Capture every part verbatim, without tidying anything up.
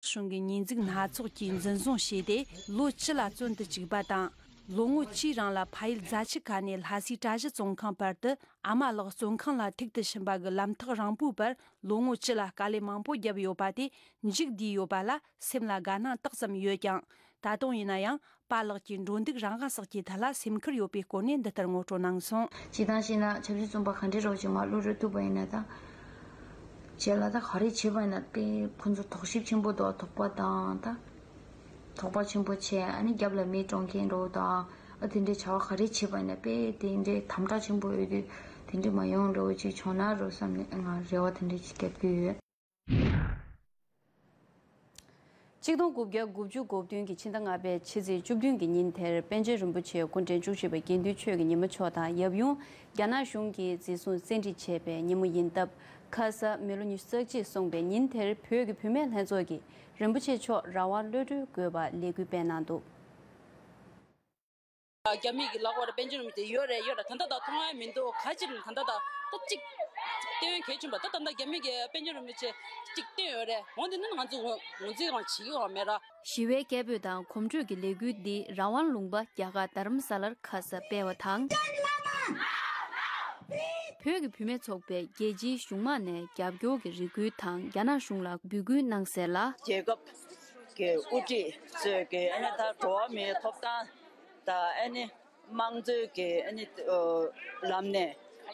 གཞུང་གི་ཉེས་འཛུགས་སྣ་ཚོགས་ཀྱིས་འཛིན་བཟུང་བྱས་ཏེ། ལོ་བཅུ་ལ་བཙོན་དུ་བཅུག་པ་དང་། ལོ་ངོ་བཅུའི་རིང་ལ་ཕ་ཡུལ་རྫ་ཆུ་ཁ་ནས་ལྷ་སའི་གྲྭ་བཞི་བཙོན་ཁང་བར་དུ། ཨ་མ་ལགས་བཙོན་ཁང་ལ་ཐུག་ཏུ་ཕྱིན་པ་གི་ལམ་ཐག་རིང་པོའི་བར་ལོ་ངོ་བཅུ་ལ་དཀའ་ལས་མང་པོ་བརྒྱབ་ཡོད་པ་དེ་མཇུག་བསྡུས་ཡོད་པ་ལ་སེམས་ལ་དགའ་སྣང་དག་ཙམ་ཡོད་ཀྱང་། ད་དུང་ཡིན་ན་ཡང་པཱ་ལགས་ཀྱི་འགྲོ་འདུག་རང་དབང་སོགས་ཀྱི་ཐད་ལ་སེམས་ཁུར་ཡོད་པའི་སྐོར་ནས་འདི་ལྟར་ངོ་སྤྲོད་གནང་སོང་། སྤྱིར་བཏང་བཤད་ན་ཆབ་སྲིད་བཙོན་པ་ག་འདྲའི་རོགས་ཀྱི་མ་བློ་རོལ་ཐུབ་པ་ཡིན་ན་ད། བྱས་ལ་ད་ག་རེ་བྱེད་པ་ཡིན་ན་དཔེ་ཁོ་ཚོ་དོགས་གཞི་ཆེན་པོ་འདུག་དོགས་པ་དང་ད། དོགས་པ་ཆེན་པོ་བྱས། ཨ་ནི་རྒྱབ་ལ་མི་གཏོང་མཁན་འདྲ་བོ་དང་། ཨ་དེ་འདྲའི་བྱ་བ་ག་རེ་བྱེད་པ་ཡིན་ན་དཔེ་དེ་འདྲའི་དམ་དྲག་ཆེན་པོ་ཡོད་དུས་དེ་འདྲའི་མ་ཡོང་འདྲ་བོ་ཅིག་བྱུང་ན་རོགས་བསམ་ནས་ང་རེ་བ་དེ་འདྲ་ཅིག་རྒྱབ་ཀྱི་ཡོད། ཆིག་སྟོང་དགུ་བརྒྱ་དགུ་བཅུ་གོ་བདུན་གྱི་ཕྱི་ཟླ་ལྔ་པའི་ཕྱི་ཚེས་བཅུ་བདུན་གྱི་ཉིན་དེར་པཎ་ཆེན་རིན་པོ་ཆེ་སྐུ་ཕྲེང་བཅུ་བཞི་པ་དགེ་འདུན་ཆོས་ཀྱི་ཉི་མ་མཆོག་དང་ཡབ་ཡུམ་རྒྱ་ནག་གཞུང་གིས་འཛིན་བཟུང་བཙན་ཁྲིད་བྱས་པའི་ཉིན་མོ་ཡིན་སྟབས། ཁ་ས་མི་ལོ་ཉི་ཤུ་རྩ་གཅིག་སོང་པའི་ཉིན་དེར་བོད་ཀྱི་བུད་མེད་ལྷན་ཚོགས་ཀྱིས་རིན་པོ་ཆེ་མཆོག་རང་དབང་གློད་གྲོལ་དགོས་པ་ལས་འགུལ་སྤེལ་གནང་འདུག། རྒྱ་མི་གི་ལག་པར་པཎ་ཆེན་རིན་པོ་ཆེ་ཡོད་རེད། ཡོད་རེད། ད་ལྟ་ད་མཐོང་ཡ་མི་འདུག། ག་ཅིག་ད་ལྟ་ད་ད་གཅིག་སྟོན་གལ་ཆེན་པོ་ད་ད་ལྟ་རྒྱ་མི་གི་པཎ་ཆེན་རིན་པོ་ཆེ་གཅིག་སྟོན་ཡོད་རེད། འོན་ཏེ་ནི་ང་ཚོ་ངོས་འཛིན་རང་བྱེད་ཀྱི་ཡོད་མེད་ར། ཞི་བའི་སྐད་འབོད་དང་གོམ་བགྲོད་ཀྱི་ལས་འགུལ་འདི་རང་དབང་ལུང་པ་རྒྱ་གར་རྡ་རམ་ས་ལར་ཁ་ས་སྤེལ་བ་དང་། བོད་ཀྱི་བུད་མེད་ཚོགས་པས་རྒྱལ་སྤྱིའི་གཞུང་མང་ནས་རྒྱབ་སྐྱོར་གྱི་རེ་སྐུལ་དང་རྒྱ་ནག་གཞུང་ལ་འབོད་སྐུལ་གནང་གསལ་ལ། རྒྱལ་ཁབ་ཀྱི་དབུ་ཁྲིད་ཚོས་ཀྱི་ཨ་ནི་ད་འགྲོ་བ་མིའི་ཐོབ་ཐང་དང་ཨ་ནི་དམངས་གཙོའི་གི་ཨ་ནི་ལམ་ནས་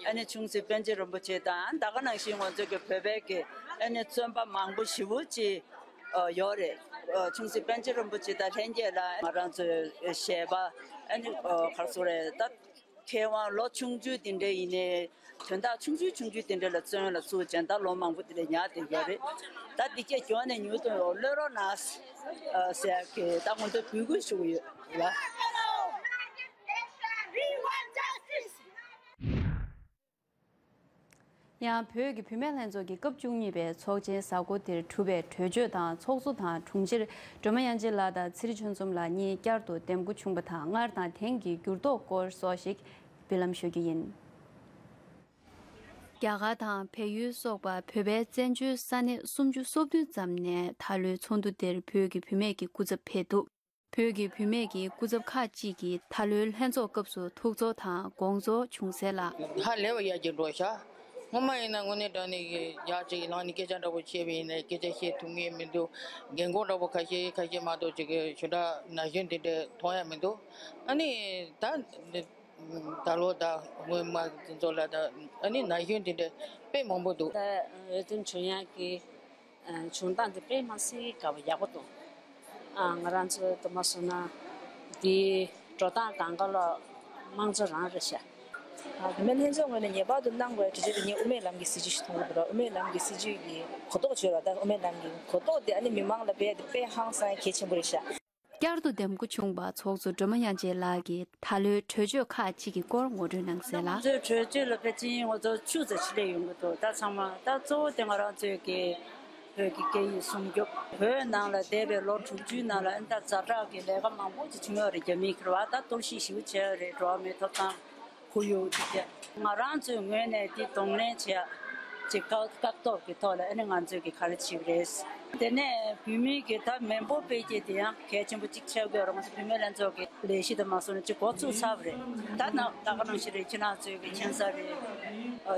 ཨ་ནི་ཆུང་སྲིད་པཎ་ཆེན་རིན་པོ་ཆེ་དང་ད་ག་ནང་བཞིན་ང་ཚོ་གི་བོད་པའི་གི་ཨ་ནི་བཙོན་པ་མང་པོ་ཞེ་པོ་ཅིག་ཡོད་རེད། ཆུང་སྲིད་པཎ་ཆེན་རིན་པོ་ཆེ་དང་ལྷན་རྒྱས་ལ་ང་རང་ཚོའི་ཞལ་པར་ཨ་ནི་ག་རེ་ཟེར་དགོས་རེད་ད། མཁས་དབང་ལོ་ཆུང་ཆུང་དེ་འདྲ་ཡིན་ནའི་དོན་དག་ཆུང་ཆུང་ཆུང་ཆུང་དེ་འདྲ་ལ་བཙོན་ལ་བཙུགས་བྱས་ད་ལོ་མང་པོ་དེ་འདྲ་ཉར་བསྡད་ཡོད་རེད། ད་འདི་སྐད་མགྱོགས་ནས་མྱུར་དུ་གློད་རོགས་གནང་ཟེར་གི་ད་ང་ཚོས་འབོད་སྐུལ་ཞུ་གི་ཡོད་ལ། ཡང་བོད་ཀྱི་བུད་མེད་ལྷན་ཚོགས་ཀྱི་སྐབས་བཅུ་གཉིས་པའི་ཚོགས་ཆེན་གཟའ་འཁོར་དེར་གྲུབ་པའི་གྲོས་ཆོད་དང་ཚོགས་གཙོ་དང་དྲུང་ཆེར་སྒྲོལ་མ་དབྱངས་ཅན་ལགས་དང་ཚེ་རིང་ཆོས་འཛོམས་ལགས་གཉིས་བསྐྱར་དུ་འདེམས་བསྐོ་བྱུང་བ་དང་སྔར་དང་དེང་གི་འགྱུར་ལྡོག་སྐོར་སོགས་ཤིག་འབུལ་ལམ་ཞུ་རྒྱུ་ཡིན། རྒྱ་གར་དང་བལ་ཡུལ་སོགས་པ་བོད་པའི་བཙན་བྱོལ་ས་གནས་སུམ་ཅུ་སོ་བདུན་ཙམ་ནས་ད་ལོའི་ཚོགས་འདུ་དེར་བོད་ཀྱི་བུད་མེད་ཀྱི་སྐུ་ཚབ་ཕེབས་འདུག། བོད་ཀྱི་བུད་མེད་ཀྱི་སྐུ་ཚབ་ཁག་ཅིག་གིས་ད་ལོའི་ལྷན་ཚོགས་སྐབས་སུ་ཐུགས་ཚོར་དང་དགོངས་ཚོར་བྱུང་གསལ་ལ། ཧ་ལས་པ་ཡག་གི་འགྲོ་ཤག། སྔོན་མ་ཡིན་ན་དངོས་གནས་དྲང་གནས་ཀྱི་ཡག་ཅིག་ལངས་ནས་སྐད་ཆ་འདྲ་པོ་བཤད་པ་ཡིན་ན་སྐད་ཆ་བཤད་ཐུབ་ངེས་མི་འདུག། རྒན་གོག་འདྲ་པོ་ཁ་ཤས་ཁ་ཤས་མ་གཏོགས་ཅིག་གི་ཞུ་དག་ན་གཞོན་དེ་འདྲ་མཐོང་ཡ་མི་འདུག། ཨ་ནི་ད་ད་ལོ་ད་སྔོན་མ་དེ་ཚོ་ལ་ད་ཨ་ནི་ན་གཞོན་དེ་འདྲ་དཔེ་མང་པོ་འདུག། ད་འོས་བསྡུ་འཁྲུག་ཡག་གི་བྱུང་སྟངས་དེ་དཔེ་མ་སྲིད་དགའ་པོ་ཡག་པོ་འདུག། ང་རང་ཚོ་དུ་མ་སོང་ན་དེའི་འགྲོ་སྟངས་གང་ག་ལ་དམངས་གཙོ་རང་རེད་ཤག། བུད་མེད་ལྷན་ཚོགས་ངོས་ནས་ངེས་པར་དུ་གནང་དགོས་གྲོས་ཆོད་དེ་ངས་དབུ་མའི་ལམ་གྱི་སྲིད་བྱུས་ཤིག་མཐོང་གི་འདུག་ར། དབུ་མའི་ལམ་གྱི་སྲིད་བྱུས་ཀྱི་གོ་རྟོགས་བྱོས་ར། ད་དབུ་མའི་ལམ་གྱི་གོ་རྟོགས་དེ་ཨ་ནི་མི་མང་ལ་སྤེལ་ཡ་དེ་དཔེ་ཧང་སང་གལ་ཆེན་པོ་རེད་ཤག། བསྐྱར་དུ་འདེམས་བསྐོ་བྱུང་བ་ཚོགས་གཙོ་སྒྲོལ་མ་དབྱངས་ཅན་ལགས་ཀྱིས་ད་ལོའི་གྲོས་ཆོད་ཁག་ཅིག་གི་སྐོར་ངོ་སྤྲོད་གནང་གསལ་ལ། ང་ཚོའི་གྲོས་ཆོད་ལ་ཕལ་ཆེར་ང་ཚོ་བཅུ་ཙམ་ཞིག་སླེབས་ཡོང་གི་འདུག། ད་ཚང་མ་ད་གཙོ་བོ་དེ་ང་རང་ཚོའི་གི་བོད་ཀྱི་སྐད་ཡིག་སྲུང་སྐྱོབ། བོད་ནང་ལ་འདས་པའི་ལོ་དྲུག་ཅུའི་ནང་ལ་ཨ་ནི་ད་ཛ་དྲག་གི་ལས་ཀ་མང་པོ་ཅིག་བྱུང་ཡོད་རེད། རྒྱ་མིའི་ཁེ་བ་ད་གཏོར་བཤིག་ཞེ་པོ་བྱས་ཡོད་རེད། འགྲོ་བ་མིའི་ཐོབ་ཐང་ཁོར་ཡུག་དེ་ག་ང་རང་ཚོའི་ངོས་ནས་དེ་གདོང་ལེན་བྱས་ཅིག་བཀག་བཀག་སྡོམ་གྱི་ཐོག་ལ་ཨ་ནི་ང་ཚོས་ཀྱི་ག་རེ་བྱེད་ཀྱི་རེད། དེ་ནས་བོད་མིའི་གི་ད་མི་འབོར་འཕེལ་རྒྱས་དེ་ཡང་གལ་ཆེན་པོ་གཅིག་ཆགས་ཀྱི་ཡོད་རེད། ང་ཚོ་བུད་མེད་ལྷན་ཚོགས་ཀྱི་ལས་གཞི་དེ་མ་སོང་ན་ཅིག་འགོ་ཚུགས་ཚར་བ་རེད། ད་ནང་ད་ག་ནང་བཞིན་རེད། ཁྱེད་རང་ཚོའི་གི་མཁྱེན་གསལ་རེད།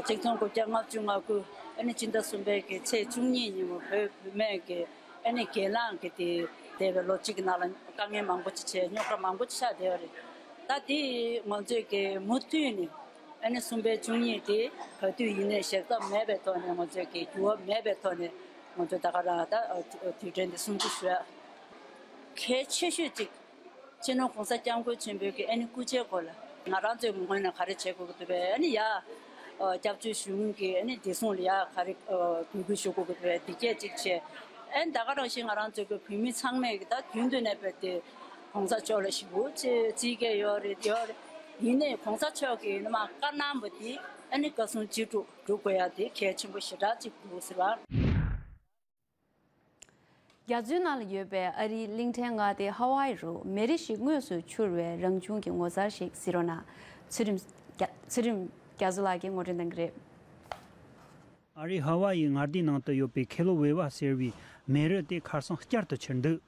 ཆིག་སྟོང་དགུ་བརྒྱ་ལྔ་བཅུ་ང་དགུ་ཨ་ནི་སྤྱི་ཟླ་གསུམ་པའི་གི་ཚེས་བཅུ་གཉིས་ཉིན་མོ་བོད་བུད་མེད་ཀྱི་ཨ་ནི་སྒེར་ལངས་ཀྱི་དེ་འདས་པའི་ལོ་གཅིག་གི་ནང་ལ་དཀའ་ངལ་མང་པོ་ཅིག་བྱས། རྙོག་དྲ་མང་པོ་ཅིག་ཆགས་བསྡད་པ་རེད། ད་དེ་ང་ཚོས་ཀྱི་མུ་མཐུད་ནས་ཨ་ནི་གསུམ་པའི་བཅུ་གཉིས་དེ་ག་དུས་ཡིན་ནའི་གཞལ་སྟབས་མེད་པའི་ཐོག་ནས་ང་ཚོས་ཀྱི་འགྱུར་བ་མེད་པའི་ཐོག་ནས་ང་ཚོས་ད་ག་རང་ད་དུས་དྲན་དེ་སྲུང་བརྩི་ཞུ་ཡ་གལ་ཆེ་ཤོས་ཅིག། སྤྱི་ནོར་༸གོང་ས་༸སྐྱབས་མགོན་ཆེན་པོའི་གི་ཨ་ནི་སྐུ་ཕྱྭའི་སྐོར་ལ་ང་རང་ཚོའི་ངོས་ནས་ག་རེ་བྱེད་དགོས་ཀྱི་འདུག་པས། ཨ་ནི་ཡ་སྐྱབས་བཅོལ་གཞུང་གི་ཨ་ནི་བདེ་སྲུང་ལ་ཡ་ག་རེ་འབོད་སྐུལ་ཞུ་དགོས་ཀྱི་འདུག་པས། འདི་སྐད་ཅིག་བྱས། ཨ་ནི་ད་ག་རང་བཞིན་ང་རང་ཚོའི་གི་བོད་མི་ཚང་མས་གི་ད་རྒྱུན་དུ་ནས་བོད་དེ་༸གོང་ས་མཆོག་ལ་ཞེ་པོ་ཅིག་བརྩི་མཁན་ཡོད་རེད། ཡོད་རེད། ཡིན་ནའི་༸གོང་ས་མཆོག་གི་ནི་མ་བཀའ་གནང་བ་དེ་ཨ་ནི་བཀའ་གསུང་ཅི་སྒྲུབ་སྒྲུབ་དགོས་ཡ་དེ་གལ་ཆེན་པོ་ཞེ་དྲག་ཅིག་འདུག་ཟེར་བ། རྒྱ་མཚོའི་ནང་ལ་ཡོད་པའི་ཨ་རིའི་གླིང་ཕྲན་མངའ་སྡེ་ཧ་ཝཱ་ཡི་རུ་མེ་རི་ཞིག་དངོས་སུ་འཕྱུར་བའི་རང་བྱུང་གི་ངོ་མཚར་ཞིག་གཟིགས་རོགས་གནང་། ཚུལ་ཁྲིམས་རྒྱ་ཚུལ་ཁྲིམས་རྒྱ་མཚོ་ལགས་ཀྱིས་ངོ་སྤྲོད་གནང་གི་རེད། ཨ་རིའི་ཧ་ཝཱ་ཡི་མངའ་སྡེའི་ནང་དུ་ཡོད་པའི་ཁེ་ལོ་ཝེ་ཝ་ཟེར་བའི་ མེ་རི་དེ་ཁ་སང་བསྐྱར་དུ་འཕྱུར་འདུག་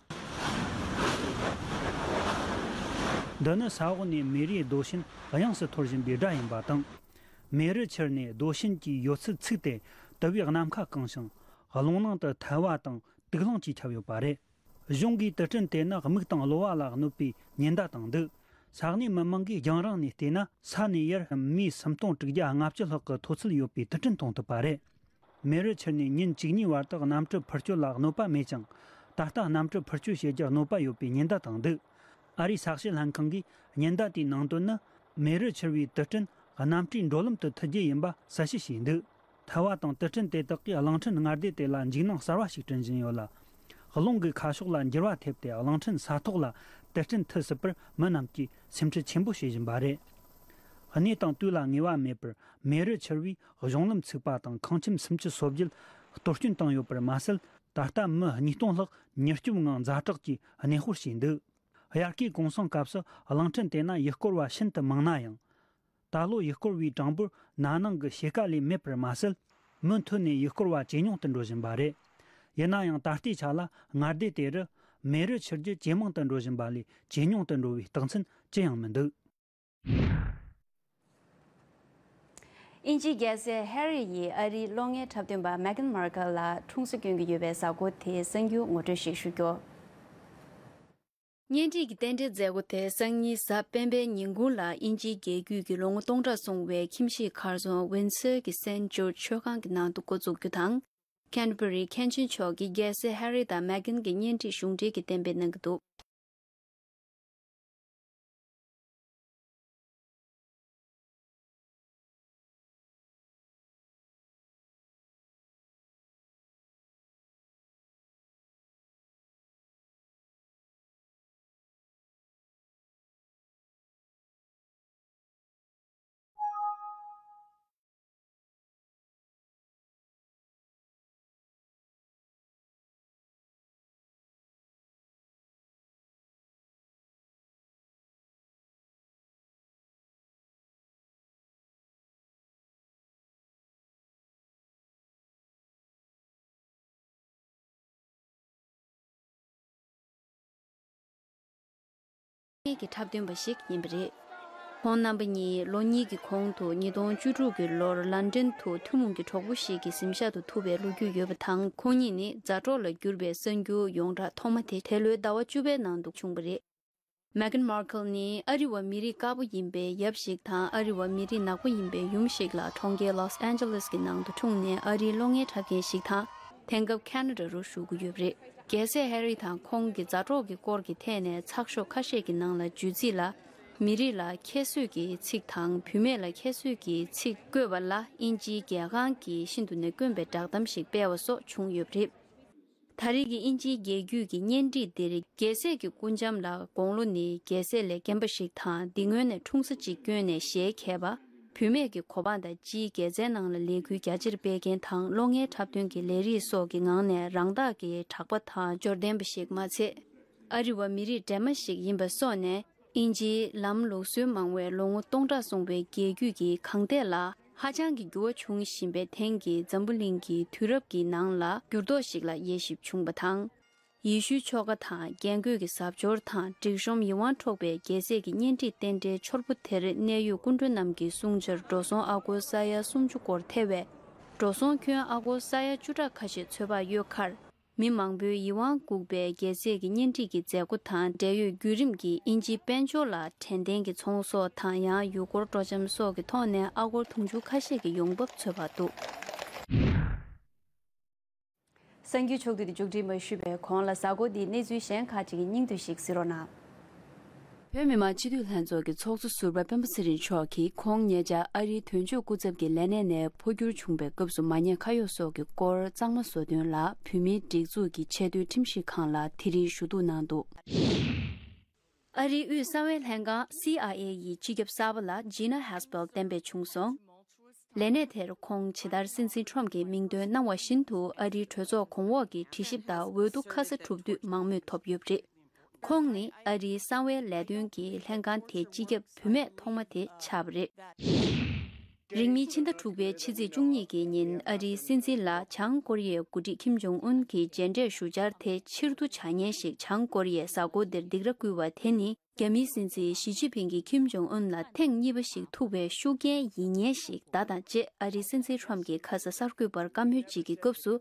འདི་ནི་ས་འོག་ནས་མེ་རིའི་རྡོ་ཤིང་དབྱངས་སུ་འཐོར་བཞིན་པའི་སྒྲ་ཡིན་པ་དང་། མེ་རི་འཕྱུར་ནས་རྡོ་ཤིང་གི་ཡོད་ཚད་ཚིག་སྟེ། དུ་བའི་ནམ་མཁའ་གང་ཞིང་། རླུང་ནང་དུ་ཐལ་བ་དང་དུག་རླངས་ཀྱིས་ཁྱབ་ཡོད་པ་རེད། གཞུང་གིས་དུར་ཁྲོད་དེ་ནི་མིག་དང་གློ་བ་ལ་གནོད་པའི་ཉེན་བརྡ་བཏང་འདུག་ས་གནས་མི་མང་གིས་རྒྱང་རིང་ནས་བལྟས་ན། ས་ནས་ཡར་མི་སུམ་སྟོང་དྲུག་བརྒྱ་ལྔ་བཅུ་ལྷག་གི་མཐོ་ཚད་ཡོད་པའི་དུར་ཁྲོད་མཐོང་ཐུབ་པ་རེད། མེ་རི་འཕྱུར་ནས་ཉིན་གཅིག་གཉིས་བར་དུ་གནམ་གྲུ་འཕུར་སྐྱོད་ལ་གནོད་པ་མེད་ཀྱང་། ད་ལྟ་གནམ་གྲུ་འཕུར་སྐྱོད་བྱེད་རྒྱུར་གནོད་པ་ཡོད་པའི་ཉེན་བརྡ་བཏང་འདུག་ཨ་རིའི་ས་གཤིས་ལྷན་ཁང་གིས་ཉེན་བརྡ་དེའི་ནང་དོན་ནི། མེ་རི་འཕྱུར་བའི་དུར་ཁྲོད་གནམ་གྲུའི་འགྲོ་ལམ་དུ་མཐུད་རྒྱུ་ཡིན་པ་གསལ་བཤད་བྱས་འདུག་ཐལ་བ་དང་དུར་ཁྲོད་དེ་དག་གིས་གླིང་ཕྲན་མངའ་སྡེ་དེ་ལ་འཇིགས་སྣང་གསར་བ་ཞིག་བསྐྲུན་བཞིན་ཡོད་ལ། རླུང་གི་ཁ་ཕྱོགས་ལ་འགྱུར་བ་ཐེབས་ཏེ། གླིང་ཕྲན་ས་ཐོག་ལ་དུར་ཁྲོད་མཐུད་སྲིད་པར་མི་རྣམས་ཀྱིས་སེམས་ཁྲལ་ཆེན་པོ་བྱེད་བཞིན་པ་རེད། གནས་དང་དུས་ལ་ངེས་པ་མེད་པར་མེ་རི་འཕྱུར་བས་གཞུང་ལམ་ཚུགས་པ་དང་། ཁང་ཁྱིམ་སུམ་ཅུ་སོ་བརྒྱད་གཏོར་སྐྱོན་བཏང་ཡོད་པར་མ་ཟད། ད་ལྟ་མི་ཉིས་སྟོང་ལྷག་མྱུར་སྐྱོབ་ངང་ཛ་དྲག་གིས་གནས་སྤོར་བྱས་འདུག་དབྱར་ཁའི་གུང་སེང་སྐབས་སུ་གླིང་ཕྲན་དེ་ན་ཡུལ་སྐོར་བ་ཤིན་ཏུ་མང་ན་ཡང་། ད་ལོ་ཡུལ་སྐོར་བའི་གྲངས་འབོར་ན་ནིང་གི་ཕྱེད་ཀ་ལས་མེད་པར་མ་ཟད། མུ་མཐུད་ནས་ཡུལ་སྐོར་བ་ཇེ་ཉུང་དུ་འགྲོ་བཞིན་པ་རེད། ཡིན་ན་ཡང་། ད་ལྟའི་ཆ་ལ་མངའ་སྡེ་དེ་རུ་མེ་རི་འཕྱུར་རྒྱུ་ཇེ་མང་དུ་འགྲོ་བཞིན་པ་ལས་ཇེ་ཉུང་དུ་འགྲོ་བའི་རྟགས་མཚན་ཅི་ཡང་མི་འདུག་དབྱིན་ཇིའི་རྒྱལ་སྲས་ཧེ་རི་ཡིས་ཨ་རིའི་གློག་བརྙན་འཁྲབ་སྟོན་པ་མེ་གྷན་མར་ཀལ་ལ་འཁྲུངས་ས་སྐྱོན་གྱི་ཡོད་པའི་གཟའ་འཁོར་དེའི་གསར་འགྱུར་ངོ་སྤྲོད་ཞིག་ཞུ་རྒྱུ། གཉེན་སྒྲིག་གི་རྟེན་འབྲེལ་མཛད་སྒོ་དེ་སང་ཉིན་གཟའ་སྤེན་པའི་ཉིན་གུང་ལ་དབྱིན་ཇིའི་རྒྱལ་རྒྱུད་ཀྱི་ལོ་ངོ་སྟོང་ཕྲག་སོང་བའི་ཁྱིམ་གཞིས་གར་སོང་ཝིན་སར་གྱི་སེན་ཇོར་ཇ་མཆོད་ཁང་གི་ནང་དུ་འགོ་འཛུགས་རྒྱུ་དང་། ཁེན་བྷ་རིའི་མཁན་ཆེན་མཆོག་གིས་རྒྱལ་སྲས་ཧེ་རི་དང་མེ་གྷན་གྱི་གཉེན་སྒྲིག་གཞུང་འབྲེལ་གྱི་གཏན་འབེབས་གནང་གི་འདུག་གཉིས་ཀྱི་འཁྲབ་སྟོན་པ་ཞིག་ཡིན་པ་རེད། ཁོང་རྣམ་པ་གཉིས་ལོ་གཉིས་ཀྱི་གོང་དུ་ཉིས་སྟོང་བཅུ་དྲུག་གི་ལོར་ལན་ཌན་དུ་ཐུན་མོང་གི་གྲོགས་པོ་ཞིག་གི་གཟིམ་ཤག་ཏུ་ཐུག་པའི་ལོ་རྒྱུས་ཡོད་པ་དང་། ཁོང་གཉིས་ནི་མཛའ་གྲོགས་ལ་གྱུར་པའི་གསར་འགྱུར་ཡོངས་གྲགས་ཐོག་མ་དེ་འདས་ལོའི་ཟླ་བ་བཅུ་པའི་ནང་དུ་བྱུང་བ་རེད། མེ་གྷན་མར་ཀལ་ནི་ཨ་རི་བ་མི་རིགས་དཀར་པོ་ཡིན་པའི་ཡབ་ཞིག་དང་། ཨ་རི་བ་མི་རིགས་ནག་པོ་ཡིན་པའི་ཡུམ་ཞིག་ལ་གྲོང་ཁྱེར་ལོས་ཨན་ཇེ་ལེས་ཀྱི་ནང་དུ་འཁྲུངས་ནས་ཨ་རིའི་གློག་བརྙན་འཁྲབ་མཁན་ཞིག་དང་། དེང་སྐབས་ཁེ་ན་ཌ་རུ་བཞུགས་ཀྱི་ཡོད་པ་རེད། རྒྱལ་སྲས་ཧེ་རི་དང་ཁོང་གི་མཛའ་གྲོགས་ཀྱི་སྐོར་གྱི་ཐད་ནས་ཚགས་ཤོག་ཁ་ཤས་ཀྱི་ནང་ལ་བརྗོད་ཚིག་ལ། མི་རིགས་ལ་ཁྱད་གསོད་ཀྱི་ཚིག་དང་བུད་མེད་ལ་ཁྱད་གསོད་ཀྱི་ཚིག་བཀོད་པ་ལ་དབྱིན་ཇིའི་རྒྱལ་ཁང་གིས་ཤིན་ཏུ་ནས་དཀོན་པའི་བསྒྲགས་གཏམ་ཞིག་སྤེལ་བ་སོགས་བྱུང་ཡོད་པ་རེད། ད་རེས་ཀྱི་དབྱིན་ཇིའི་རྒྱལ་རྒྱུད་ཀྱི་གཉེན་སྒྲིག་འདིར་རྒྱལ་སྲས་ཀྱི་སྐུ་འཇམ་ལ་དགུང་ལོ་ནི་རྒྱལ་སྲས་ལས་རྒན་པ་ཞིག་དང་། འདི་སྔོན་ནས་འཁྲུངས་ས་གཅིག་བསྐྱོན་ནས་གཞས་མཁས་པ། བུད་མེད་ཀྱི་གོ་འཕང་དང་སྤྱིའི་དགེ་མཚན་ནང་ལ་ལས་འགུལ་རྒྱ་ཆེར་སྤེལ་མཁན་དང་། གློག་བརྙན་འཁྲབ་སྟོན་གྱི་ལས་རིགས་སོགས་ཀྱི་ངང་ནས་རང་རྟགས་ཀྱི་གྲགས་པ་དང་འབྱོར་ལྡན་པ་ཞིག་མ་ཚད། ཨ་རི་བ་མི་རིགས་འདྲེས་མ་ཞིག་ཡིན་པ་སོགས་ནས། དབྱིན་ཇིའི་ལམ་ལུགས་སྲོལ་མང་བའི་ལོ་ངོ་སྟོང་ཕྲག་སོང་བའི་རྒྱལ་རྒྱུད་ཀྱི་གངས་ཐད་ལ་ཧ་ཅང་གི་འགྱུར་བ་བྱུང་བཞིན་པའི་དེང་གི་འཛམ་བུ་གླིང་གི་དུས་རབས་ཀྱི་ནང་ལ་འགྱུར་ལྡོག་ཞིག་ལ་དབྱེ་ཞིབ་བྱུང་བ་དང་། ཡེ་ཤུའི་ཆོ་ག་དང་རྒྱན་གོས་ཀྱི་གཟབ་མཆོར་དང་། སྒྲིག་གཤོམ་ཡིད་དབང་འཕྲོག་པའི་རྒྱལ་སྲས་ཀྱི་གཉེན་སྒྲིག་རྟེན་འབྲེལ་འཆོར་པོ་དེར་གནད་ཡོད་སྐུ་མགྲོན་རྣམས་ཀྱིས་གསུང་ཆར་འགྲོ་སོང་ཨ་སྒོར་ས་ཡ་སུམ་ཅུ་སྐོར་ཐེ་བས། འགྲོ་སོང་ཁྱོན་ཨ་སྒོར་ས་ཡ་བཅུ་ཕྲག་ཁ་ཤས་ཚོད་དཔག་ཡོད་ཁར། མི་མང་པོས་ཡིད་དབང་འགུག་པའི་རྒྱལ་སྲས་ཀྱི་གཉེན་སྒྲིག་གི་མཛད་སྒོ་དང་འབྲེལ་ཡོད་བརྒྱུད་རིམ་གྱིས་དབྱིན་ཇིའི་དཔལ་འབྱོར་ལ་དྲན་རྟེན་གྱི་ཚོང་ཟོག་དང་། ཡང་ཡུལ་སྐོར་སྤྲོ་འཆམ་སོགས་ཀྱི་ཐོག་ནས་ཨ་སྒོར་དུང་ཕྱུར་ཁ་ཤས་ཀྱི་ཡོང་འབབ་འཚོལ་བར་འདུག་གསར་འགྱུར་ཕྱོགས་བསྡུས་དེ་མཇུག་སྒྲིལ་མ་ཞུས་པའི་གོང་ལ་གཟའ་འཁོར་འདིའི་གནས་ཚུལ་གཞན་ཁག་ཅིག་གི་སྙིང་བསྡུས་ཤིག་གཟིགས་རོགས་གནང་། བོད་མི་མང་སྤྱི་འཐུས་ལྷན་ཚོགས་ཀྱི་ཚོགས་གཙོ་ཟུར་པ་སྤེན་པ་ཚེ་རིང་མཆོག་གིས་ཁོང་ཉེ་ཆར་ཨ་རིའི་དོན་གཅོད་སྐུ་ཚབ་ཀྱི་ལས་གནས་ནས་འཕོ་འགྱུར་བྱུང་བའི་སྐབས་སུ་མ་ཉེས་ཁ་གཡོག་སོགས་ཀྱི་སྐོར་གཙང་མ་བཟོ་དོན་ལ་བོད་མིའི་སྒྲིག་འཛུགས་ཀྱི་ཆེས་མཐོའི་ཁྲིམས་ཞིབ་ཁང་ལ་དེ་རིང་ཞུ་གཏུག་གནང་འདུག་ཨ་རིའི་དབུས་གསང་བའི་ལྷན་ཁང་སི་ཨའི་ཨེ་ཡི་སྤྱི་ཁྱབ་གསར་པ་ལ་ཇི་ན་ཧེ་སྦེལ་གཏན་འབེབས་བྱུང་སོང་། ལས་གནས་དེར་ཁོང་ཇི་ལྟར་སྲིད་འཛིན་ཁྲོམ་གྱིས་མིང་འདོན་གནང་བ་བཞིན་དུ་ཨ་རིའི་གྲོས་ཚོགས་གོང་འོག་གི་དྲི་ཞིབ་དང་འོས་བསྡུ་ཁ་ས་གྲུབ་དུས་མང་མོས་ཐོབ་ཡོད་པ་རེད། ཁོང་ནི་ཨ་རིའི་གསང་བའི་ལས་དོན་གྱི་ལྷན་ཁང་དེའི་སྤྱི་ཁྱབ་བུད་མེད་ཐོག་མ་དེ་ཆགས་པ་རེད། རིང་མིན་ཕྱི་ཟླ་དྲུག་པའི་ཕྱི་ཚེས་བཅུ་གཉིས་ཀྱི་ཉིན་ཨ་རིའི་སྲིད་འཛིན་ལ་བྱང་ཀོ་རི་ཡའི་འགོ་ཁྲིད་ཁིམ་ཇོང་ཨུན་གྱི་མཇལ་འཕྲད་ཞུ་འཆར་དེ་ཕྱིར་བསྡུ་བྱ་མཁན་ཞིག་བྱང་ཀོ་རི་ཡས་གཟའ་འཁོར་འདིར་སྡིགས་ར་བསྐུལ་བ་དེ་ནི། རྒྱ་མིའི་སྲིད་འཛིན་ཞི་ཅིན་ཕིང་གིས་ཁིམ་ཇོང་ཨུན་ལ་ཐེངས་གཉིས་པ་ཞིག་ཐུག་པའི་ཤུགས་རྐྱེན་ཡིན་ངེས་ཤིག་གདའ་དང་བཅས། ཨ་རིའི་སྲིད་འཛིན་ཁྲོམ་གྱིས་ཁ་ས་གསར་འགོད་པར་བཀའ་མོལ་ཅིག་གི་སྐབས་སུ།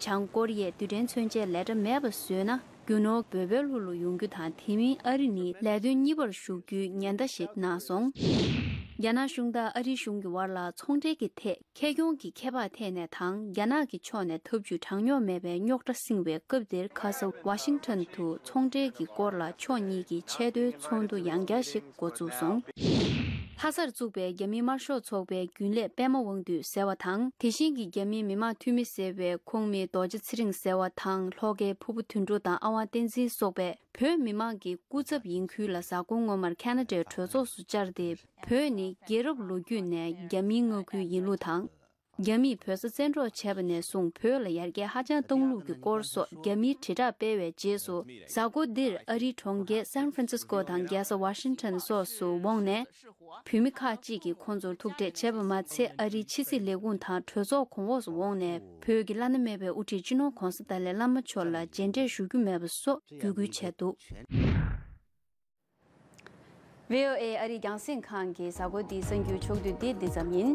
བྱང་ཀོ་རི་ཡས་རྡུལ་ཕྲན་མཚོན་ཆའི་ལས་གྲྭ་མེད་པ་བཟོས་ན། རྒྱུ་ནོར་འབོལ་པོའི་ལྷུ་ལུ་ཡོང་རྒྱུ་དང་། དེ་མིན་ཨ་རི་ནི་ལས་དོན་གཉིས་པར་ཞུགས་རྒྱུའི་ཉེན་བརྡ་ཞིག་གནང་སོང་། རྒྱ་ནག་གཞུང་དང་ཨ་རིའི་གཞུང་གི་བར་ལ་ཚོང་འབྲེལ་གྱི་ཐད། ཁེ་གྱོང་གི་ཁྱད་པར་ཐད་ནས་དང་། རྒྱ་ནག་གི་ཕྱོགས་ནས་ཐབས་ཇུས་དྲང་སྙོམས་མེད་པའི་རྙོག་དྲ་བསྲིངས་པའི་སྐབས་འདིར། ཁ་ས་ཝ་ཤིང་ཊོན་དུ་ཚོང་འབྲེལ་གྱི་སྐོར་ལ་ཕྱོགས་གཉིས་ཀྱི་ཆེས་མཐོའི་ཚོགས་འདུ་ཡང་བསྐྱར་ཞིག་འགོ་བཙུགས་སོང་། ལྷ་སར་བཙུགས་པའི་རྒྱ་མིའི་དམར་ཤོག་ཚོགས་པའི་རྒྱུན་ལས་པད་མ་དབང་འདུས་ཟེར་བ་དང་། དེ་བཞིན་གྱི་རྒྱ་མིའི་མི་དམངས་འཐུས་མི་ཟེར་བའི་ཁོངས་མི་རྡོ་རྗེ་ཚེ་རིང་ཟེར་བ་དང་། ལྷོ་ཁའི་ཕུར་བུ་དོན་གྲུབ་དང་ཨ་དབང་བསྟན་འཛིན་སོགས་པས། བོད་མི་མང་གི་སྐུ་ཚབ་ཡིན་ཁུལ་ལ། གཟའ་འཁོར་སྔོན་མར་ཁ་ན་ཌའི་གྲོས་ཚོགས་སུ་བཅར་ཏེ། བོད་ནི་རྒྱལ་རབས་ལོ་རྒྱུས་ནས་རྒྱ་མིའི་མངའ་ཁུལ་ཡིན་ལུགས་དང་། རྒྱ་མིས་བོད་ས་བཙན་འཕྲོག་བྱས་པ་ནས་བཟུང་བོད་ལ་ཡར་རྒྱས་ཧ་ཅང་བཏང་ལུགས་ཀྱི་སྐོར་སོགས་རྒྱ་མིའི་དྲིལ་བསྒྲགས་སྤེལ་བའི་རྗེས་སུ། གཟའ་འཁོར་འདིར་ཨ་རིའི་གྲོང་ཁྱེར་སན་ཧྥ་རན་སིས་ཀོ་དང་རྒྱལ་ས་ཝ་ཤིང་ཊོན་སོགས་སུ་འོངས་ནས། བོད་མི་ཁག་ཅིག་གིས་ཁོང་ཚོར་ཐུག་འཕྲད་བྱས་པ་མ་ཚད། ཨ་རིའི་ཕྱི་སྲིད་ལས་ཁུངས་དང་གྲོས་ཚོགས་གོང་འོག་སུ་འོངས་ནས། བོད་ཀྱི་བླ་ན་མེད་པའི་དབུ་ཁྲིད་སྤྱི་ནོར་༧གོང་ས་ཏཱ་ལའི་བླ་མ་མཆོག་ལ་མཇལ་འཕྲད་ཞུ་རྒྱུ་མེད་པ་སོགས་བརྒྱུད་སྐུལ་བྱས་འདུག། བྷི་ཨོ་ཨེ་ཨ་རིའི་རྒྱང་སྲིང་ཁང་གི་གཟའ་འཁོར་འདིའི་གསར་འགྱུར་ཕྱོགས་བསྡུས་འདི་འདི་ཙམ་ཡིན།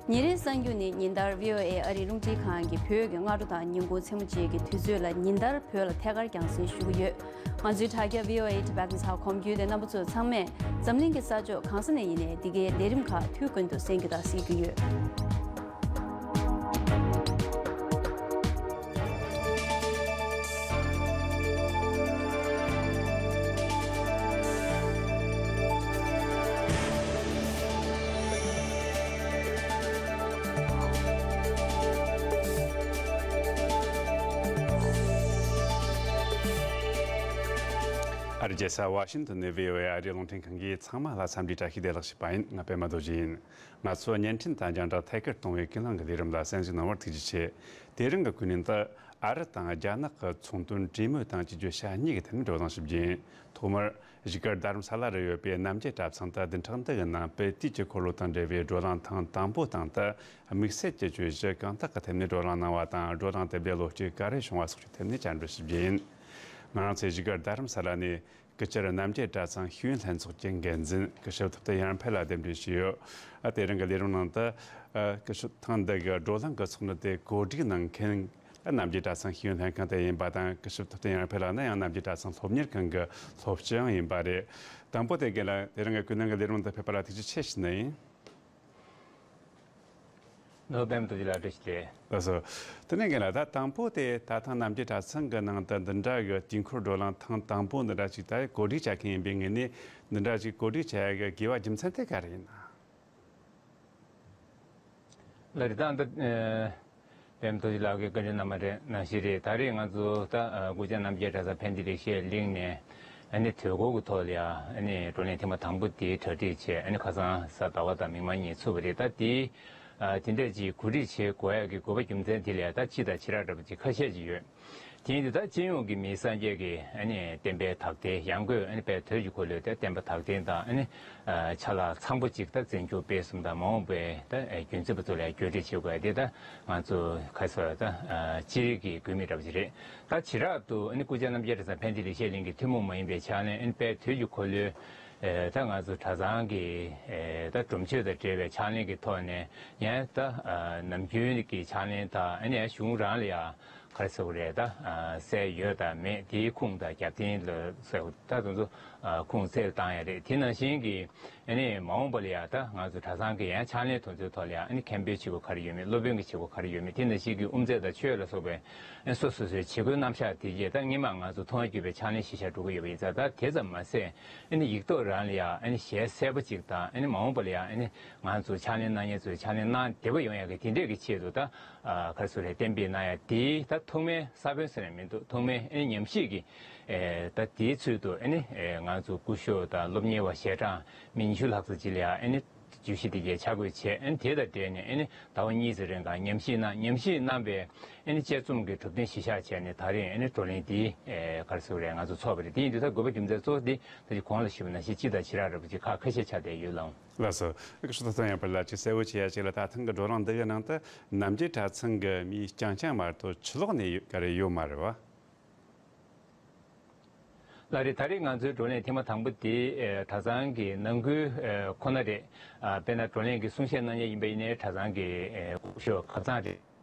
ཉིན་རེའི་གསར་འགྱུར་ནི་ཉིན་ལྟར་བྷི་ཨོ་ཨེ་ཨ་རིའི་རླུང་འཕྲིན་ཁང་གི་བོད་ཀྱི་སྔ་དྲོ་དང་ཉིན་གུང་མཚན་མོ་བཅས་ཀྱི་དུས་ཚོད་ལ་ཉིན་ལྟར་བོད་ལ་ཐད་ཀར་རྒྱང་སྲིང་ཞུ་གི་ཡོད། ང་ཚོའི་དྲ་རྒྱ་བྷི་ཨོ་ཨེ་ཊི་བྷེ་ཊི་ལེན་ཊི་ཧབ་ཁོམ་བརྒྱུད་དེ་རྣམ་པ་ཚོ་ཚང་མས་འཛམ་གླིང་གི་ས་ཕྱོགས་གང་ས་ནས་ཡིན་ནའི་འདི་གའི་ལས་རིམ་ཁག་དུས་ཀུན་ཏུ་གསན་རྒྱུ་དང་གཟིགས་རྒྱུ་ཡོད། ཨ་རིའི་རྒྱལ་ས་ཝ་ཤིང་ཏོན་ནས་བྷི་ཨོ་ཨེ་ཨ་རིའི་རླུང་འཕྲིན་ཁང་གིས་ཚང་མ་ལ་འཚམས་འདྲི་བཀྲ་ཤིས་བདེ་ལེགས་ཞུས་པ་ཡིན། ང་པད་མ་རྡོ་རྗེ་ཡིན། ང་ཚོ་བརྙན་འཕྲིན་དང་རྒྱང་བསྒྲགས་ཐད་ཀར་གཏོང་བའི་ཀུན་གླེང་གི་ལས་རིམ་ལ་གསན་གཟིགས་གནང་བར་ཐུགས་རྗེ་ཆེ། དེ་རིང་གི་ཀུན་གླེང་དུ། ཨ་རི་དང་རྒྱ་ནག་གི་ཚོང་དོན་གྲོས་མོལ་དང་བཅས་བརྗོད་བྱ་གཉིས་ཀྱི་ཐད་ནས་བགྲོ་གླེང་ཞིག་བྱེད། ཐོག་མར་བཞུགས་སྒར་རྡ་རམ་ས་ལ་རུ་ཡོད་པའི་རྣམ་རྒྱལ་གྲྭ་ཚང་དུ་བདུན་ཕྲག་འདི་གི་ནང་པའི་དུས་ཀྱི་འཁོར་ལོ་དང་འབྲེལ་བའི་བགྲོ་གླེང་ཐེངས་དང་པོ་སྟེང་དུ། དམིགས་བསལ་གྱི་བརྗོད་གཞི་གང་དག་གི་ཐད་ནས་བགྲོ་གླེང་གནང་བ་དང་། བགྲོ་གླེང་དེ་འདྲའི་བློ་སྐྱེད་ག་རེ་བྱུང་བ་སོགས་ཀྱི་ཐད་ནས་བཅར་འདྲི་ཞིག་བྱེད། ང་རང་ཚོའི་བཞུགས་སྒར་རྡ་རམ་ས་ལ་ནས་སྐུ་བཅར་རྣམ་རྒྱལ་གྲྭ་ཚང་ཤེས་ཡོན་ལྷན་ཚོགས་ཀྱི་འགན་འཛིན་སྐུ་ཞབས་ཐུབ་བསྟན་ཡར་འཕེལ་ལགས་གདན་འདྲེན་ཞུས་ཡོད། ཨ། དེ་རིང་གི་ལས་རིམ་ནང་དུ། ཨ། སྐུ་ཞབས། ཐེངས་འདི་གི་བགྲོ་གླེང་གི་ཚོགས་འདུ་དེ་གོ་སྒྲིག་གནང་མཁན། ཨ། རྣམ་རྒྱལ་གྲྭ་ཚང་ཤེས་ཡོན་ལྷན་ཁང་དེ་ཡིན་པ་དང་། སྐུ་ཞབས་ཐུབ་བསྟན་ཡར་འཕེལ་ལགས་ནི་ཡང་རྣམ་རྒྱལ་གྲྭ་ཚང་སློབ་གཉེར་ཁང་གི་སློབ་སྤྱི་ཡང་ཡིན་པ་རེད། དང་པོ་དེ་རྒན་ལགས། དེ་རིང་གི་ཀུན་གླེང་གི་ལས་རིམ་དུ་ཕེབས་པ་ལ་ཐུགས་རྗེ་ཆེ་ཞུ་ནི་ཡིན། ནོར་བུ་པད་མ་རྡོ་རྗེ་ལགས་བཀྲ་ཤིས་བདེ་ལེགས། ལགས་སོ། དེ་ནས་རྒན་ལགས། ད་དང་པོ་དེ་ད་ཐེངས་རྣམ་རྒྱལ་གྲྭ་ཚང་གི་ནང་དུ་འདི་འདྲ་གི་དུས་འཁོར་བགྲོ་གླེང་ཐེངས་དང་པོ་འདི་འདྲ་ཅིག་ད་གོ་སྒྲིག་བྱ་མཁན་ཡིན་པའི་ངོས་ནས། འདི་འདྲ་ཅིག་གོ་སྒྲིག་བྱ་ཡ་གི་དགོས་པ་རྒྱུ་མཚན་དེ་ག་རེ་ཡིན་ན། ལགས་རེད། ད་འདི། ཨ། པད་མ་རྡོ་རྗེ་ལགས་ཀྱིས་བཀའ་འདྲི་གནང་བ་རེད། ནང་བཞིན་རེད། ད་རེས་ང་ཚོ་ད། ཨ། སྐུ་བཅར་རྣམ་རྒྱལ་གྲྭ་ཚང་ཕན་བདེ་ལེགས་བཤད་གླིང་ནས། ཨ་ནི་དུས་འཁོར་གྱི་ཐོག་ལ་ཡ། ཨ་ནི་བགྲོ་གླེང་ཐེངས་མ་དང་པོ་དེའི་གྲ་སྒྲིག་བྱས། ཨ་ནི་ཁ་སང་གཟའ་ཟླ་བ་དང་མིག་དམར་གཉིས་ཚུགས་པ་རེད། ད་དེའི། ཨ། དེ་འདྲ་ཅིག་གོ་སྒྲིག་བྱེད་དགོས་ཡ་གི་དགོས་པ་རྒྱུ་མཚན་དེ་ལ་ཡ། ད་སྤྱི་དང་ཕྱི་རགས་འདྲ་པོ་ཅིག་ཁ་ཤས་ཅིག་ཡོད། དེ་ཡིན་དུས་ད་སྤྱི་ཡོངས་ཀྱི་མིའི་སངས་རྒྱས་ཀྱི། ཨ་ནི་བསྟན་པའི་དག་ཐེར་ཡང་སྒོས། ཨ་ནི་དཔལ་དུས་ཀྱི་འཁོར་ལོའི་ད་བསྟན་པ་དག་ཐེར་དང་། ཨ་ནི། ཨ། ཆ་ལག་ཚང་པོ་ཅིག་ད་འཛིན་སྐྱོང་སྤེལ་གསུམ་དང་། མ་འོངས་པའི་ད། ཨ། རྒྱུན་འཛིན་པ་ཚོ་ལ་བཀོད་སྒྲིག་བྱེད་དགོས་ཡ་དེ། ད་ང་ཚོ་ག་རེ་ཟེར། ད། ཨ། སྤྱི་རིགས་ཀྱི་དགོས་དམིགས་འདྲ་པོ་ཅིག་རེད། ད་བྱེ་བྲག་ཏུ། ཨ་ནི་སྐུ་བཅར་རྣམ་རྒྱལ་གྲྭ་ཚང་ཕན་བདེ་ལེགས་བཤད་གླིང་གི་ཐུན་མོང་མ་ཡིན་པའི་ཕྱག་ལེན། ཨ་ནི་དཔལ་དུས་ཀྱི་འཁོར་ལོའི། ཨ། ད་ང་ཚོ་གྲྭ་ཚང་གི། ཨ། ད་སྒྲུབ་མཆོད་དང་འབྲེལ་བའི་ཕྱག་ལེན་གྱི་ཐོག་ནས་ཡང་། ད། ཨ། ནམ་རྒྱུན་གྱི་ཕྱག་ལེན་དང་། ཨ་ནི་གཞུང་རང་ལ་ཡ། ག་རེ་ཟེར་དགོས་རེད། ད། ཨ། གསལ་ཡོད་དང་མེད། དེའི་ཁུངས་དང་རྒྱབ་རྟེན་ལ་ཟེར། ད་དེ་ཚོ། ཨ། ཁུངས་གསལ་བཏང་ཡ་རེད། དེ་ནང་བཞིན་གྱི། ཨ་ནི་མ་འོངས་པ་ལ་ཡ། ད་ང་ཚོ་གྲྭ་ཚང་གི་ཡང་ཕྱག་ལེན་དེ་ཚོའི་ཐོག་ལ་ཡ། ཨ་ནི་མཁན་པོའི་བྱེད་སྒོ་ག་རེ་ཡོད་མེད། སློབ་དཔོན་གྱི་བྱེད་སྒོ་ག་རེ་ཡོད་མེད། དེ་ནང་བཞིན་གྱི་དབུ་མཛད་དང་ཆོས་ལ་སོགས་པའི། ཨ། སོ་སོ་སོའི་བྱེད་སྒོའི་རྣམ་གཞག་དེ་རྗེས་ད་སྔོན་མ་ང་ཚོ་མཐོང་བརྒྱུད་པའི་ཕྱག་ལེན་གཞིར་བཞག་འགྲོ་གི་ཡོད་པ་ཡིན་ཙང་། ད་དེ་ཙམ་མ་ཟད། ཨ་ནི་ཡིག་ཐོག་རང་ལ་ཡ། ཨ་ནི་ཞལ་གསལ་པོ་ཅིག་དང་། ཨ་ནི་མ་འོངས་པ་ལ་ཡ། ཨ་ནི་ང་ཚོ་ཕྱག་ལེན་གནང་མཁན་ཚོས་ཕྱག་ལེན་གནང་བདེ་པོ་ཡོང་ཡ་གི་དེ་འདྲས་ཀྱི་ཆེད་དུ། ད། ཨ། ག་རེ་ཟེར་རེད། གཏན་འབེབས་གནང་ཡ་དེ་ད་ཐོག་མའི་ས་བོན་ཟེར་ནས་མི་འདུག། ཐོག་མའི། ཨ་ནི་ཉམས་ཞིབ་ཀྱི། ཨེ། ད་དེའི་ཚུལ་དུ། ཨ་ནི། ཨེ། ང་ཚོ་སྐུ་ཞབས་དང་སློབ་གཉེར་བ་ཞལ་གྲངས་མི་ཉི་ཤུ་ལྷག་ཙམ་ཅིག་ལ་ཡ། ཨ་ནི་ བརྗོད་གཞི་དེ་གའི་ཆ་བགོས་བྱས། ཨ་ནི་དེ་དང་འབྲེལ་ནས་ཨ་ནི་ཟླ་བ་གཉིས་ཙམ་རིང་ག་ཉམས་ཞིབ་གནང་། ཉམས་ཞིབ་གནང་བའི་ཨ་ནི་དཔྱད་རྩོམ་གྱི་གྲུབ་དོན་གཞི་བཞག་བྱས་ནས་ད་རེས་ཨ་ནི་བགྲོ་གླེང་འདི་ཨེ་ག་རེ་ཟེར་དགོས་རེད། ང་ཚོ་ཚོགས་པ་རེད། དེ་ཡིན་དུས་ད་དགོས་པ་རྒྱུ་མཚན་གཙོ་བོ་འདི་ད་ཅི་གོང་ལ་ཞུས་པ་ནང་བཞིན་སྤྱི་དང་བྱེ་བྲག་རེད་པ་ཅིག་ཁག་ཁ་ཤས་ཆགས་བསྡད་ཡོད་ལགས། ལགས་སོ། ཁ་ཤས་ཐོག་ཐང་ཡང་པ་ལ་ཅིག་གསལ་བོ་བྱེད་ཡ་ཅིག་ལ། ད་ཐེངས་ཀྱི་བགྲོ་གླེང་འདི་གའི་ནང་དུ་རྣམ་རྒྱལ་གྲྭ་ཚང་གི་མི་རྐྱང་རྐྱང་མ་གཏོགས་ཕྱི་ལོགས་ནས་ཡོད་ག་རེ་ཡོད་མ་རེད་བ། ལགས་རེད། ད་རེས་ང་ཚོའི་བགྲོ་གླེང་ཐེངས་མ་དང་པོ་དེ་ཨེ་གྲྭ་ཚང་གི་ནང་ཁུལ་ཨེ་ཁོ་ན་རེད། ཨ་དཔེར་ན་བགྲོ་གླེང་གི་གསུང་བཤད་གནང་མཁན་ཡིན་པ་ཡིན་ནའི་གྲྭ་ཚང་གི་ཨེ་སྐུ་ཞབས་ཁ་སང་རེད།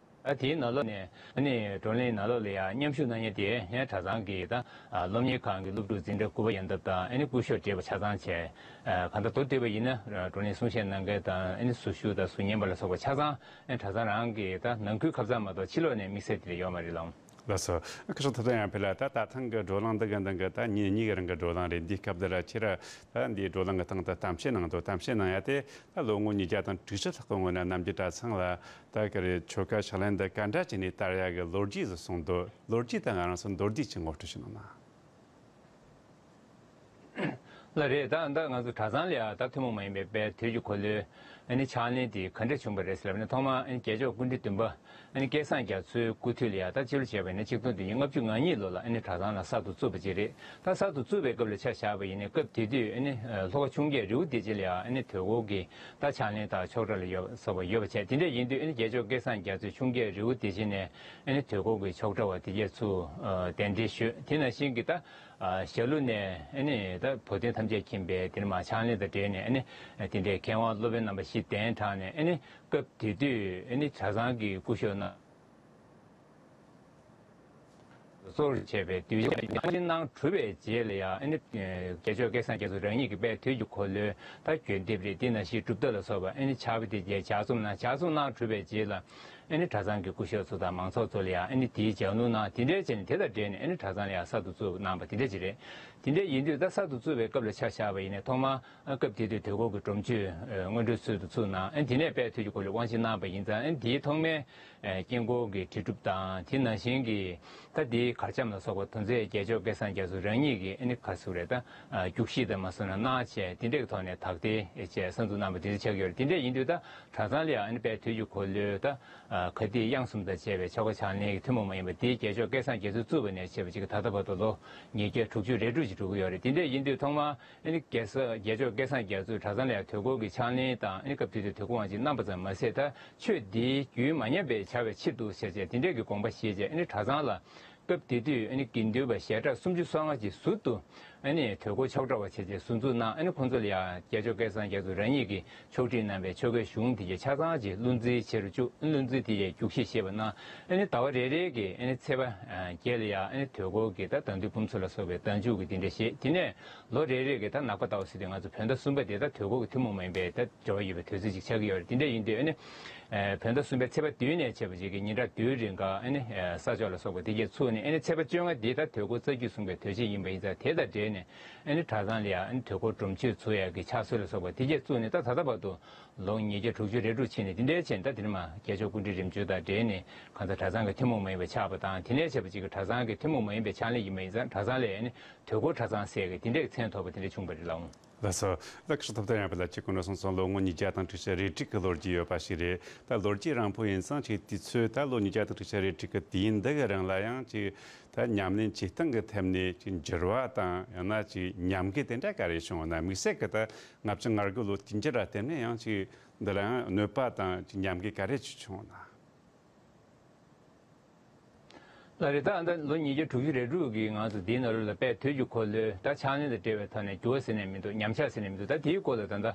ཨ་དེའི་ནང་ལོགས་ནས་ཨ་ནི་བགྲོ་གླེང་ནང་ལོགས་ལ་ཡང་མཉམ་ཞུགས་གནང་མཁན་དེ་ཨེ་གྲྭ་ཚང་གི་ད་ཨ་སློབ་གཉེར་ཁང་གི་སློབ་ཕྲུག་འཛིན་གྲྭ་དགུ་པ་ཡན་འདབ་དང་ཨ་ནི་སྐུ་ཞབས་བགྲེས་པ་ཆ་ཚང་བྱས། ཨ་གང་ལྟར་མདོར་བསྡུས་པ་ཡིན་ན་བགྲོ་གླེང་གསུང་བཤད་གནང་མཁན་དང་ཨ་ནི་ཟུར་ཞུགས་དང་ཟུར་ཉན་པ་ལ་སོགས་པ་ཆ་ཚང་ཨ་གྲྭ་ཚང་རང་གི་ད་ནང་ཁུལ་ཁ་ཚང་མ་གཏོགས་ཕྱི་ལོགས་ནས་དམིགས་བསལ་དེ་འདྲ་ཡོད་མ་རེད་ལགས། ལགས་སོ། ཁ་ཤས་ཐོག་ཐང་ཡང་པ་ལ་ད་ད་ཐེངས་ཀྱི་བགྲོ་གླེང་འདི་གའི་ནང་གི་ད་ཉིན་གཉིས་ཀྱི་རིང་གི་བགྲོ་གླེང་རེད། འདིའི་སྐབས་འདི་ལ་ཁྱེད་རང་ད་འདིའི་བགྲོ་གླེང་གི་སྟེང་དུ་གཏམ་བཤད་གནང་འདུག་གཏམ་བཤད་གནང་ཡ་དེ་ད་ལོ་ངོ་ཉིས་བརྒྱ་དང་དྲུག་ཅུ་ལྷག་གི་སྔོན་ན་རྣམ་རྒྱལ་གྲྭ་ཚང་ལ་ད་ག་རེ་ཆོ་ག་ཕྱག་ལེན་འདི་ག་འདྲ་བྱས་ནས་དར་ཡ་གི་ལོ་རྒྱུས་སུ་གསུངས་འདུག་ལོ་རྒྱུས་དེ་ང་རང་ཚོ་མདོར་བསྡུས་ཀྱིས་ངོ་སྤྲོད་ཞུ་གནང་ན། ལགས་རེད། ད་ད་ང་ཚོ་གྲྭ་ཚང་ལ་ཡ་ད་ཐུན་མོང་མ་ཡིན་པའི་དཔལ་དུས་ཀྱི་འཁོར་ལོའི་ཨ་ནི་ཕྱག་ལེན་དེ་ག་འདྲ་བྱུང་བ་རེད་ཟེར་ལབ་ན། ཐོག་མར་ཨ་ནི་རྒྱལ་མཆོག་སྐུ་ཕྲེང་བདུན་པ་ཨ་ནི་སྐལ་བཟང་རྒྱ་མཚོའི་སྐུ་དུས་ལ་ཡ་ད་སྤྱི་ལོ་བྱས་པ་ཡིན་ན་ཆིག་སྟོང་བདུན་བརྒྱ་ལྔ་བཅུ་ང་གཉིས་ལོ་ལ་ཨ་ནི་གྲྭ་ཚང་ལ་གསར་དུ་བཙུགས་པ་ཅིག་རེད། ད་གསར་དུ་བཙུགས་པའི་སྐབས་ལ་ཆ་བཞག་པ་ཡིན་ན་སྐབས་དེ་དུས་ཨ་ནི་ལྷོ་ཁ་ཆུ་འགྱེལ་རི་བོ་བདེ་ཆེན་ལ་ཡ་ཨ་ནི་དོལ་སྐོར་གྱི་ད་ཕྱག་ལེན་དང་ཆོག་གྲྭ་ལ་ཡོད་སོགས་པ་ཡོད་པ་བྱས། དེ་འདྲ་ཡིན་དུས་ཨ་ནི་རྒྱལ་མཆོག་སྐལ་བཟང་རྒྱ་མཚོས་ཆུ་འགྱེལ་རི་བོ་བདེ་ཆེན་ནས་ཨ་ནི་དོལ་སྐོར་གྱི་ཆོག་གྲྭ་བ་དེ་གས་ཚུར་ཨ་གདན་འདྲེན་ཞུས། དེ་ནང་བཞིན་གྱི་ད་ཨ་ཞྭ་ལུ་ནས་ཨ་ནི་ད་བོ་དོན་ཐམས་ཅད་མཁྱེན་པའི་དེ་ནས་མར་ཕྱག་ལེན་དང་འབྲེལ་ནས་ཨ་ནི་དེ་འདྲའི་མཁས་དབང་སློབ་དཔོན་རྣམ་པ་བཞི་གདན་དྲངས་ནས། ཨ་ནི་སྐབས་དེ་དུས་ཨ་ནི་གྲྭ་ཚང་གི་སྐུ་ཞབས་རྣམས་གཙོ་བོར་བྱས་པའི་གདུལ་བྱ་དབང་ཆེན་གནང་གྲུབ་པའི་རྗེས་ལ་ཡང་ཨ་ནི་རྒྱལ་མཆོག་སྐལ་བཟང་རྒྱ་མཚོ་རང་ཉིད་ཀྱི་དཔལ་དུས་ཀྱི་འཁོར་ལོའི་ད་བརྒྱུད་འདེབས་རེད། དེ་ནང་བཞིན་གྲུབ་རྟགས་ལ་སོགས་པ་ཨ་ནི་ཕྱག་དཔེ་དེ་རྗེས་ལྗགས་རྩོམ་གནང་། ལྗགས་རྩོམ་གནང་གྲུབ་པའི་རྗེས་ལ་ཨ་ནི་གྲྭ་ཚང་གི་སྐུ་ཞབས་ཚོ་དང་མང་ཚོགས་ཚོ་ལ་ཡང་ཨ་ནི་དེའི་ལྗགས་ལུང་གནང་། དེ་འདྲའི་བྱས་ནས་དེ་དང་འབྲེལ་ནས་ཨ་ནི་གྲྭ་ཚང་ལ་ཡང་གསར་དུ་བཙུགས་གནང་བ་དེ་འདྲ་ཅིག་རེད། དེ་འདྲ་ཡིན་དུས་ད་གསར་དུ་བཙུགས་པའི་སྐབས་ལ་ཆ་བཞག་པ་ཡིན་ན་ཐོག་མར་ཨ་སྐབས་དེ་དུས་དོལ་སྐོར་གྱི་སྒྲོམ་གཞི་ཨ་སྔོན་འགྲོའི་ཚུལ་དུ་ཚུགས་གནང་། ཨ་ནི་དེ་ནས་དཔལ་དུས་ཀྱི་འཁོར་ལོའི་དབང་ཆེན་གནང་བ་ཡིན་ཙང་། ཨ་ནི་དེའི་ཐོག་མའི་ཨ་དཀྱིལ་འཁོར་གྱི་དྲིལ་སྒྲུབ་དང་། དེ་ནང་བཞིན་གྱི་ད་དེའི་གར་འཆམ་ལ་སོགས་པ་དོན་ཚན་རྒྱལ་མཆོག་སྐལ་བཟང་རྒྱ་མཚོ་རང་ཉིད་ཀྱིས་ཨ་ནི་ག་རེ་ཟེར་དགོས་རེད། ད་ཨ་རྒྱུགས་གཞི་དང་མ་སོང་ན་གནང་བྱས། དེ་འདྲའི་ཐོག་ནས་དག་ཐེར་བྱས་གསར་འཛུགས་གནང་བ་དེ་འདྲ་ཆགས་ཀྱི་ཡོད་རེད། དེ་འདྲ་ཡིན་དུས་ད་གྲྭ་ཚང་ལ་ཡང་ཨ་ནི་དཔལ་དུས་ཀྱི་འཁོར་ལོའི་ད་ཨ་ག་དེའི་དབྱངས་གསུམ་དང་བཅས་པའི་ཆོ་ག་ཕྱག་ལེན་གྱི་ཐུན་མོང་མ་ཡིན་པ་དེ་རྒྱལ་མཆོག་སྐལ་བཟང་རྒྱ་མཚོས་བཙུགས་པ་ནས་བྱས་པ་ཅིག་གིས་ད་ལྟ་བར་དུ་ལོ་ཉིས་བརྒྱ་དྲུག་ཅུ་རེ་དྲུག་ཅིག་འགྲོ་གི་ཡོད་རེད། དེ་འདྲ་ཡིན་དུས་ཐོག་མར་ཨ་ནི་རྒྱལ་ས་རྒྱལ་མཆོག་སྐལ་བཟང་རྒྱ་མཚོས་གྲྭ་ཚང་ལ་ཡང་དོལ་སྐོར་གྱི་ཕྱག་ལེན་དང་། ཨ་ནི་སྐབས་དེ་དུས་དོལ་སྐོར་དབང་ཆེན་གནང་བ་ཙམ་མ་ཟད། ད་ཆོས་འདིའི་རྒྱུན་མ་ཉམས་པའི་བྱ་བའི་ཆེད་དུ་ཟེར་བྱས་དེ་འདྲ་གི་དགོངས་པ་བཞེས་བྱས། ཨ་ནི་གྲྭ་ཚང་ལ་སྐབས་དེ་དུས་ཨ་ནི་དགེ་འདུན་པ་ཞལ་གྲངས་སུམ་ཅུ་སོ་ལྔ་ཅིག་ཟུར་དུ་ཨ་ནི་དོལ་སྐོར་ཆོག་གྲྭ་བ་བྱས་བྱས་ཟུར་འཛུགས་གནང་། ཨ་ནི་ཁོང་ཚོ་ལ་ཡང་རྒྱལ་མཆོག་སྐལ་བཟང་རྒྱ་མཚོ་རང་ཉིད་ཀྱིས་ཕྱོགས་སྒྲིག་གནང་བའི་ཆོ་གའི་གཞུང་དེ་གའི་ཆ་ཚང་ཅིག་བློ་འཛིན་བྱེད་རུ་བཅུག་བློ་འཛིན་དེ་གའི་རྒྱུགས་གཞི་བཞེས་པ་གནང་། ཨ་ནི་ཟླ་བ་རེ་རེ་གི་ཨ་ནི་ཚེས་པ་ཨ་བརྒྱད་ལ་ཡང་ཨ་ནི་དོལ་སྐོར་གྱི་ད་དང་འདོད་ཕུན་ཚོགས་ལ་སོགས་པའི་དང་ཆོས་ཀྱི་དེ་འདྲ་བཞེས། དེ་ནས་ལོ་རེ་རེ་གི་ད་ནག་པ་ཟླ་བ་ཟེར་དུས་ང་ཚོ་བོད་ཟླ་གསུམ་པ་དེ་ད་དོལ་སྐོར་གྱི་ཐུན་མོང་མ་ཡིན་པའི་ད་འབྲེལ་བ་ཡོད་པའི་དུས་ཚོད་ཅིག་ཆགས་ཀྱི་ཡོད་རེད། དེ་འདྲ་ཡིན་དུས་ཨ་ནི་ཨ་བོད་ཟླ་གསུམ་པའི་ཚེས་པ་བདུན་ནས་བྱས་པ་ཅིག་གི་ཉིན་གྲངས་བདུན་རིང་ག་ཨ་ནི་ཨ་ས་ཆོག་ལ་སོགས་པ་དེ་གས་ཚུགས་ནས། ཨ་ནི་ཚེས་པ་བཅོ་ལྔ་དེ་ད་དོལ་སྐོར་རྩ་རྒྱུད་གསུམ་གའི་དུས་ཆེན་ཡིན་པ་ཡིན་ཙང་། དེ་དང་འབྲེལ་ནས་ཨ་ནི་གྲྭ་ཚང་ལ་ཡང་ཨ་ནི་དོལ་སྐོར་སྒྲོམ་གཞི་ཚུགས་ཡག་གི་ཕྱག་སྲོལ་ལ་སོགས་པ་དེ་གས་བཙུགས་ནས། ད་ད་ལྟ་བར་དུ་ལོ་ཉིས་བརྒྱ་དྲུག་ཅུ་རེ་དྲུག་ཕྱིན་ནས། དེ་འདྲའི་ཕྱིན། ད་དེ་ནས་མར་རྒྱལ་མཆོག་སྐུ་ཕྲེང་རིམ་བྱོན་དང་འབྲེལ་ནས་གང་ལྟར་གྲྭ་ཚང་གི་ཐུན་མོང་མ་ཡིན་པ་ཆགས་པ་དང་། དེ་ནས་བྱས་པ་ཅིག་གི་གྲྭ་ཚང་གི་ཐུན་མོང་མ་ཡིན་པའི་ཕྱག་ལེན་ཡིན་པ་ཡིན་ཙང་། གྲྭ་ཚང་ལ་ཨ་ནི་དོལ་སྐོར་གྲྭ་ཚང་ཟེར་གི་དེ་འདྲའི་མཚན་ཐོགས་པ་དེ་འདྲ་བྱུང་བ་རེད་ལགས། ལགས་སོ། ད་ཁ་ཤས་ཐོབ་ཐང་ཡང་པ་ལ་ཅིག་གོང་ནས་གསུངས་སོང་། ལོ་ངོ་ཉིས་བརྒྱ་དང་དྲུག་ཅུ་རེ་དྲུག་གི་ལོ་རྒྱུས་ཡོད་པ་ཞིག་རེད། ད་ལོ་རྒྱུས་རིང་པོ་ཡིན་ཙང་ཅིག་དུས་ཚོད་ད་ལོ་ཉིས་བརྒྱ་དང་དྲུག་ཅུ་རེ་དྲུག་གི་དུས་ཡུན་འདི་གི་རིང་ལ་ཡང་ཅིག་ད་ཉམས་ལེན་བྱེད་སྟངས་ཀྱི་ཐད་ནས་ཅིག་འགྱུར་བ་དང་། ཡང་ན་ཅིག་ཉམས་རྒུད་དེ་འདྲ་ག་རེ་བྱུང་ན། དམིགས་བསལ་གྱི་ད་ལྔ་བཅུ་ང་དགུ་ལོ་དུས་འགྱུར་ལ་བརྟེན་ནས་ཡང་ཅིག་འདི་ལ་ཡང་གནོད་པ་དང་ཅིག་ཉམས་རྒུད་ག་རེ་ཅིག་བྱུང་ན། ལགས་རེད། ད་ལྟ་ལོ་ཉིས་བརྒྱ་དྲུག་ཅུ་རེ་དྲུག་གི་ང་ཚོ་འདིའི་ནང་ལོགས་ལ་དཔལ་དུས་ཀྱི་འཁོར་ལོའི་ད་ཕྱག་ལེན་དང་འབྲེལ་བའི་ཐོག་ནས་འགྱུར་བ་ཟེར་ནས་མི་འདུག་ཉམས་ཆག་ཟེར་ནས་མི་འདུག་ད་དེའི་སྐོར་ལ་ད་ལྟ་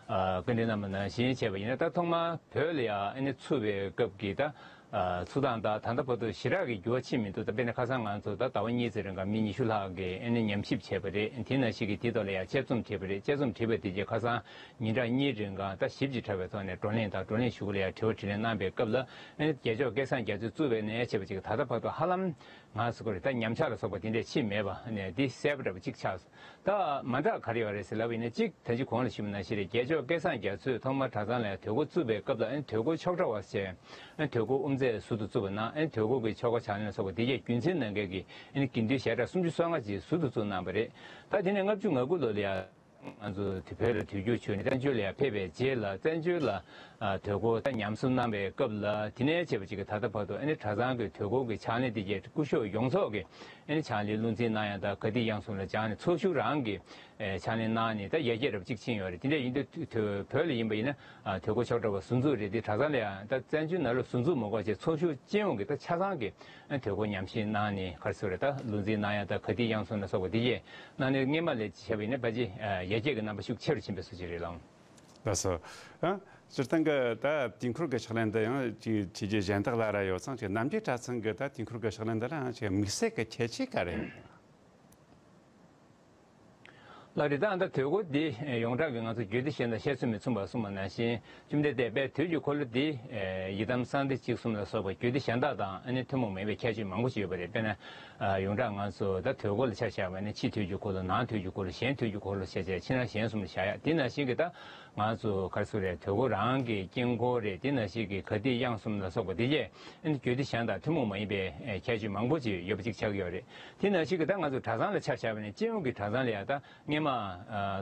ཨ་བཀའ་འདྲི་གནང་བ་ནང་བཞིན་བྱས་པ་ཡིན་ན། ད་ཐོག་མར་བོད་ལ་ཡང་ཨ་ནི་ཚུགས་པའི་སྐབས་ཀྱི་ད་ཨ་ཚུགས་སྟངས་དང་ད་ལྟ་བར་དུ་ཞེ་དྲག་གི་འགྱུར་བ་ཕྱིན་མི་འདུག་ད་དཔེར་ན་ཁ་སང་ང་ཚོ་ད་ཟླ་བ་གཉིས་ཙམ་རིང་ག་མི་ཉི་ཤུ་ལྷག་གིས་ཨ་ནི་ཉམས་ཞིབ་བྱས་པ་རེད། དེ་ནང་བཞིན་གྱི་དེའི་ཐོག་ལ་ཡང་དཔྱད་རྩོམ་བྲིས་པ་རེད། དཔྱད་རྩོམ་བྲིས་པ་དེ་རྗེས་ཁ་སང་ཉིན་གྲངས་གཉིས་རིང་ག་ད་ཞིབ་ཅིང་ཕྲ་བའི་ཐོག་ནས་བགྲོ་གླེང་དང་། བགྲོ་གླེང་ཞུ་གི་ལ་ཡང་དྲི་བ་དྲིས་ལན་གནང་པའི་སྐབས་ལ། ཨ་ནི་རྒྱལ་མཆོག་སྐལ་བཟང་རྒྱ་མཚོས་བཙུགས་པའི་ནས་བྱས་པ་ཅིག་ད་ལྟ་བར་དུ་ཧ་ལམ་ང་ཟེར་དགོས་རེད། ད་ཉམས་ཆག་ལ་སོགས་པ་དེ་འདྲས་ཕྱིན་མེད་པ། ཨ་ནི་འདི་གསལ་པོ་འདྲ་པོ་ཅིག་ཆགས་སོང་། ད་མ་འདྲ་ག་རེ་ཡོད་རེད་ཟེར་ལབ་པ་ཡིན་ན། གཅིག་ད་ཅི་གོང་ལ་ཞུས་པ་ནང་བཞིན་རེད། རྒྱལ་མཆོག་སྐལ་བཟང་རྒྱ་མཚོས་ཐོག་མར་གྲྭ་ཚང་ལ་ཡང་དོལ་སྐོར་བཙུགས་པའི་སྐབས་ལ། ཨ་ནི་དོལ་སྐོར་ཆོག་གྲྭ་བ་ཞེས་ཨ་ནི་དོལ་སྐོར་དབུ་མཛད་ཟུར་དུ་བཙུགས་པ་དང་། ཨ་ནི་དོལ་སྐོར་གྱི་ཆོ་ག་ཕྱག་ལེན་ལ་སོགས་པ་དེ་གས་རྒྱུན་འཛིན་གནང་མཁན་གྱི་ཨ་ནི་དགེ་འདུན་ཞལ་གྲངས་སུམ་ཅུ་སོ་ལྔ་ཅིག་ཟུར་དུ་བཙུགས་གནང་བ་རེད། ད་དེ་ནས་ལྔ་བཅུ་ང་དགུ་ལོ་ལ་ཡང་ ང་ཚོ་དེ་བོད་ལ་དུས་འགྱུར་བྱོན་ནས་བཙན་བྱོལ་ལ་ཡང་ཕེབས་པའི་རྗེས་ལ་བཙན་བྱོལ་ལ་ཨ་དུས་འཁོར་ད་ཉམས་གསོ་གནང་བའི་སྐབས་ལ་དེ་ནས་བྱས་པ་ཅིག་གི་ད་ལྟ་བར་དུ་ཨ་ནི་གྲྭ་ཚང་གི་དུས་འཁོར་གྱི་ཕྱག་ལེན་དེ་གའི་སྐུ་ཞབས་ཡོངས་རྫོགས་ཀྱི་ཨ་ནི་ཕྱག་ལེན་བློ་འཛིན་གནང་ཡ་དང་ག་དུས་དབྱངས་གསུམ་ལ་སྦྱངས་ནས་ཚོགས་ཞུགས་རང་གི་ཨེ་ཕྱག་ལེན་གནང་ནས་ད་ཡར་རྒྱས་རབ་གཅིག་ཕྱིན་ཡོད་རེད། དེ་འདྲ་ཡིན་དུས་དུ་བོད་ལ་ཡིན་པ་ཡིན་ན་ཨ་དུས་འཁོར་ཆོག་གྲྭ་པ་ཟུར་འཛུགས་རེད་དེ་གྲྭ་ཚང་ལ་ཡང་ད་བཙན་བྱོལ་ནང་ལོགས་ཟུར་འཛུགས་མ་དགོས་བྱས་ཚོགས་ཞུགས་སྤྱི་ཡོངས་ཀྱི་ད་ཆ་ཚང་གི་ཨ་དུས་འཁོར་ཉམས་ཞིབ་གནང་ནས་ག་རེ་ཟེར་རེད། ད་བློ་འཛིན་གནང་ཡ་ད་ག་དུས་དབྱངས་གསུམ་ལ་སོགས་པ་དེ་ཡས་གནང་ནས་སྔས་མ་ལས་བྱས་པ་ཡིན་ན་ཕལ་ཆེར་ཡར་རྒྱས་ཀྱི་རྣམ་པ་ཤུགས་ཆེ་རུ་ཕྱིན་པའི་བཟོ་ཅིག་རེད་ལགས། ལགས་སོ། ཨ། སྤྱིར་བཏང་གི་ད་དུས་འཁོར་གྱི་ཕྱག་ལེན་འདི་ཡང་ཅིག་བྱས་རྗེས་གཞན་དག་ལ་ར་ཡོད་ཙང་ཅིག་རྣམ་རྒྱལ་གྲྭ་ཚང་གི་ད་དུས་འཁོར་གྱི་ཕྱག་ལེན་འདི་ལའང་ཅིག་དམིགས་བསལ་གྱི་ཁྱད་ཆོས་ག་རེ་ཡོད། ལགས་རེད། ད་ད་དུས་འཁོར་འདི་ཡོངས་གྲགས་ཀྱི་ང་ཚོ་རྒྱུད་སྡེ་གཞན་དང་བཤད་ཚུལ་མི་མཚུངས་པ་གསུངས་པ་ནང་བཞིན་བཅོམ་ལྡན་འདས་དཔལ་དུས་ཀྱི་འཁོར་ལོ་འདི་ཡི་དམ་གསང་བདེ་འཇིགས་གསུམ་ལ་སོགས་པ་རྒྱུད་སྡེ་གཞན་དག་དང་ཨ་ནི་ཐུན་མོང་མིན་པའི་ཁྱད་ཆོས་མང་པོ་ཞིག་ཡོད་པ་རེད། དཔེར་ན། ཡོངས་གྲགས་ང་ཚོ་ད་དུས་འཁོར་ལ་ཆ་བཞག་པ་ནི་ཕྱི་དུས་ཀྱི་འཁོར་ལོ་ནང་དུས་ཀྱི་འཁོར་ལོ་གཞན་དུས་ཀྱི་འཁོར་ལོ་ཞེས་བྱ་ཕྱི་ནང་གཞན་གསུམ་ལ་བཞག་ཡ་དེ་ནང་བཞིན་གྱི་ད་ང་ཚོ་ག་རེ་ཟེར་རེད། དུས་འཁོར་རང་གི་དཀྱིལ་འཁོར་རེད། དེ་ནང་བཞིན་གྱི་ག་དུས་དབྱངས་གསུམ་ལ་སོགས་པ་དེ་རྗེས་ཨ་ནི་རྒྱུད་སྡེ་གཞན་དང་ཐུན་མོང་མ་ཡིན་པའི་ཁྱད་ཆོས་མང་པོ་ཅིག་ཡོད་པ་ཅིག་ཆགས་ཀྱི་ཡོད་རེད། དེ་ནང་བཞིན་གྱི་ད་ང་ཚོ་གྲྭ་ཚང་ལ་ཆ་བཞག་པ་ནི་སྤྱི་ཡོངས་ཀྱི་གྲྭ་ཚང་ལ་ཡང་ད་སྔས་མ་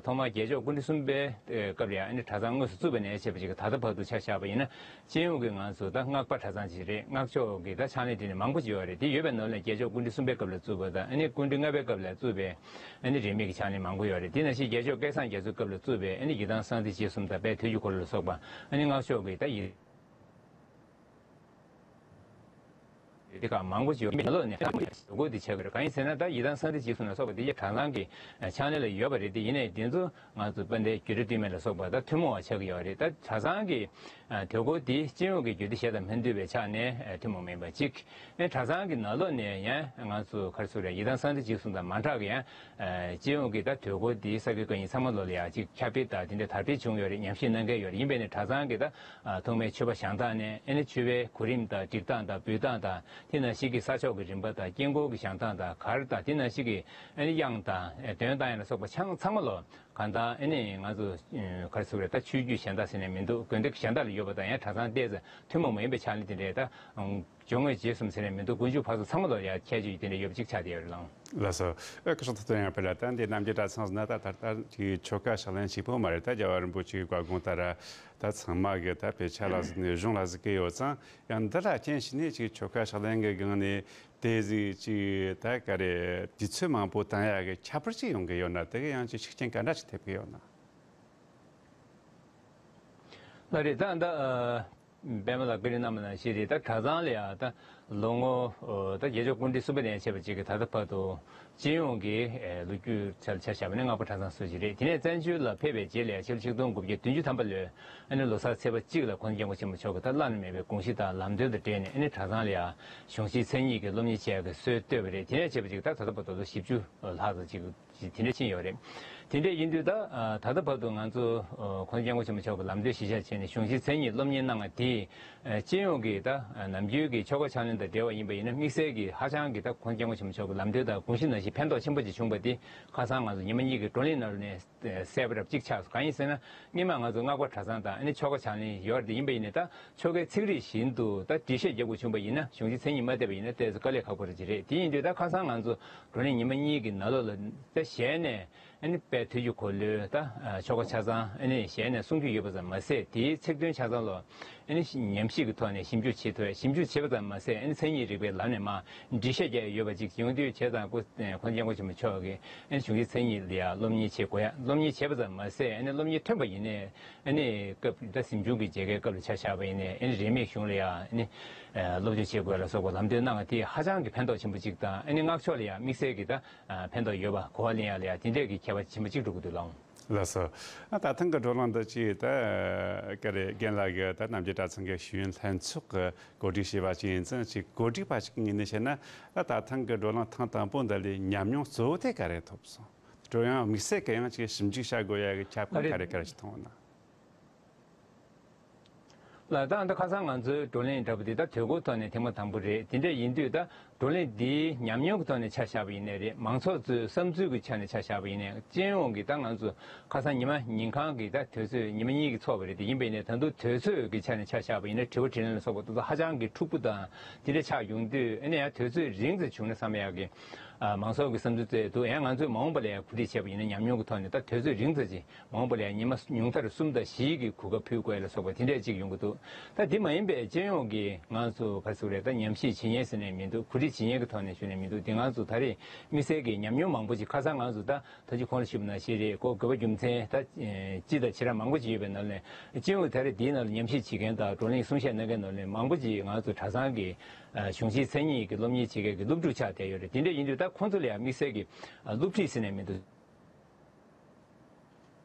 ཐོག་མར་རྒྱལ་མཆོག་སྐུ་ཕྲེང་གསུམ་པའི་སྐབས་ལ་ཡང་ཨ་ནི་གྲྭ་ཚང་དངོས་སུ་བཙུགས་པ་ནས་བྱས་པ་ཅིག་ད་ལྟ་བར་དུ་ཆ་བཞག་པ་ཡིན་ན། སྤྱི་ཡོངས་ཀྱི་ང་ཚོ་ད་སྔགས་པ་གྲྭ་ཚང་ཅིག་རེད། སྔགས་ཕྱོགས་ཀྱི་ད་ཕྱག་ལེན་དེ་ནི་མང་པོ་ཅིག་ཡོད་རེད། དེ་ཡོད་པའི་ནང་ལ་རྒྱལ་མཆོག་སྐུ་ཕྲེང་གསུམ་པའི་སྐབས་ལ་བཙུགས་པ་དང་ཨ་ནི་སྐུ་ཕྲེང་ལྔ་པའི་སྐབས་ལ་བཙུགས་པའི་ཨ་ནི་རིས་མེད་ཀྱི་ཕྱག་ལེན་མང་པོ་ཡོད་རེད། དེ་ནང་བཞིན་རྒྱལ་མཆོག་སྐལ་བཟང་རྒྱ་མཚོའི་སྐབས་ལ་བཙུགས་པའི་ཨ་ནི་ཡི་དམ་གསང་བདེ་འཇིགས་གསུམ་དང་དཔལ་དུས་ཀྱི་འཁོར་ལོ་ལ་སོགས་པ་ཨ་ནི་སྔགས་ཕྱོགས་ཀྱི་ད་ཡི་དེ་ཁག་མང་པོ་ཞིག་ཡོད། མི་ལོ་ནས་ལོ་འགོ་དེ་ཆགས་ཀྱི་རེད། གང་ཡིན་ཟེར་ན་ད་ཡི་དམ་གསང་བདེ་འཇིགས་གསུམ་ལ་སོགས་པ་དེ་ཡི་གྲྭ་ཚང་གི་ཕྱག་ལེན་ལ་ཡོད་པ་རེད། དེ་ཡིན་ནའི་དེ་ཚོ་ང་ཚོ་དཔལ་ལྡན་རྒྱུད་གྲྭ་བསྟུད་མར་ལ་སོགས་པ་ད་ཐུན་མོང་བ་ཆགས་ཀྱི་ཡོད་རེད། ད་གྲྭ་ཚང་གི་དུས་འཁོར་དེ་སྤྱི་ཡོངས་ཀྱི་རྒྱུད་སྡེ་གཞན་དང་མི་མཐུན་པའི་ཆ་ནས་ཐུན་མོང་མིན་པ་གཅིག་ཨེ་གྲྭ་ཚང་གི་ནང་ལོགས་ནས་ཡང་ང་ཚོ་ག་རེ་ཟེར་རེད། ཡི་དམ་གསང་བདེ་འཇིགས་གསུམ་དང་མ་འདྲ་གི་ཡང་སྤྱི་ཡོངས་ཀྱི་ད་དུས་འཁོར་དེ་ས་དགེ་བཀའ་རྙིང་ཚང་མ་ལོ་ལ་ཡང་གཅིག་ཁྱབ་སྤེལ་དང་དེ་འདྲ་དར་སྤེལ་བྱུང་ཡོད་རེད། ཉམས་ཞིབ་གནང་མཁན་ཡོད་རེད། ཡིན་པས་ནས་གྲྭ་ཚང་གི་ད། ཐོག་མའི་མཆོད་པ་བཞེངས་སྟངས་ནས་ཨ་ནི་མཆོད་པའི་གོ་རིམ་དང་སྒྲིག་སྟངས་དང་འབུལ་སྟངས་དང་དེ་ནང་བཞིན་གྱི་ས་ཕྱོགས་ཀྱི་རིམ་པ་དང་དཀྱིལ་འཁོར་གྱི་བཞེངས་སྟངས་དང་གར་དང་དེ་ནང་བཞིན་གྱི་ཨ་ནི་དབྱངས་དང་འདོན་སྟངས་ཡང་ལ་སོགས་པ་ཆང་ཚང་མ་ལོ་གང་ལྟར་ཨ་ནི་ང་ཚོ་ག་རེ་ཟེར་རེད། ད་ཆོས་བརྒྱུད་གཞན་དག་ཟེར་ནས་མི་འདུག་དགོན་སྡེ་གཞན་དག་ལ་ཡོད་པ་དང་ཡང་གྲྭ་ཚང་ཏོག་ཙམ་ཐུན་མོང་མ་ཡིན་པའི་ཕྱག་ལེན་དེ་འདྲའི་ད་སྦྱོར་དངོས་རྗེས་གསུམ་ཟེར་ནས་མི་འདུག་དཀོན་མཆོག་ཕ་ཚོ་ཚང་མ་ལོ་ཡང་ཁྱད་ཆོས་དེ་འདྲ་ཡོད་པ་ཅིག་ཆགས་བསྡད་ཡོད་རེད་ལགས། ལགས་སོ། ཨེ་སྐུ་ཞབས་ཐུབ་བསྟན་ཡར་འཕེལ་ལགས། ད་འདི་རྣམ་རྒྱལ་གྲྭ་ཚང་ཟེར་ན་ད་ད་ལྟ་ཅིག་ཆོ་ག་ཕྱག་ལེན་གཅིག་པོ་མ་རེད། ད་རྒྱལ་བ་རིན་པོ་ཆེའི་བཀའ་དགོངས་ལྟར་ད་ཚང་མ་གི་ད་དཔེ་ཆ་ལ་གཟིགས་ནས་གཞུང་ལ་གཟིགས་ཀྱི་ཡོད་ཙང་ཡང་འདི་ལ་རྐྱེན་བྱས་ནས་ཅིག་ཆོ་ག་ཕྱག་ལེན་གྱི་སྒང་ནས་དེ་ཟིག་ཅིག་ད་ག་རེ་དུས་ཚོད་མང་པོ་བཏང་ཡག་གི་ཁྱད་པར་ཅིག་ཡོང་གི་ཡོད་ན། དེ་གི་ཡང་ཅིག་ཤུགས་རྐྱེན་ག་འདྲ་ཅིག་ཐེབས་ཀྱི་ཡོད་ན། ལགས་རེད། ད་ད་ཨ། པདྨ་ལགས་བཀའ་དྲིན་གནང་བ་ནང་བཞིན་རེད། ད་གྲྭ་ཚང་ལ་ཡང་ད་ལོ་ངོ་ད་རྒྱལ་མཆོག་སྐུ་ཕྲེང་གསུམ་པ་ནས་བྱས་པ་ཅིག་གི་ད་ལྟ་བར་དུ་སྤྱི་ཡོངས་ཀྱི་ལོ་རྒྱུས་ཆ་ཆ་བཞག་པ་ནི་སྔགས་པ་གྲྭ་ཚང་སུ་ཞིག་རེད། དེ་ནས་བཙན་བྱོལ་ལ་ཕེབས་པའི་རྗེས་ལ་ཕྱི་ལོ་ཆིག་སྟོང་དགུ་བརྒྱ་བདུན་ཅུ་ཐམ་པ་ལོའི་ཨ་ནི་ལོ་གསར་ཚེས་པ་གཅིག་ལ་༸གོང་ས་༸སྐྱབས་མགོན་ཆེན་པོ་མཆོག་གིས་ད་བླ་ན་མེད་པའི་དགོངས་གཞི་དང་ལམ་སྟོན་དང་འབྲེལ་ནས་ཨ་ནི་གྲྭ་ཚང་ལ་ཡང་གཞུང་ཆེན་མཚན་ཉིད་ཀྱི་སློབ་གཉེར་བྱེད་ཡག་གི་སྲོལ་བཏོད་པ་རེད། དེ་ནས་བྱས་པ་ཅིག་ད་ད་ལྟ་བར་དུ་ལོ་བཞི་བཅུ་ལྷག་ཙམ་ཅིག་ཅིག་དེ་འདྲ་ཕྱིན་ཡོད་རེད། དེ་འདྲ་ཡིན་དུས་ད་ད་ལྟ་བར་དུ་ང་ཚོ་༸གོང་ས་༸སྐྱབས་མགོན་ཆེན་པོ་མཆོག་གི་ལམ་སྟོན་གཞིར་བཞག་བྱས་ནས་གཞུང་ཆེན་མཚན་ཉིད་སློབ་གཉེར་གནང་བ་དེས་སྤྱི་ཡོངས་ཀྱི་ད་ནམ་རྒྱུན་གྱི་ཆོ་ག་ཕྱག་ལེན་དང་འབྲེལ་བ་ཡིན་པ་ཡིན་ན་དམིགས་བསལ་གྱི་ཧ་ཅང་གི་ད་༸གོང་ས་༸སྐྱབས་མགོན་ཆེན་པོ་མཆོག་གི་ལམ་སྟོན་དང་དགོངས་གཞི་ནང་བཞིན་ཕན་ཐོགས་ཆེན་པོ་ཅིག་བྱུང་བ་དེ་ཁ་སང་ང་ཚོ་ཉི་མ་གཉིས་ཀྱི་བགྲོ་གླེང་ནང་ནས་གསལ་པོ་རབ་གཅིག་ཆགས་སོང་། གང་ཡིན་ཟེར་ན་སྔོན་མ་ང་ཚོ་སྔགས་པ་གྲྭ་ཚང་དང་ཨ་ནི་ཆོ་ག་ཕྱག་ལེན་ཡོད་རེད། ཡིན་པ་ཡིན་ནའི་ད་ཆོ་གའི་ཚིག་རིས་བཞིན་དུ་ད་འགྲེལ་བཤད་རྒྱག་དགོས་བྱུང་བ་ཡིན་ན་གཞུང་ཆེན་མཚན་ཉིད་མ་བལྟས་པ་ཡིན་ན་ཏོག་ཙམ་དཀའ་ལས་ཁག་པོ་རེད་ཅིག་རེད། དེ་ཡིན་དུས་ད་ཁ་སང་ང་ཚོ་བགྲོ་གླེང་ཉི་མ་གཉིས་ཀྱི་ནང་ལོགས་ལ་ད་ཞལ་ནས་ཨ་ནི་དཔལ་དུས་ཀྱི་འཁོར་ལོའི་ད་ཆོ་ག་ཆ་ཚང་ཨ་ནི་ཞལ་ནས་གསུང་རྒྱུ་ཡོད་པ་ཙམ་མ་ཟད་དེའི་ཚིག་དོན་ཆ་ཚང་ལོ་ཨ་ནི་ཉམས་ཞིབ་ཀྱི་ཐོག་ནས་ཞིབ་འཇུག་བྱེད་ཐུབ། ཞིབ་འཇུག་བྱེད་པ་ཙམ་མ་ཟད་ཨ་ནི་མཚན་ཉིད་རིག་པའི་ལམ་ནས་མར་འགྲེལ་བཤད་རྒྱག་ཡ་ཡོད་པ་ཅིག་ཡོང་དུས་བྱས་ཙང་སྐུ་༸གོང་ས་༸སྐྱབས་མགོན་ཆེན་པོ་མཆོག་གིས་ཨ་ནི་གཞུང་ཆེན་མཚན་ཉིད་ལ་ཡང་སློབ་གཉེར་བྱེད་དགོས་ཡ། སློབ་གཉེར་བྱེད་པ་ཙམ་མ་ཟད་ཨ་ནི་སློབ་གཉེར་ཐོན་པ་ཡིན་ནའི་ཨ་ནི་སྐབས་ད་གཟིམ་ཆུང་གི་མཇལ་ཁའི་སྐབས་ལ་ཆ་བཞག་པ་ཡིན་ནའི་ཨ་ནི་རིས་མེད་གཞུང་ལ་ཡང་ཨ་ནི་སློབ་སྦྱོང་བྱེད་དགོས་ལ་སོགས་པ་ལམ་སྟོན་གནང་བ་དེ་ཧ་ཅང་གི་ཕན་ཐོགས་ཆེན་པོ་ཅིག་དང་ཨ་ནི་སྔགས་ཕྱོགས་ལ་ཡང་དམིགས་བསལ་གྱི་ད་ཕན་ཐོགས་ཡོད་པ་གོ་བ་ལེན་ཡ་ལ་ཡང་དེ་འདྲས་ཀྱི་ཁྱད་པར་ཆེན་པོ་ཅིག་འགྲོ་གི་འདུག་ལགས། ལགས་སོ། ཨ་ད་ཐེངས་ཀྱི་བགྲོ་གླེང་འདི་ཅིག་ད་ག་རེ་རྒན་ལགས་ཀྱིས་ད་རྣམ་རྒྱལ་གྲྭ་ཚང་གི་ཤེས་ཡོན་ལྷན་ཚོགས་ཀྱིས་གོ་སྒྲིག་བྱས་པ་ཅིག་ཡིན་ཙང་ཅིག་གོ་སྒྲིག་པ་ཞིག་གི་ངོས་ནས་བཤད་ན་ཨ་ད་ཐེངས་ཀྱི་བགྲོ་གླེང་ཐེངས་དང་པོ་འདི་ལས་ཉམས་མྱོང་གཙོ་བོ་དེ་ག་རེ་ཐོབ་སོང་། དྲོ་ཡང་དམིགས་བསལ་གྱི་ཡང་ཅིག་ཞིབ་འཇུག་བྱ་དགོས་ཡ་གི་ཁྱད་པར་ག་རེ་ག་རེ་ཞིག་མཐོང་ཡོད་ན། ལགས། ད་ད་ཁ་སང་ང་ཚོའི་བགྲོ་གླེང་འདྲ་པོ་དེ་ད་དུས་འཁོར་ཐོག་ནས་ཐེངས་མ་དང་པོ་རེད། དེ་འདྲ་ཡིན་དུས་ད་བགྲོ་གླེང་འདིའི་ཉམས་མྱོང་གི་ཐོག་ནས་ཆ་བཞག་པ་ཡིན་ནའི་རེད། མང་ཚོགས་ཚོའི་བསམ་ཚུལ་གྱི་ཆ་ནས་ཆ་བཞག་པ་ཡིན་ནའི་སྤྱི་ཡོངས་ཀྱི་ད་ང་ཚོ་ཁ་སང་ཉི་མ་ཉིན་གང་གི་ད་དུས་ཚོད་ཉི་མ་གཉིས་ཀྱི་ཚོགས་པ་རེད། དེ་ཡིན་པ་ཡིན་ནའི་ད་དུང་དུས་ཚོད་ཀྱི་ཆ་ནས་ཆ་བཞག་པ་ཡིན་ན་དྲི་བ་དྲིས་ལན་ལ་སོགས་པ་ད་ད་ཧ་ཅང་གི་འཁྲུག་པོ་དང་དེ་འདྲ་ཆགས་ཡོང་དུས་ཨ་ནི་ཡང་དུས་ཚོད་རིང་ཙམ་བྱུང་ན་བསམ་ཡག་གི་ཨ། མང་ཚོགས་ཀྱི་བསམ་ཚུལ་བཙལ་འདུག་ཡང་ང་ཚོས་མ་འོངས་པ་ལ་ཡང་གོ་སྒྲིག་བྱས་པ་ཡིན་ན་ཉམས་མྱོང་གི་ཐོག་ནས་ད་དུས་ཚོད་རིང་ཙམ་ཅིག་མ་འོངས་པ་ལ་ཡང་ཉི་མ་ཉུང་མཐར་གསུམ་དང་བཞིའི་གི་གོ་སྐབས་ཕུལ་དགོས་ལ་སོགས་པ་དེ་འདྲས་ཅིག་ཡོང་གི་འདུག་ད་དེ་མ་ཡིན་པའི་སྤྱི་ཡོངས་ཀྱི་ང་ཚོ་ག་ཟེར་རེད། ད་ཉམས་ཞིབ་བྱེད་མཁན་ཟེར་ནས་མི་འདུག་གོ་སྒྲིག་བྱེད་མཁན་གྱི་ཐོག་ནས་ཞུ་ནས་མི་འདུག་དེ་ང་ཚོ་ད་རེས་དམིགས་བསལ་གྱི་ཉམས་མྱོང་མང་པོ་ཅིག་ཁ་སང་ང་ཚོ་ད་ད་ཅི་གོང་ལ་ཞུས་པ་ནང་བཞིན་རེད། ཁོ་དགོས་པ་རྒྱུ་མཚན་ད་སྤྱི་དང་བྱེ་བྲག་མང་པོ་ཅིག་ཡོད་པའི་ནང་ནས་སྤྱི་ཡོངས་ད་རེས་དེའི་ནང་ལ་ཉམས་ཞིབ་བྱེད་མཁན་དང་བགྲོ་གླེང་གསུང་བཤད་གནང་མཁན་ནང་ནས་མང་པོ་ཅིག་ང་ཚོ་གྲྭ་ཚང་གི་གཞུང་ཆེན་མཚན་ཉིད་ཀྱི་སློབ་གཉེར་བྱེད་མཁན་གྱི་སློབ་ཕྲུག་ཆགས་བསྡད་ཡོད་རེད། དེ་འདྲ་ཡིན་དུས་ད་ཁོང་ཚོ་ལ་ཡང་དམིགས་བསལ་གྱི་སློབ་ཁྲིད་ཟེར་ནས་མི་འདུག་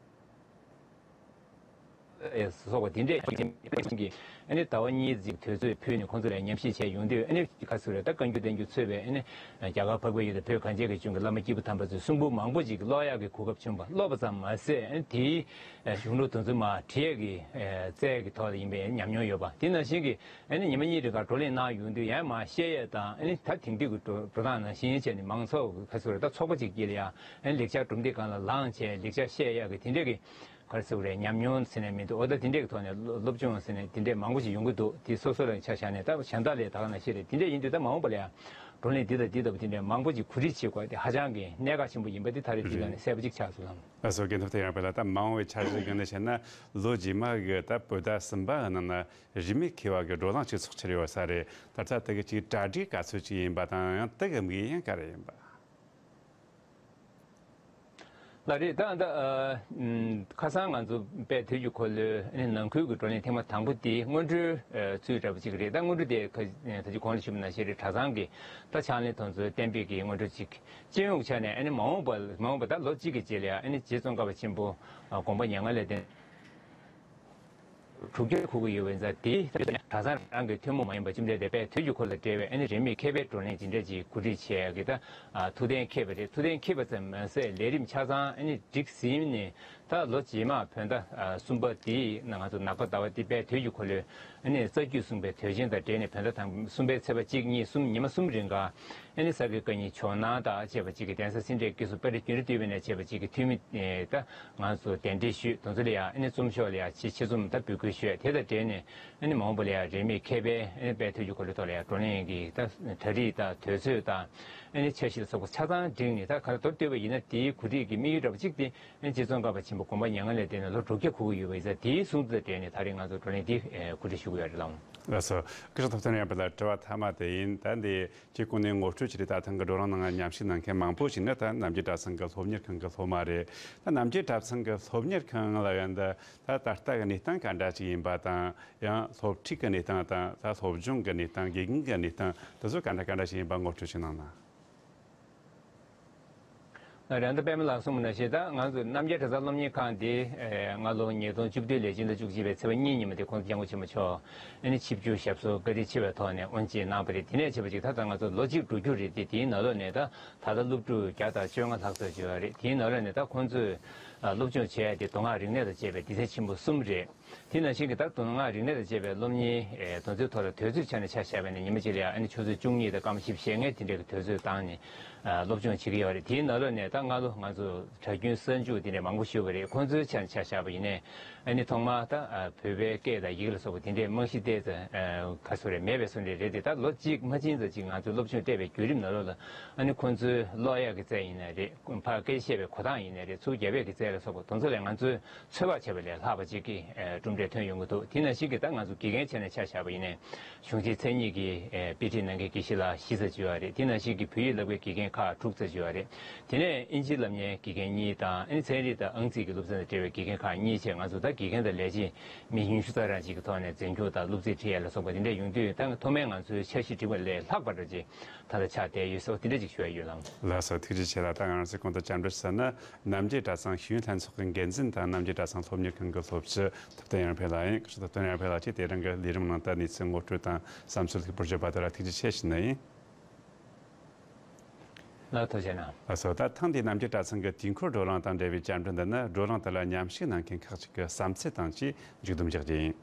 ཨེ་སོགས་པ་དེ་འདྲས་ཀྱི་ཨ་ནི་ཟླ་བ་གཉིས་ཙམ་དུས་ཚོད་ཕུལ་ནས་ཁོང་ཚོ་ལ་ཉམས་ཞིབ་བྱས་ཡོང་དུས། ཨ་ནི་ག་ཟེར་རེད། ད་བཀའ་འགྱུར་བསྟན་འགྱུར་གཙོས་པའི་ཨ་ནི་རྒྱ་གར་འཕགས་པའི་ཡུལ་དང་བོད་གངས་ཅན་གྱི་ལྗོངས་ཀྱི་བླ་མ་སྐྱེས་བུ་དམ་པ་ཚོའི་གསུང་འབུམ་མང་པོ་ཅིག་ཀློག་ཡག་གི་གོ་སྐབས་བྱུང་བ། ཀློག་པ་ཙམ་མ་ཟད་ཨ་ནི་དེའི་གཞུང་ལུགས་དོན་ཚན་མ་བྲིས་ཡག་གི་རྩལ་གྱི་ཐོག་ལ་ཡིན་པའི་ཉམས་མྱོང་ཡོད་པ། དེ་ནང་བཞིན་གྱི་ཨ་ནི་ཉི་མ་གཉིས་རིང་ག་བགྲོ་གླེང་གནང་ཡོང་དུས་ཡང་མ་བཤད་ཡས་དང་། ཨ་ནི་ད་དེང་དུས་ཀྱི་འགྲོ་འགྲོ་སྟངས་ནང་བཞིན་བྱས་ནས་མང་ཚོགས་ཁ་ཚུར་ད་ཚོགས་པ་ཅིག་དཀྱིལ་ལ་ཡང་ཨ་ནི་ལེགས་ཆ་གྲུབ་འདི་སྒང་ལ་ལངས་བྱས་ལེགས་ཆ་བཤད་ཡག་གི་དེ་འདྲས་ཀྱི་ག་རེ་ཟེར་དགོས་རེད། ཉམས་མྱོང་ཟེར་ནས་མི་འདུག་འོ་ད་དེ་འདྲས་ཀྱི་ཐོག་ནས་སློབ་སློབ་སྦྱོང་ཟེར་ནས་དེ་འདྲས་མང་པོ་ཞིག་ཡོང་གི་འདུག་དེ་སོ་སོ་ལ་ཆ་བཞག་ནས་ད་གཞན་དག་ལས་ད་ག་ནང་བཤད་རེད། དེ་འདྲས་ཡིན་དུས་ད་མ་འོངས་པ་ལ་ཡང་བགྲོ་གླེང་འདི་དང་འདི་ལྟ་བུ་དེ་འདྲས་མང་པོ་ཞིག་གོ་སྒྲིག་བྱེད་དགོས་དེ་ཧ་ཅང་གི་གནད་འགག་ཆེན་པོ་ཡིན་པ་དེ་ད་རེས་དེ་ལ་ནས་གསལ་པོ་ཅིག་ཆགས་སོང་ལགས། ལགས་སོ། རྒན་ཐོབ་ཐང་ཡར་འཕེལ་ལགས། ད་མ་འོངས་པའི་འཆར་གཞི་སྒང་ནས་བཤད་ན་ལོ་རྗེས་མ་གི་ད་བོད་ཟླ་གསུམ་པ་གི་ནང་ན་རིས་མེད་མཁས་པ་གི་བགྲོ་གླེང་ཅིག་ཚོགས་འཆར་ཡོད་ས་རེད། ད་ལྟ་དེ་གི་ཅིག་གྲ་སྒྲིག་ག་ཚོད་ཅིག་ཡིན་པ་དང་ཡང་དེ་གི་དམིགས་ཡུལ་ཡང་ག་རེ་ཡིན་པ། ལགས་རེད། ད་ད་ཨ་ཁ་སང་ང་ཚོ་དཔལ་དུས་ཀྱི་འཁོར་ལོའི་ནང་ཁུལ་གྱི་བགྲོ་གླེང་ཐེངས་མ་དང་པོ་དེ་སྔོན་འགྲོའི་ཚུལ་འདྲ་པོ་ཅིག་རེད། ད་སྔོན་འགྲོ་དེ་ཁ་ད་ཅི་གོང་ལ་ཞུས་པ་ནང་བཞིན་རེད། གྲྭ་ཚང་གི་ད་ཕྱག་ལེན་དེ་ཚོ་གཏན་འབེབས་ཀྱི་སྔོན་འགྲོ་ཅིག་སྤྱི་ཡོངས་ཆ་ནས་ཨ་ནི་མ་འོངས་པ་མ་འོངས་པ་ད་ལོ་གཅིག་གི་རྗེས་ལ་ཨ་ནི་རྗེ་ཙོང་ཁ་པ་ཆེན་པོ་དགོངས་པ་མྱ་ངན་ལས་འདས་དྲུག་བརྒྱ་འཁོར་གྱི་ཡོད་པ་ཡིན་ཙང་། དེ་གྲྭ་ཚང་རང་གི་ཐུན་མོང་མ་ཡིན་པ་བཅོམ་ལྡན་འདས་དཔལ་དུས་ཀྱི་འཁོར་ལོ་དང་འབྲེལ་བའི་ཨ་ནི་རིས་མེད་མཁས་པའི་བགྲོ་གླེང་ཇི་འདྲ་ཅིག་གོ་སྒྲིག་བྱས་ཀྱི་ད་ཐུགས་གཏན་འཁེལ་བ་རེད། ཐུགས་གཏན་འཁེལ་བ་ཙམ་མ་ཟད་ལས་རིམ་ཆ་ཚང་ཨ་ནི་སྒྲིག་ཟིན་ནས། ད་ལོ་རྗེས་མ་བོད་ཟླ་གསུམ་པ་དེའི་ནང་ང་ཚོ་ནག་པ་ཟླ་བ་འདི་དཔལ་དུས་ཀྱི་འཁོར་ལོའི་ཨ་ནི་རྩ་རྒྱུད་གསུངས་པའི་དུས་ཆེན་དང་འབྲེལ་ནས་བོད་ཟླ་དང་གསུམ་པའི་ཚེས་པ་གཅིག་གཉིས་གསུམ་ཉི་མ་གསུམ་རིང་ག་ཨ་ནི་ས་དགེ་བཀའ་རྙིང་ཇོ་ནང་དང་བཅས་པ་ཅིག་གི་གདན་ས་སེ་འབྲས་དགེ་སོགས་དཔལ་ལྡན་རྒྱུན་རིང་སྟོད་སྨད་ནས་བཅས་པ་ཅིག་གི་འཐུས་མི་ད་ང་ཚོ་གདན་འདྲེན་ཞུས། དེ་ཚོ་ལ་ཡང་ཨ་ནི་རྩོམ་ཤོག་ལ་ཡང་ཆེད་ཆེད་རྩོམ་ད་འབོད་སྐུལ་ཞུས། དེ་དང་འབྲེལ་ནས་ཨ་ནི་མ་འོངས་པ་ལ་ཡང་རིས་མེད་མཁས་པའི་ཨ་ནི་དཔལ་དུས་ཀྱི་འཁོར་ལོའི་ཐོག་ལ་ཡང་བགྲོ་གླེང་གི་ད་གྲ་སྒྲིག་དང་དུས་ཚོད་དང་ཨ་ནི་འཆར་གཞི་ལ་སོགས་པ་ཆ་ཚང་བསྒྲིགས་ནས། ད་ག་ལ་མདོར་བསྡུས་པ་ཡིན་ན་དེའི་གོ་སྒྲིག་གི་དམིགས་ཡུལ་འདྲ་པོ་གཅིག་དེ་ཨ་ནི་རྗེ་ཙོང་ཁ་པ་ཆེན་པོ་དགོངས་པ་མྱ་ངན་ལས་འདས་ནས་ལོ་དྲུག་བརྒྱ་འཁོར་གྱི་ཡོད་པ་ཡིན་ཙང་། དེའི་གསུང་ཚུལ་དང་འབྲེལ་ནས་ད་རེས་ང་ཚོ་བགྲོ་གླེང་འདི་ཨེ་གོ་སྒྲིག་ཞུ་གི་ཡོད་རེད་ལགས། ལགས་སོ། སྐུ་ཞབས་ཐོབ་ཐང་ཡར་འཕེལ་ལགས། དྲི་བ་མཐའ་མ་དེ་ཡིན། ད་འདི་ཁྱེད་ཁོང་ནས་ངོ་སྤྲོད་བྱས་ཏེ་ད་ཐེངས་ཀྱི་བགྲོ་གླེང་ནང་མཉམ་ཞུགས་གནང་མཁན་མང་པོ་ཞིག་ནི་ད་རྣམ་རྒྱལ་གྲྭ་ཚང་གི་སློབ་གཉེར་ཁང་གི་སློབ་མ་རེད། ད་རྣམ་རྒྱལ་གྲྭ་ཚང་གི་སློབ་གཉེར་ཁང་ལ་ཡོད་འདི་ད་ད་ལྟ་གི་གནས་སྟངས་ག་འདྲ་ཞིག་ཡིན་པ་དང་། ཡང་སློབ་ཁྲིད་ཀྱི་གནས་སྟངས་དང་། ད་སློབ་སྦྱོང་གི་གནས་སྟངས། དགེ་རྒན་གྱི་གནས་སྟངས་དེ་ཚོ་ག་འདྲ་ག་འདྲ་ཞིག་ཡིན་པ་ངོ་སྤྲོད་ཅིག་གནང་ན། རེད། ད་པད་མ་ལགས་གསུངས་པ་ནང་བཞིན་ད་ང་ཚོ་རྣམ་རྒྱལ་གྲྭ་ཚང་སློབ་གཉེར་ཁང་འདི་ཨེ་སྔ་ལོ་ཉིས་སྟོང་བཅུ་བདུན་ལས་སྤྱི་ཟླ་བཅུ་གཅིག་པའི་ཚེས་པ་གཉིས་ཉིན་མོ་དེ་༸གོང་ས་༸སྐྱབས་མགོན་ཆེན་པོ་མཆོག་ཨ་ནི་ཆིབས་བསྒྱུར་ཞབས་སོར་བཀའ་དྲིན་ཆེ་བའི་ཐོག་ནས་དབུ་འབྱེད་གནང་བ་རེད། དེ་ནས་བྱས་པ་ཅིག་ད་ལྟ་ང་ཚོ་ལོ་གཅིག་འགྲོ་རྒྱུ་རེད་དེ། དེའི་ནང་ལོགས་ནས་ད་ད་ལྟ་སློབ་ཕྲུག་བརྒྱ་དང་བཅོ་ལྔ་ལྷག་ཙམ་ཡོད་རེད། དེའི་ནང་ལོགས་ནས་ད་ཁོང་ཚོས་ཨ་སློབ་སྦྱོང་བྱས་ཏེ་མདོ་སྔགས་རིག་གནས་དང་བཅས་པའི་སྡེ་ཚན་ཆེན་པོ་གསུམ་རེད། དེ་ནང་བཞིན་གྱི་ད་མདོ་སྔགས་རིག་གནས་དང་བཅས་པའི་སློབ་གཉེར་ཨེ་དོན་ཚན་ཐོག་ལ་དུས་ཚོད་ཆ་ནས་ཆ་བཞག་པ་ཡིན་ན་ཉི་མ་གཅིག་ལ་ཡང་ཨ་ནི་ཆུ་ཚོད་བཅུ་གཉིས་དང་སྐར་མ་བཞི་བཅུ་ཞེ་ལྔའི་དེ་འདྲའི་གི་དུས་ཚོད་བཏང་ནས་ཨ་སློབ་སྦྱོང་བྱེད་ཀྱི་ཡོད་རེད། དེའི་ནང་ལོགས་ནས་ད་སྔ་ལོ་ང་ཚོ་གྲྭ་རྒྱུན་གསར་འཇུག་དེ་འདྲའི་མང་པོ་ཞུགས་པ་རེད། ཁོང་ཚོའི་ཆ་ནས་ཆ་བཞག་པ་ཡིན་ནའི་ཨ་ནི་ཐོག་མར་ད་ཨ་བོད་པའི་སྐད་དང་ཡི་གེ་ལ་སོགས་པ་དེ་འདྲའི་རྨང་གཞི་བལྟས་ཚེ་ཨ་ག་ཚོད་རེད། མེད་པའི་བཟོ་འདྲ་རེད་དེ། ད་ལོ་གཅིག་མ་ཕྱིན་ཙམ་ཅིག་ང་ཚོས་སློབ་སྦྱོང་སྤྲད་པའི་བརྒྱུད་རིམ་ནང་ལོགས་ལ་ཨ་ནི་ཁོང་ཚོའི་ཀློག་ཡག་གི་རྩལ་ཡིན་ན་རེད། ཕར་སྐད་ཆ་བཤད་པའི་གོ་སྟངས་ཡིན་ནའི་རེད། ཚུར་རྒྱབ་པའི་གི་རྩལ་ལ་སོགས་པ་དེ་ཚོ་ལ་ང་ཚོས་ཚོད་དཔག་བྱས་པ་ལས་ལྷག་པ་ཅིག་གི་ཨེ་གྲུབ་འབྲས་ཐོན་ཡོང་གི་འདུག་དེ་ནང་བཞིན་གྱི་ད་ང་ཚོ་དགེ་རྒན་བྱས་ནས་ཆ་བཞག་པ་ཡིན་ནའི་གཞུང་ཆེན་མཚན་ཉིད་ཀྱི་ཨེ་དཔེ་ཁྲིད་གནང་མཁན་དགེ་བཤེས་ལགས་བཞི་ཙམ་ཅིག་ཡོད་རེད། དེ་ནང་བཞིན་གྱི་བོད་ཡིག་བསླབ་མཁན་དགེ་རྒན་ཁག་དྲུག་ཙམ་ཅིག་ཡོད་རེད། དེ་ནས་ཨིན་ཇིའི་སློབ་གཉེར་དགེ་རྒན་གཉིས་དང་། ཨ་ནི་ཚན་རིག་དང་ཨང་རྩིས་ཀྱི་སློབ་ཚན་དང་འབྲེལ་བའི་དགེ་རྒན་ཁག་གཉིས་བཅས། ང་ཚོ་ད་དགེ་རྒན་དང་ལས་བྱེད་མི་ཉི་ཤུ་རྩ་གྲངས་ཅིག་གི་ཐོག་ནས་འཛིན་སྐྱོང་དང་སློབ་ཚན་ཁྲིད་ཡ་ལ་སོགས་པ་དེ་འདྲ་ཡོང་དུས་ད་ཐོག་མའི་ང་ཚོའི་འཆར་གཞི་བསྒྲིགས་པ་ལས་ལྷག་པ་འདྲ་ཅིག་ད་ལྟ་ཆགས་བསྡད་ཡོད་ཟེར་བ་དེ་འདྲ་ཅིག་ཞུ་ཡ་ཡོད་ལགས། ལགས་སོ། ཐུགས་རྗེ་ཆེ་ལགས། ད་ང་རང་ཚོས་གོང་དུ་བཅར་འདྲི་ཞུས་ན་རྣམ་རྒྱལ་གྲྭ་ཚང་ཤེས་ཡོན་ལྷན་ཚོགས་ཀྱི་འགན་འཛིན་དང་རྣམ་རྒྱལ་གྲྭ་ཚང་སློབ་གཉེར་ཁང་གི་སློབ་སྤྱི་ཐོབ་ཐང་ཡར་འཕེལ་ལགས་ཡིན། སྐུ་ཞབས་ཐོབ་ཐང་ཡར་འཕེལ་ལགས་ཀྱིས་དེ་རིང་གི་ལས་རིམ་ནང་ད་གནས་ཚུལ་ངོ་སྤྲོད་དང་བསམ་ཚུལ་ལེགས་པོར་བརྗོད་པ་དེ་ལ་ཐུགས་རྗེ་ཆེ་ཞུ་ནི་ཡིན། ལགས། ཐུགས་རྗེ་གནང་། ལགས་སོ། ད་ཐེངས་འདིའི་རྣམ་རྒྱལ་གྲྭ་ཚང་གི་དུས་འཁོར་བགྲོ་གླེང་དང་འབྲེལ་བའི་བཅར་འདྲི་འདི་ནི་བགྲོ་གླེང་དེ་ལ་མཉམ་ཞུགས་གནང་མཁན་ཁག་ཅིག་གི་བསམ་ཚུལ་དང་བཅས་མཇུག་བསྡོམས་རྒྱག་རྒྱུ་ཡིན།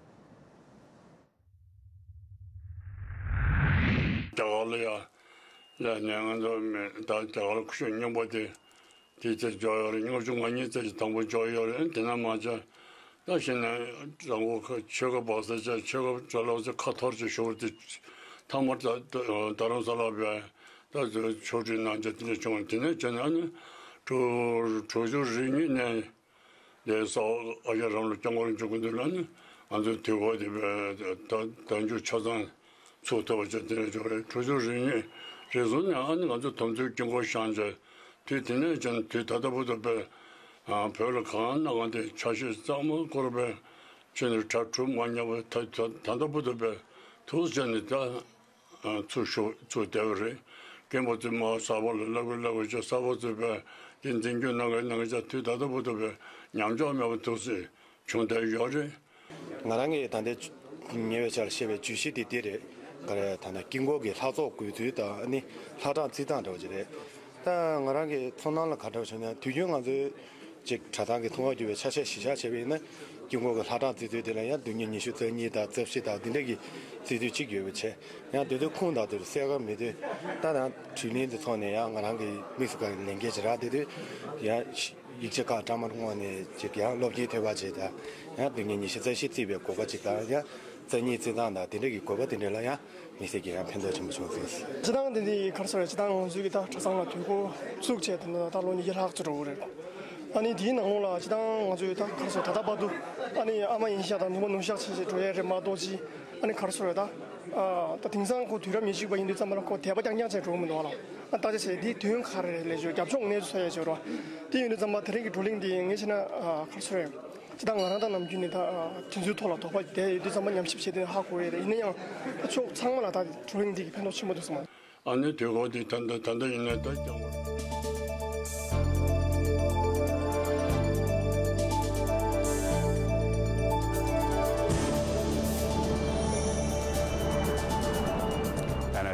རྒྱ་གར་ལ་ཡ་ལས་ནས་ང་ཚོ་མི་ད་རྒྱ་གར་སྐུ་ཞབས་རྙིང་པ་དེ་དེ་ཚེ་འབྱོར་ཡོད་རེད། ལྔ་བཅུ་ང་གཉིས་ཙམ་ཞིག་དང་པོ་འབྱོར་ཡོད་རེད། དེ་ན་མ་ཆ་ད་གཞི་ནས་རང་གོ་ཁ་ཆོས་ཁ་སྦག་ས་ཆ་ཆོས་ཁ་གྲྭ་ལོག་ཚེ་ཁ་འཐོར་ཅིག་ཞུ་བར་དེ་ཐ་མར་ད་རྡ་རམ་ས་ལ་བས། ད་ཚོ་ཕྱོགས་སྒྲིག་གནང་བྱས་དེ་འདྲ་བྱུང་བ། དེ་ནས་བྱས་ནས་ཨ་ནི་དྲུག་དྲུག་ཅུ་རེ་གཉིས་ནས་དེ་ས་ཨ་ཡ་རང་ལ་སྐྱབས་མགོན་རིན་པོ་ཆེ་སྐུ་མདུན་ལ་ནི་ང་ཚོའི་དུས་འཁོར་དེ་བས་ད་ད་མཇུག་ཆ་ཚང་ཚུགས་ཐུབ་པ་བྱས། དེ་འདྲ་བྱུང་བས། དྲུག་ཅུ་རེ་གཉིས་རེ་ཟུང་ནས་ཨ་ནི་ང་ཚོ་དམ་ཚིག་དཀྱིལ་འཁོར་བཞེངས་བྱས། དུས་དེ་ནས་བྱས་ནས་དུས་ད་ལྟ་བར་དུ་བས་བོད་ལ་གང་ན་གང་དེ་ཆ་ཤས་གཙང་མ་བསྐོར་བས། ཕྱི་ནས་གྲྭ་གྲུབ་མ་ཉམས་པ་ད་ད་ད་ལྟ་བར་དུ་བས་ཐུགས་བྱས་ནས་ད། ཚུར་ཞུགས་ཚུར་བསྡད་པ་རེད། རྒན་པ་ཚོས་མར་གསར་པ་ལ་སློབ་དགོས་སློབ་དགོས་བྱས། གསར་པ་ཚོས་བས་དེ་འཛིན་སྐྱོང་གནང་གི་གནང་གི་བྱས། དུས་ད་ལྟ་བར་དུ་བས་ཉམས་ཆག་མེད་པ་ཐུགས་སྲས་བྱུང་བསྡད་ཡོད་རེད། ང་རང་གིས་ད་ལྟ་ཉེ་བའི་ཆར་བཤད་པའི་བརྗོད་གཞི་དེ་འདི་རེད། ག་རེ་ད་ནི་དཀྱིལ་འཁོར་གྱི་ལྷ་ཚོགས་དགོས་ཚུལ་དང་ཨ་ནི་ལྷ་གྲངས་བརྩི་སྟངས་འདྲ་བོ་ཅིག་རེད། ད་ང་རང་གི་ཚོར་སྣང་ལ་ག་འདྲ་བྱུང་ན། དུས་རྒྱུན་ང་ཚོའི་ཅིག་གྲྭ་ཚང་གི་ཐུགས་ཁུར་གྱི་བའི་ཆ་ཤས་གཞི་བཞག་བྱས་པ་ཡིན་ན། དཀྱིལ་འཁོར་གྱི་ལྷ་གྲངས་བརྩི་ཚུལ་དེ་ལ་ཡང་དུས་ཡུན་ཉི་ཤུ་རྩ་གཉིས་དང་རྩ་བཞི་དང་འདི་འདྲ་གི་བརྩི་ཚུལ་གཅིག་ཡོད་པ་བྱས། ཡང་དེ་ཚོའི་ཁུངས་དང་དེ་ཚོ་གསལ་ཁ་མེད་དུས། ད་ནང་དྲི་ལན་དེ་ཚོགས་ནས་ཡང་ང་རང་གི་དམིགས་སུ་བཀར་ལས་འགན་ཅིག་རག་བསྡད་དུས། ཡང་ཡིག་ཆ་ཁག་ཀྲང་མར་སྔོག་ནས་ཅིག་ཡང་སློབ་དཔྱད་ཐོལ་པ་བྱས། ད་ཡང་དུས་ཡུན་ཉི་ཤུ་རྩ་བཞི་བརྩི་བའི་གོ་སྐབས་ཅིག་དང་། ཡང་རྩ་གཉིས་བརྩི་སྟངས་དང་དེ་འདྲ་གི་གོ་སྐབས་དེ་འདྲ་ལ་ཡང་། མི་སེར་གྱི་ཡང་ཕན་ཐོགས་ཆེན་པོ་བྱུང་སོང་། སྤྱིར་བཏང་དེ་འདི་ག་རེ་ཟེར་རེད། སྤྱིར་བཏང་ང་ཚོའི་གི་ད་གྲྭ་ཚང་ལ་དུས་འཁོར་བཙུགས་བྱས་དེ་འདྲ་ད་ལོ་ཉི་ཤུ་ལྷག་ཙམ་འགྲོ་གི་རེད། ཨ་ནི་དེའི་ནང་ལོགས་ལ་སྤྱིར་བཏང་ང་ཚོའི་ད་ག་རེ་ཟེར། ད་ལྟ་བར་དུ་ཨ་ནི་ཨ་མ་ཡིན་ཤག་དང་ནུ་མ་ནུ་ཤག་བྱས་བྱས་འགྲོ་ཡས་རེད་མ་གཏོགས། ཅི་ཨ་ནི་ག་རེ་ཟེར་རེད། ད་ཨ་ད་དེང་སང་ཁོ་དུས་རབས་ཉེར་གཅིག་པ་ཡིན་དུས་ཙམ་པ་ལ་ཁོ་དད་པ་རྐྱང་རྐྱང་བྱས་འགྲོ་གི་མི་འདུག་ཨ་ལ། ཨ་བརྟག་དཔྱད་བྱས་དེའི་དོན་ག་རེ་རེད་ལབ་ཞུ། རྒྱབ་ལྗོངས་གནས་ཚུལ་ཚོར་ཡས་བྱས་རོགས། དེ་ཡིན་དུས་ཙམ་པ་དེ་རིང་གི་བགྲོ་གླེང་འདི་ངས་བྱས་ན་ཨ་ག་རེ་ཟེར་རེད། སྤྱིར་བཏང་ང་རང་དང་ནམ་རྒྱུན་ནས་ད་དེ་ཚོའི་ཐོག་ལ་དོགས་པ་བསྡད་ཡོད་དུས་ཙམ་པ་ཉམས་ཞིབ་བྱས་ཏེ་ཧ་གོ་ཡོད་རེད། ཡིན་ན་ཡང་ཕྱོགས་ཚང་མ་ལ་ད་བགྲོ་གླེང་འདི་གི་ཕན་ཐོགས་ཆེན་པོ་འདུག་བསམ། ཨ་ནི་དུས་འཁོར་འདི་ད་ལྟ་ད་ལྟ་ཡིན་ན་ད་རྐྱང་བ། ད་ནི་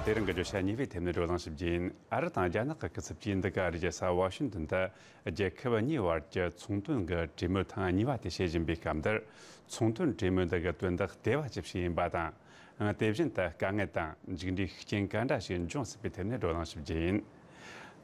དེ་རིང་གི་བརྗོད་བྱ་གཉིས་པའི་ཐད་ནས་བགྲོ་གླེང་ཞིབ་རྒྱུ་ཡིན། ཨ་རི་དང་རྒྱ་ནག་གི་སྐུ་ཚབ་ཀྱིས་འདི་ག་རེ་བྱས་ས་ཝ་ཤིང་ཏོན་དུ། རྒྱལ་ཁབ་གཉིས་བར་གྱི་ཚོང་དོན་གྱི་གྲོས་མོལ་ཐེངས་གཉིས་པ་དེ་བྱེད་བཞིན་པའི་སྐབས་འདིར། ཚོང་དོན་གྲོས་མོལ་འདི་གི་དོན་དག་ལྟེ་བ་ཅི་ཞིག་ཡིན་པ་དང་། དེ་བཞིན་དུ་དཀའ་ངལ་དང་མཇུག་འབྲས་ཤུགས་རྐྱེན་ག་འདྲ་ཞིག་འབྱུང་སྲིད་པའི་ཐད་ནས་བགྲོ་གླེང་ཞིབ་རྒྱུ་ཡིན།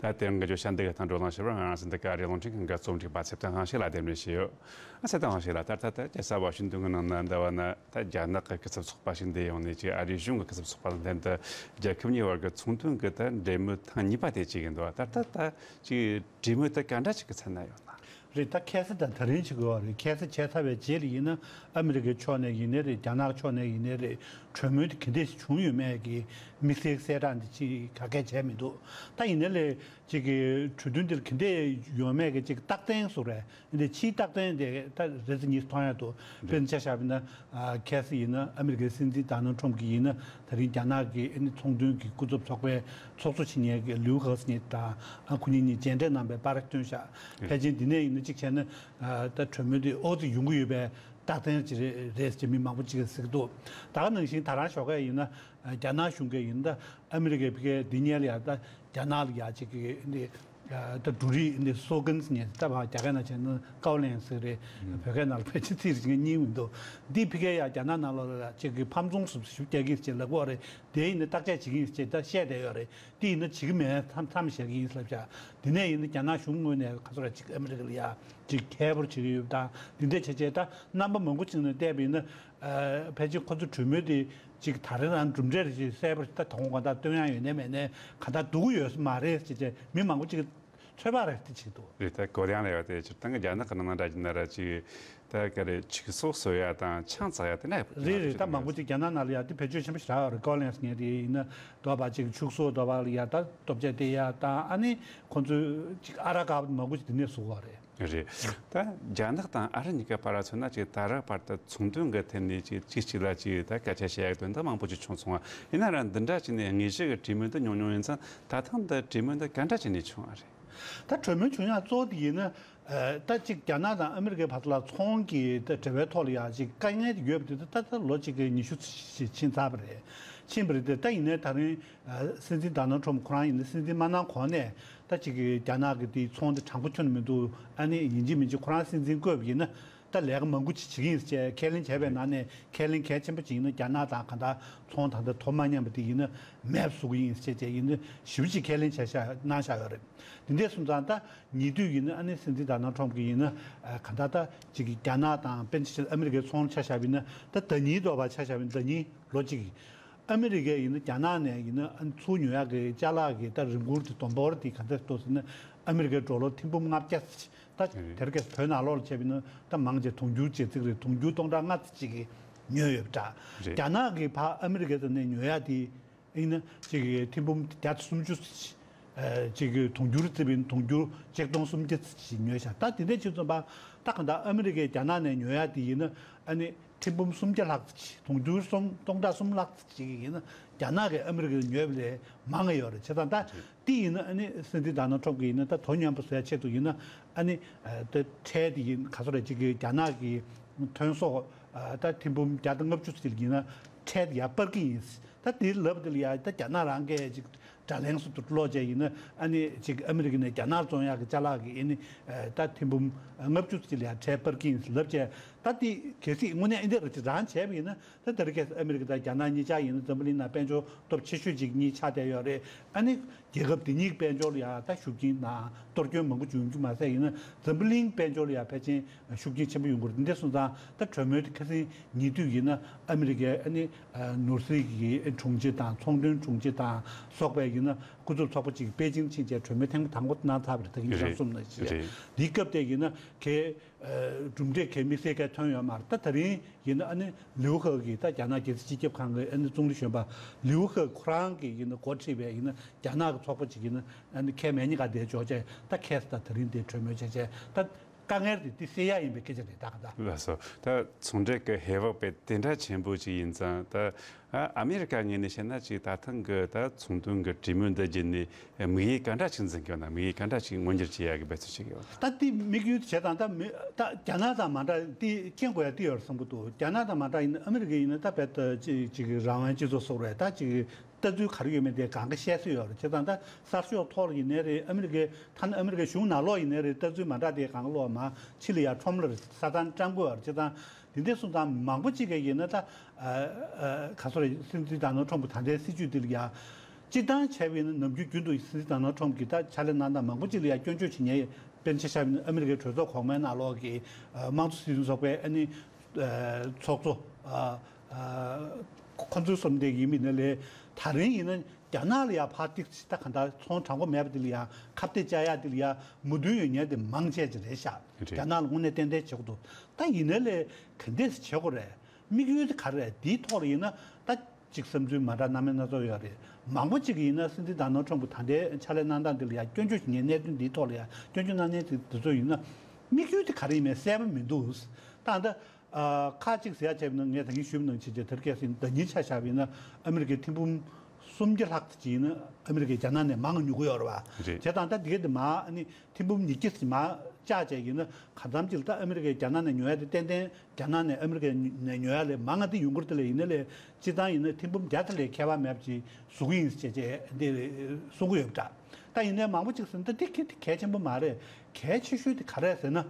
ད་དེ་རིང་གི་བརྗོད་བྱ་འདི་གི་སྟེང་བགྲོ་གླེང་ཞིབ་པར་ང་རང་ཚོའི་འདི་ག་རེ་རླུང་འཕྲིན་ཁང་གི་རྩོམ་སྒྲིག་པ་ཚེ་བརྟན་དབང་ཕྱུག་ལགས་དེ་འདྲ་ཞུས་ཡོད། ཨ་ཚེ་བརྟན་དབང་ཕྱུག་ལགས། ད་ལྟ་ད་རྒྱལ་ས་ཝ་ཤིང་ཏོན་གྱི་ནང་ན་འདི་བ་ན་ད་རྒྱ་ནག་གི་སྐུ་ཚབ་ཚོགས་པ་ཞིག་འདིར་ཡོང་ནས་ཅིག་ཨ་རིའི་གཞུང་གི་སྐུ་ཚབ་ཚོགས་པ་དང་ལྷན་དུ་རྒྱལ་ཁབ་གཉིས་བར་གྱི་ཚོང་དོན་གྱི་ད་འབྲེལ་མོལ་ཐེངས་གཉིས་པ་དེ་བྱེད་ཀྱི་འདུག་ད་ལྟ་ད་ཅིག་གྲོས་མོལ་དེ་ག་འདྲ་ཞིག་གི་ཚད་ན་ཡོད་ན། རེད། ད་ཁ་སང་དང་ད་རིང་བྱེད་དགོས་པ་རེད། ཁ་སང་བྱས་ཚར་བའི་རྗེས་ལ་ཡིན་ན་ཨ་མི་རི་ཀའི་ཕྱོགས་ནས་ཡིན་ནའི་རེད། རྒྱ་ནག་ཕྱོགས་ནས་ཡིན་ནའི་རེད། གྲོས་མོལ་དེ་ག་འདྲས་བྱུང་ཡོད་མེད་ཀྱི་དམིགས་བསལ་གསལ་བསྒྲགས་འདི་ཅིག་ག་གས་བྱས་མི་འདུག་ད་ཡིན་ནའི་ལས་ཅིག་གི་གྲོས་མཐུན་འདིར་ག་འདྲས་ཡོད་མེད་ཀྱི་ཅིག་རྟག་བརྟན་བཟོ་རེད། འདི་ཕྱིའི་རྟག་བརྟན་དེ་ད་རེ་ཚེ་གཉིས་མཐོང་ཡ་འདུག་དཔེར་ན་ཆ་བཞག་པ་ཡིན་ན། ཨ་ཁ་སང་ཡིན་ན་ཨ་མི་རི་ཀའི་སྲིད་འཛིན་ཌོ་ནལ་ཊམ་གྱིས་ཡིན་ན་ད་རིང་རྒྱ་ནག་གི་ཨ་ནི་ཚོང་དོན་གྱི་སྐུ་ཚབ་ཚོགས་པའི་ཚོགས་གཙོ་བྱེད་མཁན་གྱི་ལིའུ་ཧེ་སི་ཉེ་དང་ཨ་ཁུ་གཉིས་གཉིས་མཇལ་འཕྲད་གནང་བའི་པར་བཏོན་བཞག་ཕལ་ཆེར་འདི་ནས་ཡིན་ན་གཅིག་བྱས་ན་ཨ་ད་གྲོས་མོལ་དེ་ཨོ་ཙི་ཡོང་གི་ཡོད་པའི་རྟགས་མཚན་ཅིག་རེད་རེད་ཅེས་མི་མང་པོ་ཅིག་གིས་ཟེར་གྱི་འདུག་ད་ག་ནང་བཞིན་ད་རང་ཞོགས་ཀས་ཡིན་ན་ཨ་རྒྱ་ནག་གཞུང་གིས་ཡིན་ན་ད་ཨ་མི་རི་ཀའི་ཕ་གིའི་འདི་སྔོན་ལ་ཡ་ད་རྒྱ་ནག་ལ་ཡ་ཅིག་གི་འདི། ད་འབྲུ་རིགས་འདི་སོ་ཀན་ཟེར་མཁན་ད་བར་རྒྱ་སྐད་ནང་བྱས་ན་ཀའོ་ལན་ཟེར་རེད། བོད་སྐད་ནང་ལ་ཕལ་ཆེར་ཚིག་རེ་ཅིག་རྙེད་མི་འདུག་འདི་ཕ་གིར་ཡ་རྒྱ་ནག་ནང་ལོགས་ལ་ཅིག་གི་ཕམ་ཚོང་སུབ་ཞུ་རྒྱག་གི་ཟེར་ལབ་ཀྱི་ཡོད་རེད། དེ་ཡིན་ན་བརྟག་དཔྱད་བྱེད་ཀྱི་ཡིན་ཟེར་ད་བཤད་བསྡད་ཡོད་རེད། དེ་ཡིན་ན་བྱེད་ཀྱི་མེད་མཚམས་མཚམས་བཞག་གི་ཡིན་ཟེར་ལབ་བཞག་དེ་ནས་ཡིན་ན་རྒྱ་ནག་གཞུང་ངོས་ནས་ག་ཚོད་ར་ཅིག་ཨ་མི་རི་ཀ་ལ་ཡ་ཅིག་ཁྱད་པར་བྱེད་ཀྱི་ཡོད་དང་འདི་འདྲ་བྱས་བྱས་ད་རྣམ་པ་མང་པོ་ཅིག་ནས་བལྟས་པ་ཡིན་ན། ཨ་ཕལ་ཆེར་ཁོ་ཚོ་གྲོས་མོལ་དེ་ཅིག་ད་རེས་རང་གྲུབ་འབྲས་རེ་ཞིག་གསལ་པོ་ཞིག་ད་དོ་དགོང་གང་ལྟར་སྟོན་ཡ་ཡོད་ནའི་མེད་ནའི་གང་ལྟར་འདུག་གི་ཡོད་ས་མ་རེད་ཅེས་བྱས་མི་མང་པོ་ཅིག་གིས་ཚོད་དཔག་རེ་དེ་བྱེད་འདུག་རེད། ད་གོ་ཡང་ལ་ཡོད་དེ་སྤྱིར་བཏང་གི་རྒྱ་ནག་གི་ནང་ན་འདྲ་ཅིག་ན་ར་ཅིག་ད་ག་རེ་ཕྱུགས་ཟོག་གསོ་ཡ་དང་ཆང་བཙག་ཡ་དེ་འདྲ་རེད་རེད། ད་མང་པོ་ཅིག་རྒྱ་ནག་ནང་ལ་ཡ་དེ་བེད་སྤྱོད་ཆེན་པོ་ཞིག་རག་ཡོད་རེད། ཀའོ་ལན་ཟེར་མཁན་དེ་ཡིན་ན་འདོད་པ་ཅིག་ཕྱུགས་ཟོག་འདོད་པ་ལ་ཡ་ད་ལྟོ་ཆས་སྟེར་ཡ་དང་ཨ་ནི་ཁོ་ཚོས་ཅིག་ཨ་རག་དཀར་པོ་མང་པོ་ཅིག་དེ་ནས་བཟོ་གི་ཡོད་རེད། རེད། ད་རྒྱ་ནག་དང་ཨ་རི་གཉིས་ཀ་བར་ལ་མཚོན་ན་ཅིག་ད་རེས་བར་དུ་ཚོང་དོན་གྱི་ཐད་ནས་ཅིག་གཅིག་གཅིག་ལ་ཅིག་ད་སྐད་ཆ་བཤད་ཡག་དོན་དག་མང་པོ་ཅིག་བྱུང་སོང་བ་ཡིན་ན་ར། འདི་འདྲ་ཅིག་ནས་དངོས་གཞི་གི་གྲོས་མོལ་འདི་ཉུང་ཉུང་ཡིན་ཙང་ད་ཐེངས་འདི་གྲོས་མོལ་འདི་ག་འདྲ་ཅིག་ནས་བྱུང་བ་རེད། ད་གྲོས་མོལ་བྱུང་ཡག་གཙོ་བོ་དེ་ཡིན་ན། ཨ་ད་ཅིག་རྒྱ་ནག་དང་ཨ་མི་རི་ཀའི་བར་ལ་ཚོང་གི་ད་འབྲེལ་བའི་ཐོག་ལ་ཡ་ཅིག་དཀའ་ངལ་དེ་ཡོད་པ་དེ་ད་ད་ལོ་གཅིག་གི་ཉི་ཤུ་ཞིག་ཕྱིན་ཚར་བ་རེད། ཕྱིན་པ་རེད་དེ་ད་ཡིན་ནའི་ད་རིང་ཨ་སྲིད་འཛིན་ཌོ་ནལ་ཊམ་ཁོ་རང་ཡིན་ན་སྲིད་འཛིན་མ་གནང་གོང་ནས་ད་ཅིག་གི་རྒྱ་ནག་གི་དེའི་ཚོང་དེ་དྲང་པོ་ཁྱོན་ནས་མི་འདུག་ཨ་ནི་ཡིན་གཅིག་མིན་གཅིག་ཁོ་རང་སྲིད་འཛིན་བསྐོས་པ་ཡིན་ན་ད་ལས་ཀ་མང་པོ་ཅིག་བྱེད་ཀྱི་ཡིན་ཟེར་བྱས་ཁས་ལེན་བྱས་པའི་ནང་ནས་ཁས་ལེན་གལ་ཆེན་པོ་ཅིག་ཡིན་ན་རྒྱ་ནག་དང་གང་ལྟར་ཚོང་ད་ལྟ་དོ་མ་མཉམ་པ་དེ་ཡིན་ན་མེད་པ་བཟོ་གི་ཡིན་ཟེར་བྱས་ཡིན་ན་ཞེ་པོ་ཅིག་ཁས་ལེན་བྱས་ཤག་གནང་བཞག་ཡོད་རེད། དེ་འདྲ་སོང་ཙང་ད་ཉེ་དུས་ཡིན་ན་ཨ་ནི་སྲིད་འཛིན་ཌོ་ནལ་ཊམ་གྱིས་ཡིན་ན་ཨ་གང་ལྟར་ད་ཅིག་རྒྱ་ནག་དང་དཔེར་ན་ཆ་བཞག་ཨ་མི་རི་ཀའི་ཚོང་ཆ་བཞག་པ་ཡིན་ན་ད་ཟླ་ཉིན་འདྲ་བ་ཆ་བཞག་པ་ཡིན་ན་ཟླ་ཉིན་ལོ་གཅིག་ ཨ་མི་རི་ཀས་ཡིན་ན་རྒྱ་ནག་ནས་ཡིན་ན་ཨ་ནི་ཚུར་ཉོ་ཡག་གི་ཅ་ལག་གི་ད་རིན་གོང་དེ་བསྡོམས་འབོར་དེ་ག་ཚོད་འདུག་ཟེར་ན་ཨ་མི་རི་ཀའི་ཌོ་ལར་ཐེར་འབུམ་ལྔ་བརྒྱ་ད་དེ་རིང་ཁ་སང་བོད་ནང་ལོགས་ལ་བྱས་པ་ཡིན་ན་ད་མང་ཆེ་དུང་ཕྱུར་བརྒྱད་ཙམ་རེད། དུང་ཕྱུར་སྟོང་ཕྲག་ལྔ་ཙམ་ཅིག་གིས་ཉོས་ཡོད་པ་འདྲ། རེད། རྒྱ་ནག་གིས་ཕར་ཨ་མི་རི་ཀའི་ནང་ནས་ཉོ་ཡག་དེ་ཡིན་ན་ཅིག་ཐེར་འབུམ་བརྒྱ་དང་སུམ་ཅུ་ཙམ་ཅིག་གི་དུང་ཕྱུར་བརྩིས་པ་ཡིན་ན་དུང་ཕྱུར་ཆིག་སྟོང་སུམ་བརྒྱ་ཙམ་ཅིག་ཉོས་ཤག་ད་དེ་འདྲ་བྱས་ཙང་ད་གང་ལྟར་ཨ་མི་རི་ཀས་རྒྱ་ནག་ནས་ཉོ་ཡག་དེ་ཡིན་ན་ཨ་ནི་ཐེར་འབུམ་སུམ་བརྒྱ་ལྷག་ཙམ་ཅིག་དུང་ཕྱུར་སུམ་སྟོང་ཕྲག་གསུམ་ལྷག་ཙམ་ཅིག་ཡིན་ན་རྒྱ་ནག་གིས་ཨ་མི་རི་ཀ་ལ་ཉོས་པ་ལས་མང་ང་ཡོད་རེད། བྱས་ཙང་ད་དེ་ཡིན་ན་ཨ་ནི་སྲིད་འཛིན་ཌོ་ནལ་ཊམ་གྱིས་ཡིན་ན་ད་དོ་མཉམ་པོ་བཟོ་ཡག་ཆེད་དུ་ཡིན་ན་ཨ་ནི་ད་ཁྲལ་དེ་ཡིན་ག་ཚོད་རེད་ཅིག་གི་རྒྱ་ནག་གི་ཐོན་ཟོག་ད་ཐེར་འབུམ་བརྒྱ་དང་ལྔ་བཅུ་ཙམ་ཡིན་ན་ཁྲལ་དེ་ཡར་སྤར་གྱི་ཡིན། ད་དེ་ལབ་དེ་ལ་ཡ་ད་རྒྱ་ནག་རང་གིས་ཅིག་དགྲ་ལན་སུ་དུ་སློག་བྱས་ཡིན་ན་ཨ་ནི་ཅིག་ཨ་མི་རི་ཀ་ནས་རྒྱ་ནག་ལ་བཙོང་ཡག་གི་ཅ་ལག་གི་ཨ་ནི་ད་ཐེར་འབུམ་ལྔ་བཅུ་ཙམ་ལ་ཡ་ཁྲལ་སྤར་གྱི་ཡིན་ལབ་བྱས། ད་དེ་གལ་སྲིད་དངོས་གནས་ཨ་འདི་རང་ཅིག་རང་བྱས་པ་ཡིན་ན་ད་དེ་རིང་ཁ་སང་ཨ་མི་རི་ཀ་དང་རྒྱ་ནག་གཉིས་ཆ་ཡིན་ན་འཛམ་བུ་གླིང་ནང་དཔལ་འབྱོར་སྟོབས་ཆེ་ཤོས་ཅིག་གཉིས་ཆགས་བསྡད་ཡོད་རེད། ཨ་ནི་རྒྱལ་ཁབ་དེ་གཉིས་དཔལ་འབྱོར་ལ་ཡང་ད་ཤུགས་རྐྱེན་དང་གཏོར་སྐྱོན་མང་པོ་ཅིག་ཡོང་རྒྱུ་མ་ཟད་ཡིན་ན་འཛམ་བུ་གླིང་དཔལ་འབྱོར་ལ་ཡང་ཕལ་ཆེར་ཤུགས་རྐྱེན་ཆེན་པོ་ཡོང་གི་རེད། འདི་འདྲ་སོང་ཙང་ད་གྲོས་མོལ་དེ་ཁ་སང་ཉེ་དུས་ཡིན་ན་ཨ་མི་རི་ཀའི་ཨ་ནི་ནོར་སྲིད་ཀྱི་དྲུང་ཆེ་དང་ཚོང་དོན་དྲུང་ཆེ་དང་སོགས་པའི་ཡིན་ན་སྐུ་ཚབ་ཚོགས་པ་ཅིག་པེ་ཅིང་ཕྱིན་བྱས་གྲོས་མོལ་ཐེངས་དང་པོ་གནང་ཚར་བ་རེད། ད་གིན་ཁྱེད་རང་རེད། གསུངས་ནང་བཞིན་རེད། འདིའི་སྐབས་དེ་ཡིན་ན་གལ་གྲུབ་འབྲས་གལ་དམིགས་བསལ་གལ་ཐོན་ཡོད་མ་རེད། ད་ད་རིང་ཡིན་ན་ཨ་ནི་ལིའུ་ཧེ་གིས་ད་རྒྱ་ནག་རྒྱལ་སྲིད་སྤྱི་ཁྱབ་ཁང་གི་ཨ་ནི་ཙུང་ལི་གཞོན་པ་ལིའུ་ཧེ་ཁོ་རང་གིས་ཡིན་ན་འགོ་ཁྲིད་པའི་ཡིན་ན་རྒྱ་ནག་གི་ཚོགས་པ་ཅིག་ཡིན་ན་ཨ་ནི་ཁལ་མེད་གཉིས་ཀ་དེ་འཇོག་བྱས་ད་ཁལ་ད་ད་རིང་དེ་གྲོས་མོལ་བྱས་བྱས་ད་དཀའ་ངལ་དེ་དེ་སེལ་ཡག་ཡིན་པའི་སྐད་ཆ་རེད། ད་ག་ད། ལགས་སོ། ད་ཚོང་འབྲེལ་གྱི་ཧེ་བག་དཔེ་དེ་འདྲ་ཆེན་པོ་ཅིག་ཡིན་ཙང་ད་ཨ་ཨ་མེ་རི་ཀ་ངོས་ནས་བཤད་ན་ཅིག་ད་ཐེངས་ཀྱི་ད་ཚོང་དོན་གྱི་གྲོས་མོལ་འདི་བརྒྱུད་ནས་དམིགས་ཡུལ་ག་འདྲ་ཅིག་འཛིན་གྱི་ཡོད་ན། དམིགས་ཡུལ་ག་འདྲ་ཅིག་མངོན་འགྱུར་བྱེད་ཡག་གི་འབད་བརྩོན་བྱེད་ཀྱི་ཡོད་ན། ད་དེ་དམིགས་ཡུལ་བྱས་ཙང་ད་མི་ད་རྒྱ་ནག་དང་མ་འདྲ་དེ་མཁྱེན་དགོས་ཡ་དེ་ཡོད་རེད་བསམ་གྱི་འདུག་རྒྱ་ནག་དང་མ་འདྲ་ཡིན་ན་ཨ་མི་རི་ཀ་ཡིན་ན་ད་རྦད་དེ་ཅིག་ཅིག་རང་དབང་སྤྱི་ཚོགས་སུ་རེད། ད་ཅིག་ལྟ་ཚུལ་ག་རེ་ཡོད་མེད་དེ་གང་ག་བཤད་སྲོལ་ཡོད་རེད། བྱས་ཙང་ད་གསར་ཤོག་ཐོག་ལ་ཡིན་ནའི་རེད། ཨ་མི་རི་ཀའི་ཐ་ན་ཨ་མི་རི་ཀའི་གཞུང་ནང་ལོགས་ཡིན་ནའི་རེད། ལྟ་ཚུལ་མ་འདྲ་དེ་གང་ག་ལོགས་མ་ཕྱི་ལ་ཡར་ཁྲོམ་ལ་ས་ཐང་བཀྲམ་གི་ཡོད་རེད། བྱས་ཙང་དེ་འདྲ་སོང་ཙང་མང་པོ་ཅིག་གིས་ཡིན་ན་ད་ཨ་ཨ་ག་ཚོད་རེད། སྲིད་འཛིན་ཌོ་ནལ་ཊམ་གྱི་ད་ལྟའི་སྲིད་བྱུས་དེ་ལ་ཡ་སྤྱིར་བཏང་བྱས་པ་ཡིན་ན་ནམ་རྒྱུན་རྒྱུན་དུ་སྲིད་འཛིན་ཌོ་ནལ་ཊམ་གྱིས་ད་ཕྱག་ལས་གནང་སྟངས་མང་པོ་ཅིག་ལ་ཡ་སྐྱོན་བརྗོད་བྱེད་མཁན། དཔེར་ན་ཆ་བཞག་ན་ཨ་མི་རི་ཀའི་གྲོས་ཚོགས་གོང་མའི་ནང་ལོགས་ཀྱི་ཨ་དམངས་གཙོ་སྲིད་དོན་ཚོགས་པའི་ཨ་ནི་ཨ་ཚོགས་གཙོ་ཨ་ཨ་ཁོ་ཚོའི་བསམ་གཏན་ཡིན་མིན་ནི་ལས་ད་རིང་ཡིན་ན་རྒྱ་ནག་ལ་ཡ་ཕར་ཏིག་ཙམ་ད་གང་ལྟར་ཚོང་དྲང་པོ་མེད་པ་དེ་ལ་ཡ་ཁ་གཏད་བཅག་ཡ་དེ་ལ་ཡ་མོས་མཐུན་ཡོད་མཁན་དེ་མང་ཆེ་ཅིག་རེད་ཤག་རེད། རྒྱ་ནག་ལ་དངོས་གནས་ཏན་ཏན་བྱེད་དགོས་འདུག་ད་ཡིན་ནའི་ལས་ག་འདྲས་བྱེད་དགོས་རེད། དམིགས་ཡུལ་དེ་ག་རེ་རེད། དེའི་ཐོག་ལ་ཡིན་ན་ད་ཅིག་བསམ་ཚུལ་མ་འདྲ་སྣ་མིན་སྣ་ཚོགས་ཡོད་རེད། མང་པོ་ཅིག་ཡིན་ན་སྲིད་འཛིན་ཌོ་ནལ་ཊམ་གྱི་ད་ལྟའི་ཕྱག་ལས་གནང་སྟངས་འདི་ལ་ཡ་སྐྱོན་བརྗོད་བྱེད་མཁན། གནད་དོན་འདིའི་ཐོག་ལ་ཡ་སྐྱོན་བརྗོད་གནང་མཁན་དེ་དེ་ཚོ་ཡིན་ན་དམིགས་ཡུལ་དེ་ག་རེ་ཡིན་མིན་གསལ་པོ་མི་འདུག་ད་ལྟ་ཨ་ཁག་ཅིག་ཟེར་ཡ་བྱས་པ་ཡིན་ན་ངས་ད་གིན་ཞུས་པ་ནང་བཞིན་བྱས་དེ་རིང་ཁ་སང་ཟླ་ཉིན་ཆ་བཞག་པ་ཡིན་ན་ཨ་མི་རི་ཀའི་ཐེར་འབུམ་སུམ་བརྒྱ་ལྷག་ཙམ་ཅིག་ཡིན་ན་ཨ་མི་རི་ཀས་རྒྱ་ནག་ནས་མང་ང་ཉོ་གི་ཡོད་རེད་བ། རེད། བྱས་ཙང་ད་འདི་ག་དེ་མ་ཨ་ནི་ཐེར་འབུམ་ཉིས་བརྒྱ་ཙམ་མར་བཅག་བྱས་ཡིན་ན་གང་འཚམ་ཅིག་ལ་ད་ཨ་མི་རི་ཀས་རྒྱ་ནག་ནས་ཉོ་ཡ་དེ་ཏན་ཏན་རྒྱ་ནག་ནས་ཨ་མི་རི་ཀ་ནས་ཉོ་ཡ་ལས་མང་ང་དེ་ཡོང་གི་རེད། དེ་ལས་ཡིན་ན་ལས་སྤྱིར་བཏང་ཡིན་ན་ཐེར་འབུམ་བརྒྱ་དེ་ལས་ཁྱད་པར་མེད་པ་ཅིག་བཟོ་གི་ཡིན་ཟེར་བྱས་འདི་གསུང་གི་ཡོད་པ་འདྲ། ད་ཡིན་ནའི་མང་པོ་ཅིག་ཟེར་ན་ད་འདི་གལ་དེ་གལ་ཆེན་པོ་མ་རེད། གལ་ཆེ་ཤོས་དེ་ག་རེ་རེད་ཟེར་ན།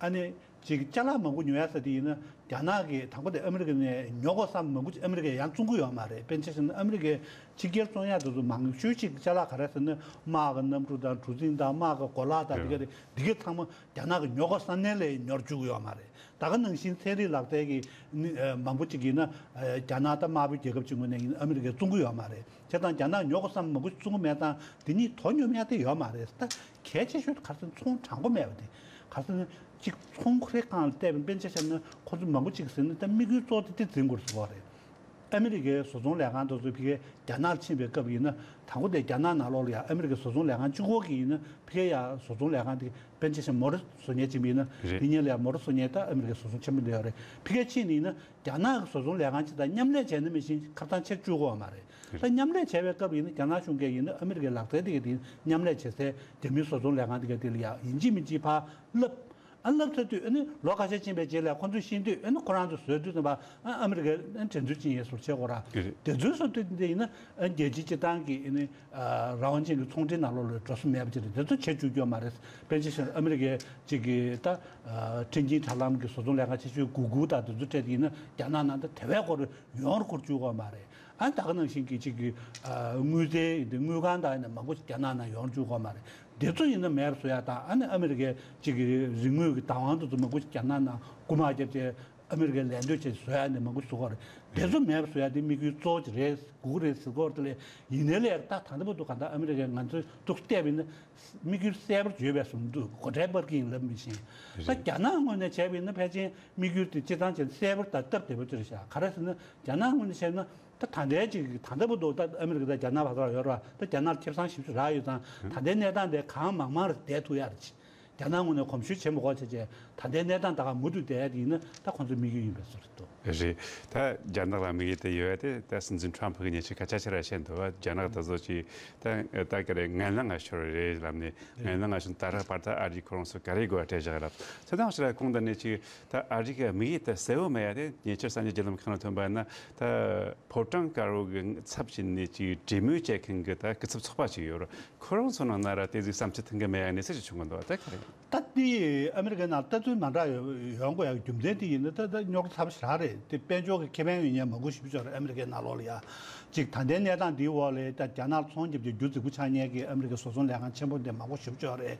ཨ་ནི་ཅིག་ཅ་ལག་མང་པོ་ཉོ་ཡ་ཟེར་དེ་ཡིན་ན་རྒྱ་ནག་གིས་དང་པོ་དེ་ཨ་མི་རི་ཀ་ནས་ཉོ་དགོས་བསམ་མང་པོ་ཅིག་ཨ་མི་རི་ཀས་ཡང་བཙོང་གི་ཡོད་མ་རེད། དཔེར་ན་ཆ་བཞག་ན་ཨ་མི་རི་ཀའི་ཕྱི་རྒྱལ་བཙོང་ཡ་དེ་ཚོ་མང་ཤོས་ཅིག་ཅ་ལག་ག་རེ་ཟེར་ན་དམག་གི་གནམ་གྲུ་དང་གྲུ་གཟིངས་དང་དམག་གི་གོ་ལག་དང་འདི་ག་རེད། འདི་ག་ཚང་མ་རྒྱ་ནག་གིས་ཉོ་དགོས་བསམ་ནའི་ལས་ཉོ་བཅུག་གི་ཡོད་མ་རེད། ད་ག་ནང་བཞིན་ཚན་རིག་ལག་རྩལ་གྱི་ནི་ཨ་མང་པོ་ཅིག་ཡིན་ན་ཨ་རྒྱ་ནག་ད་དམར་པོའི་རྒྱལ་ཁབ་ཅིག་ངོས་ནས་ཡིན་ན་ཨ་མི་རི་ཀས་བཙོང་གི་ཡོད་མ་རེད། བྱས་ཙང་རྒྱ་ནག་ཉོ་དགོས་བསམ་མང་པོ་བཙོང་གི་མེད་ཙང་དེ་གཉིས་དོ་ཉོ་མཁན་དེ་ཡོད་མ་རེད། ད་གལ་ཆེ་ཤོས་དེ་ག་རེ་ཟེར་ན་ཚོང་དྲང་པོ་མེད་པ་དེ། ག་རེ་ཟེར་ན་གཅིག་ཚོང་ཁོ་རའི་སྒང་ལ་བལྟས་པ་དཔེར་ན་ཆ་བཞག་ན་ཁོ་ཚོ་མང་པོ་ཅིག་ཟེར་ན་ད་དམིགས་ཡུལ་གཙོ་བོ་དེ་དེ་འཛིན་དགོས་ཟེར་བ་རེད། ཨ་མི་རི་ཀའི་བཟོ་ཚོང་ལས་ཁང་དེ་ཚོ་ཕ་གིར་རྒྱ་ནག་ལ་ཕྱིན་པའི་སྐབས་ཡིན་ན་དང་པོ་དེ་རྒྱ་ནག་ནང་ལོགས་ལ་ཡང་ཨ་མི་རི་ཀའི་བཟོ་ཚོང་ལས་ཁང་གཅིག་པོ་གིས་ཡིན་ན་ཕ་གིར་ཡང་བཟོ་ཚོང་ལས་ཁང་དེ་དཔེར་ན་ཆ་བཞག་ན་མོ་ཊ་བཟོ་མཁན་ཅིག་ཡིན་ན་རེད། དེ་ཉིད་ལ་ཡང་མོ་ཊ་བཟོ་མཁན་ད་ཨ་མི་རི་ཀའི་བཟོ་ཚོང་ཆེན་པོ་འདི་ཡོད་རེད། ཕ་གིར་ཕྱིན་ནས་ཡིན་ན་རྒྱ་ནག་གི་བཟོ་ཚོང་ལས་ཁང་ཅིག་དང་མཉམ་ལས་བྱས་ན་མི་ཤེས་ཁ་ཐང་ཆེར་བཅུག་གི་ཡོད་མ་རེད། ད་མཉམ་ལས་བྱས་པའི་སྐབས་ཡིན་ན་རྒྱ་ནག་གཞུང་གིས་ཡིན་ན་ཨ་མི་རི་ཀའི་ལག་རྩལ་དེ་ག་དེ་མཉམ་ལས་བྱེད་སའི་རྒྱ་མིའི་བཟོ་ཚོང་ལས་ཁང་དེ་ག་དེ་ལ་ཡང་ཡིན་གཅིག་མིན་གཅིག་ཕར་བསླབ། ཨ་བསླབ་ཚར་དུས་ཨ་ནི་ལོ་ཁ་ཤས་ཕྱིན་པའི་རྗེས་ལ་ཁོ་ཚོས་ཤེས་དུས་ཨ་ནི་ཁོ་རང་ཚོས་བཟོས་དུས་ཙམ་པ་ཨ་ཨ་མི་རི་ཀས་ཨ་ནི་འགྲན་བསྡུར་ཅིག་ཡིན་ཟེར་བྱེད་དགོས་ར། རེད། དེ་ཚོའི་བཟོ་དུས་འདི་ཡིན་ན་ཨ་རྒྱལ་སྤྱིའི་སྤྱིར་བཏང་གི་ཨ་ནི་རང་དབང་ཅན་གྱི་ཚོང་འབྲེལ་ནང་ལོགས་ལ་འགྲོ་ས་མེད་པ་ཅིག་རེད། དེ་ཚོ་བྱེད་བཅུག་རྒྱུ་ཡོད་མ་རེད། དཔེར་ན་ཆ་བཞག་ན་ཨ་མི་རི་ཀའི་གཅིག་གི་ད་ཁྲིམས་ཀྱི་དྲ་ལམ་གྱི་བཟོ་ཚོང་ལས་ཁང་ཆེ་ཤོས་གུ་གུལ་དང་དེ་ཚོ་སྤྲད་དེ་ཡིན་ན་རྒྱ་ནག་ནང་ད་དེ་བས་སྐོར་ཡོང་བར་འགོར་བཅུག་གི་ཡོད་མ་རེད། ཨ་ད་ག་ནང་བཞིན་གྱི་གཅིག་གི་ཨ་དངུལ་རྩའི་དེ་དངུལ་ཁང་དང་ཡིན་ན་མང་པོ་ཞིག་རྒྱ་ནག་ནང་ཡོང་བཅུག་གི་ཡོད་མ་རེད། དེ་ཚོ་ཡིན་ན་མེད་པ་བཟོ་ཡ་དང་ཨ་ནི་ཨ་མི་རི་ཀའི་གཅིག་གི་རིག་དངོས་ཀྱི་བདག་དབང་དེ་ཚོ་མང་པོ་ཞིག་རྒྱ་ནག་ནང་རྐུ་མ་བརྒྱབ་བྱས་ ཨ་མི་རི་ཀའི་ལད་ཟློས་བྱས་བཟོ་ཡ་ནི་མང་པོ་བཟོ་གི་རེད། དེ་ཚོ་མེད་པ་བཟོ་ཡ་དེ་དམིགས་ཡུལ་གཙོ་བོ་ཅིག་རེད་དགོས་ཀྱི་རེད་ཟེར་གྱི་ཡོད་རེད། དེ་ལས་ཡིན་ནའི་ལས་ད་ད་ལྟ་བར་དུ་གང་ལྟར་ཨ་མི་རི་ཀས་ང་ཚོས་ཏོག་ཙམ་བལྟས་པ་ཡིན་ན་དམིགས་ཡུལ་གསལ་པོ་ཡོད་པའི་བཟོ་འདུག་སྒོ་ཁྲལ་སྤར་གྱི་ཡིན་ལབ་མི་ཤེས། ད་རྒྱ་ནག་ངོས་ནས་བྱས་པ་ཡིན་ན་ཕལ་ཆེར་དམིགས་ཡུལ་དེ་སྤྱིར་བཏང་བྱས་ན་གསལ་པོ་དང་སྟབས་བདེ་པོ་ཅིག་རེད་ཤག་ག་རེ་ཟེར་ན་རྒྱ་ནག་ངོས་ནས་བྱས་ན་ད་ད་ལྟའི་ཅིག་ད་ལྟ་བར་དུ་ད་ཨ་མི་རི་ཀ་དང་རྒྱ་ནག་བར་དུ་ཡོད་རེད་བ། ད་རྒྱ་ནག་ལ་ཁེ་བཟང་ཞེ་པོ་ཅིག་རག་ཡོད་ཙང་ད་ལྟའི་གནས་སྟངས་དེ་གང་མང་མང་རེ་བསྡད་ཐུབ་ཡ་རེད། རྒྱ་ནག་ངོས་ནས་གོམས་ཞུ་བྱེད་མི་དགོས་བྱས་བྱས་ད་ལྟའི་གནས་སྟངས་ད་ག་མུ་མཐུད་བསྡད་ཡ་དེ་ཡིན་ན་ད་ཁོང་ཚོའི་དམིགས་ཡུལ་ཡིན་པའི་བཟོ་འདྲ་འདུག་རེད། ད་རྒྱ་ནག་ལ་དམིགས་ཡུལ་དེ་ཡོད་དེ་ད་སྲིད་འཛིན་ཁྲོམ་ཕུ་གི་ཉེ་ཆར་སྐད་ཆ་ཆེ་ར་བཤད་འདུག་བ། རྒྱ་ནག་ད་གཟོད་ཀྱི་ད་ད་ག་རེ་ངན་ལན་ང་ཤོར་རེད་ལབ་ནས་ངན་ལན་ང་ཤོར་ད་རག་བར་ད་ཨ་རིས་ཁོ་རང་ཚོ་ག་རེ་དགོས་སྤྲད་བཞག་རབས་ཚོད་དང་ཕྱིར་གོང་དུ་ནས་ཀྱི་ད་ཨ་རི་གི་དམིགས་ཡུལ་དེ་གསལ་བོ་མེད་ཡ་དེ་ཉེ་ཆར་གསར་འགྱུར་བརྒྱུད་ལམ་ཁག་ནང་ཐོན་པ་ན་ད་ཕོ་བྲང་དཀར་པོ་གི་ཚབ་བྱས་ནས་ཀྱི་གྲོས་མོལ་བྱེད་མཁན་གི་ད་སྐུ་ཚབ་ཚོགས་པ་ཅིག་ཡོད་རེད། ཁོ་རང་ཚོ་ནང་ན་ར་དེ་ཟིག་བསམ་ཚུལ་མཐུན་གི་མེད་ཡ་གནས་ཚུལ་ཞིག་བྱུང་གི་འདུག་ད་ག་རེ། ད་དེ་ཨ་མི་རི་ཀའི་ནང་ལྟ་ཚུལ་མ་འདྲ་ཡོང་དགོས་ཡ་རྒྱུ་མཚན་དེ་ཡིན་ན་ད་ད་རྙོག་དྲ་ཚ་པོ་ཞེ་དྲག་རེད། དེ་དཔལ་འབྱོར་གྱི་ཁེ་ཕན་ཡོད་མཁན་མང་པོ་ཞེ་པོ་ཅིག་ཡོད་རེད་ཨ་མི་རི་ཀའི་ནང་ལོགས་ལ་ཡ། གཅིག་ད་ལྟའི་གནས་སྟངས་འདིའི་འོག་ལ་ད་རྒྱ་ནག་ཚོང་རྒྱབ་ཀྱི་རྒྱུ་རྫིག་པོ་ཆགས་མཁན་གྱི་ཨ་མི་རི་ཀའི་བཟོ་ཚོང་ལས་ཁང་ཆེན་པོ་འདི་མང་པོ་ཞེ་པོ་ཅིག་ཡོད་རེད།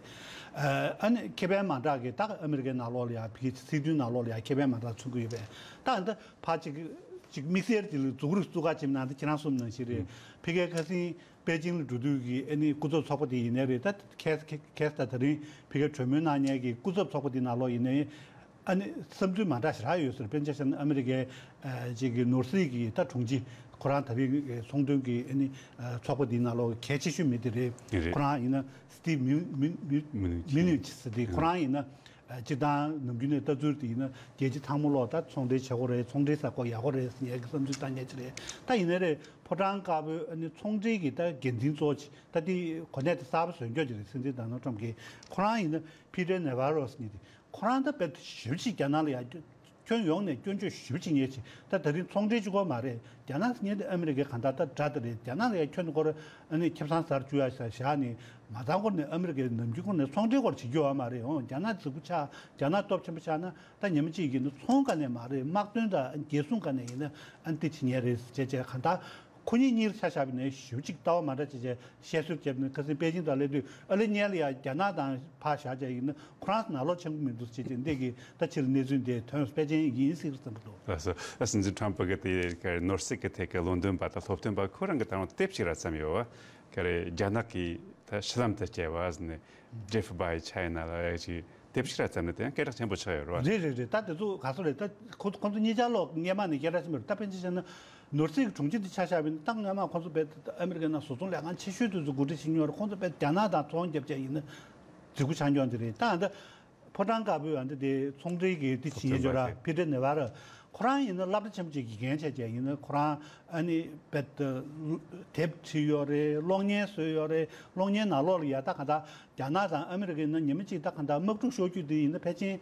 ཨ་ནི་ཁེ་ཕན་མ་འདྲ་གི་ད་ཨ་མི་རི་ཀའི་ནང་ལོགས་ལ་ཡ་ཕ་གི་སྲིད་དོན་ནང་ལོགས་ལ་ཡ་ཁེ་ཕན་མ་འདྲ་མཚོན་གྱི་ཡོད་པས་ད་འདི་ཕ་གཅིག་གཅིག་དམིགས་བསལ་གྱི་འཛུགས་རུ་བཙུགས་ཁ་ཆེམས་ནང་དུ་ཁྱེད་རང་གསུངས་ནང་བཞིན་རེད། ཕ་གིའི་ཁ་སང་པེ་ཅིང་ལ་འགྲོ་དུས་ཀྱི་ཨ་ནི་སྐུ་ཚབ་ཚོགས་པ་དེ་ཡིན་ནའི་རེད། ད་ཁེ་ཁེ་ཁེ་ད་ད་རིང་ཕ་གིར་གྲོས་མོལ་གནང་མཁན་གྱི་སྐུ་ཚབ་ཚོགས་པ་དེ་ནང་ལོགས་ཡིན་ནའི་ཨ་ནི་བསམ་ཚུལ་མ་འདྲ་ཞེ་དྲག་ཡོད་ཟེར། དཔེར་ན་ཆ་བཞག་ན་ཨ་མི་རི་ཀའི་ཨ་ཅིག་གི་ནོར་སྲིད་ཀྱི་ད་དྲུང་ཆེ་ཁོ་རང་ད་རིང་གི་ཚོང་དོན་གྱི་ཨ་ནི་ཚོགས་པ་དེ་ནང་ལོགས་གལ་ཆེ་ཤོས་མི་དེ་རེད། རེད། ཁོ་རང་ཡིན་ན་སི་ཏིབ་མིའུ་མིའུ་མིའུ་མིའུ་མིའུ་ཉིང་ཟེར་དེ་ཁོ་རང་ཡིན་ན། སྤྱིར་བཏང་ནམ་རྒྱུན་ནས་ལྟ་ཚུལ་དེ་ཡིན་ན་རྒྱལ་སྤྱི་ཚང་མ་ལོག་ད་ཚོང་འབྲེལ་བྱེད་དགོས་རེད། ཚོང་འབྲེལ་ཟེར་དགོས་ཡག་པོ་རེད་ཟེར་ངེད་ཀྱི་བསམ་ཚུལ་བཏང་མཁན་ཅིག་རེད། ད་ཡིན་ནའི་རེད་ཕོ་བྲང་དཀར་པོའི་ཨ་ནི་ཚོང་འབྲེལ་གྱི་ད་འགན་འཛིན་གཙོ་བོ་ཅིག་ད་དེ་གོ་གནས་དེ་གསར་པ་བཟོས་འཇོག་ཅིག་རེད། སྲིད་འཛིན་ཌོ་ནལ་ཊམ་གྱིས་ཁོ་རང་ཡིན་ན་ཕི་ཏྲ་ནེ་ཝ་རོ་ཟེར་མཁན་དེ་ཁོ་རང་ད་དཔེ་ཞེ་པོ་ཅིག་རྒྱ་ནག་ལ་ཡ་ཁྱོན་ཡོངས་ནས་སྐྱོན་བརྗོད་ཞེ་པོ་བྱེད་མཁན་ཅིག་ད་ད་རིང་ཚོང་འབྲེལ་གཅིག་པོ་མ་རེད། རྒྱ་ནག་ཟེར་མཁན་དེ་ཨ་མི་རི་ཀའི་གང་ལྟར་ད་དགྲ་དེ་རེད། རྒྱ་ནག་ལ་ཡ་ཁྱོན་ནས་ཁོ་རང་ཨ་ནི་ཁེ་བཟང་ཟ་རུ་བཅུག་ཡ་ཟེར་བཞག་ནས་མ་ཚང་ཁོ་ནས་ཨ་མི་རི་ཀའི་ནམ་རྒྱུན་ཁོ་ནས་ཚོང་འབྲེལ་སྐོར་བྱེད་རྒྱུ་ཡོད་མ་རེད། འོང་རྒྱ་ནག་རྫིག་པོ་ཆགས་རྒྱ་ནག་སྟོབས་ཆེན་པོ་ཆགས་ན་ད་ཉི་མ་གཅིག་གི་ནི་ཚོང་ག་ནས་མ་རེད། དམག་དོན་དང་རྒྱལ་སྲུང་ག་ནས་ཡིན་ན་ཨ་ནི་དེ་བྱེད་མཁན་རེད་ཟེར་བྱས་བྱས་གང་ལྟར་ཁོ་གཉིས་གཉིས་ཆ་བཞག་པ་ནས་ཞེ་པོ་ཅིག་ལྟ་བ་མ་འདྲ་བྱས་བྱས། བཤད་སྲོལ་བརྒྱབ་ནས་ཁ་སང་པེ་ཅིང་དང་སླེབས་དུས་ཨ་ལེ་སྔོན་ལ་ཡ་རྒྱ་ནག་དང་ཕར་བཞག་བྱས་ཡིན་ན་ཁོ་རང་ནང་ལོགས་ཆེན་པོ་མི་འདུག་ཟེར་བྱས་འདི་གི་ད་ཕྱིར་གནས་ཚུལ་འདི་ཐོན་པེ་ཅིང་ཡིན་ཟེར་གྱི་བསམ་གྱི་འདུག་ལགས་སོ། ཨ་སྲིད་འཛིན་ཁྲོམ་ཕུ་གི་དེ་ག་རེ་ནོར་སྲིད་ཀྱི་ཐད་ཀྱི་བློ་འདོན་པ་དང་སློབ་སྟོན་པ་ཁོ་རང་གི་ད་རུང་དེབ་ཅིག་ར་བརྩམས་ཡོད་བ། ག་རེ་རྒྱ་ནག་གིས་ད་ཕྱི་ལམ་དུ་བསྐྱལ་བ་ཟེར་ནས་Drift by China ལབ་ཡ་ཅིག་དེབ་ཅིག་ར་བརྩམས་ནས་དེ་ཡང་སྐད་གྲགས་ཆེན་པོ་ཆགས་ཡོད་རེད་བ། རེད་རེད་རེད། ད་དེ་ཚོ་ག་ཚོད་རེད། ད་ཁོ་ཁོ་ཚོ་གཉིས་ཆ་ལོག་སྔོན་མ་ནས་སྐད་གྲགས་ཆེན་པོ་རེད། ད་དཔེར་ན་ཆ་བཞག་ན་ནོར་སྲིད་ཀྱི་དྲུང་ཆེ་དེ་ཆ་བཞག་པ་ཡིན་ན་ད་སྔོན་མ་ཁོ་ཚོ་དཔེ་ཨ་མི་རི་ཀའི་ནང་བཟོ་ཚོང་ལས་ཁང་ཆེ་ཤོས་དེ་ཚོ་འགོ་ཁྲིད་བྱེད་མྱོང་རེད། ཁོ་ཚོ་དཔེ་རྒྱ་ནག་དང་ཚོང་རྒྱབ་བྱས་ཡིན་ན་རྫིག་པོ་ཆགས་མྱོང་དེ་རེད། ད་ཨ་ད་ཕོ་བྲང་དཀར་པོའི་ཨ་ད་དེ་ཚོང་འབྲེལ་གྱི་དེ་བྱེད་མཁན་ཅིག་ཡོད་ར། ཕི་ཏྲ་ནེ་ཝ་ར། ཁོ་རང་ཡིན་ན་སློབ་གྲྭ་ཆེན་པོ་ཅིག་དགེ་རྒན་བྱས་བྱས་ཡིན་ན་ཁོ་རང་ཨ་ནི་དཔེ་དེབ་བྲིས་ཡོད་རེད། གློག་བརྙན་བཟོས་ཡོད་རེད། གློག་བརྙན་ནང་ལོགས་ལ་ཡ་ད་ག་ད་རྒྱ་ནག་དང་ཨ་མི་རི་ཀའི་ནང་ཉི་མ་གཅིག་ད་གང་ལྟར་དམག་འཁྲུག་ཤོར་རྒྱུ་དེ་ཡིན་ན་ཕལ་ཆེར་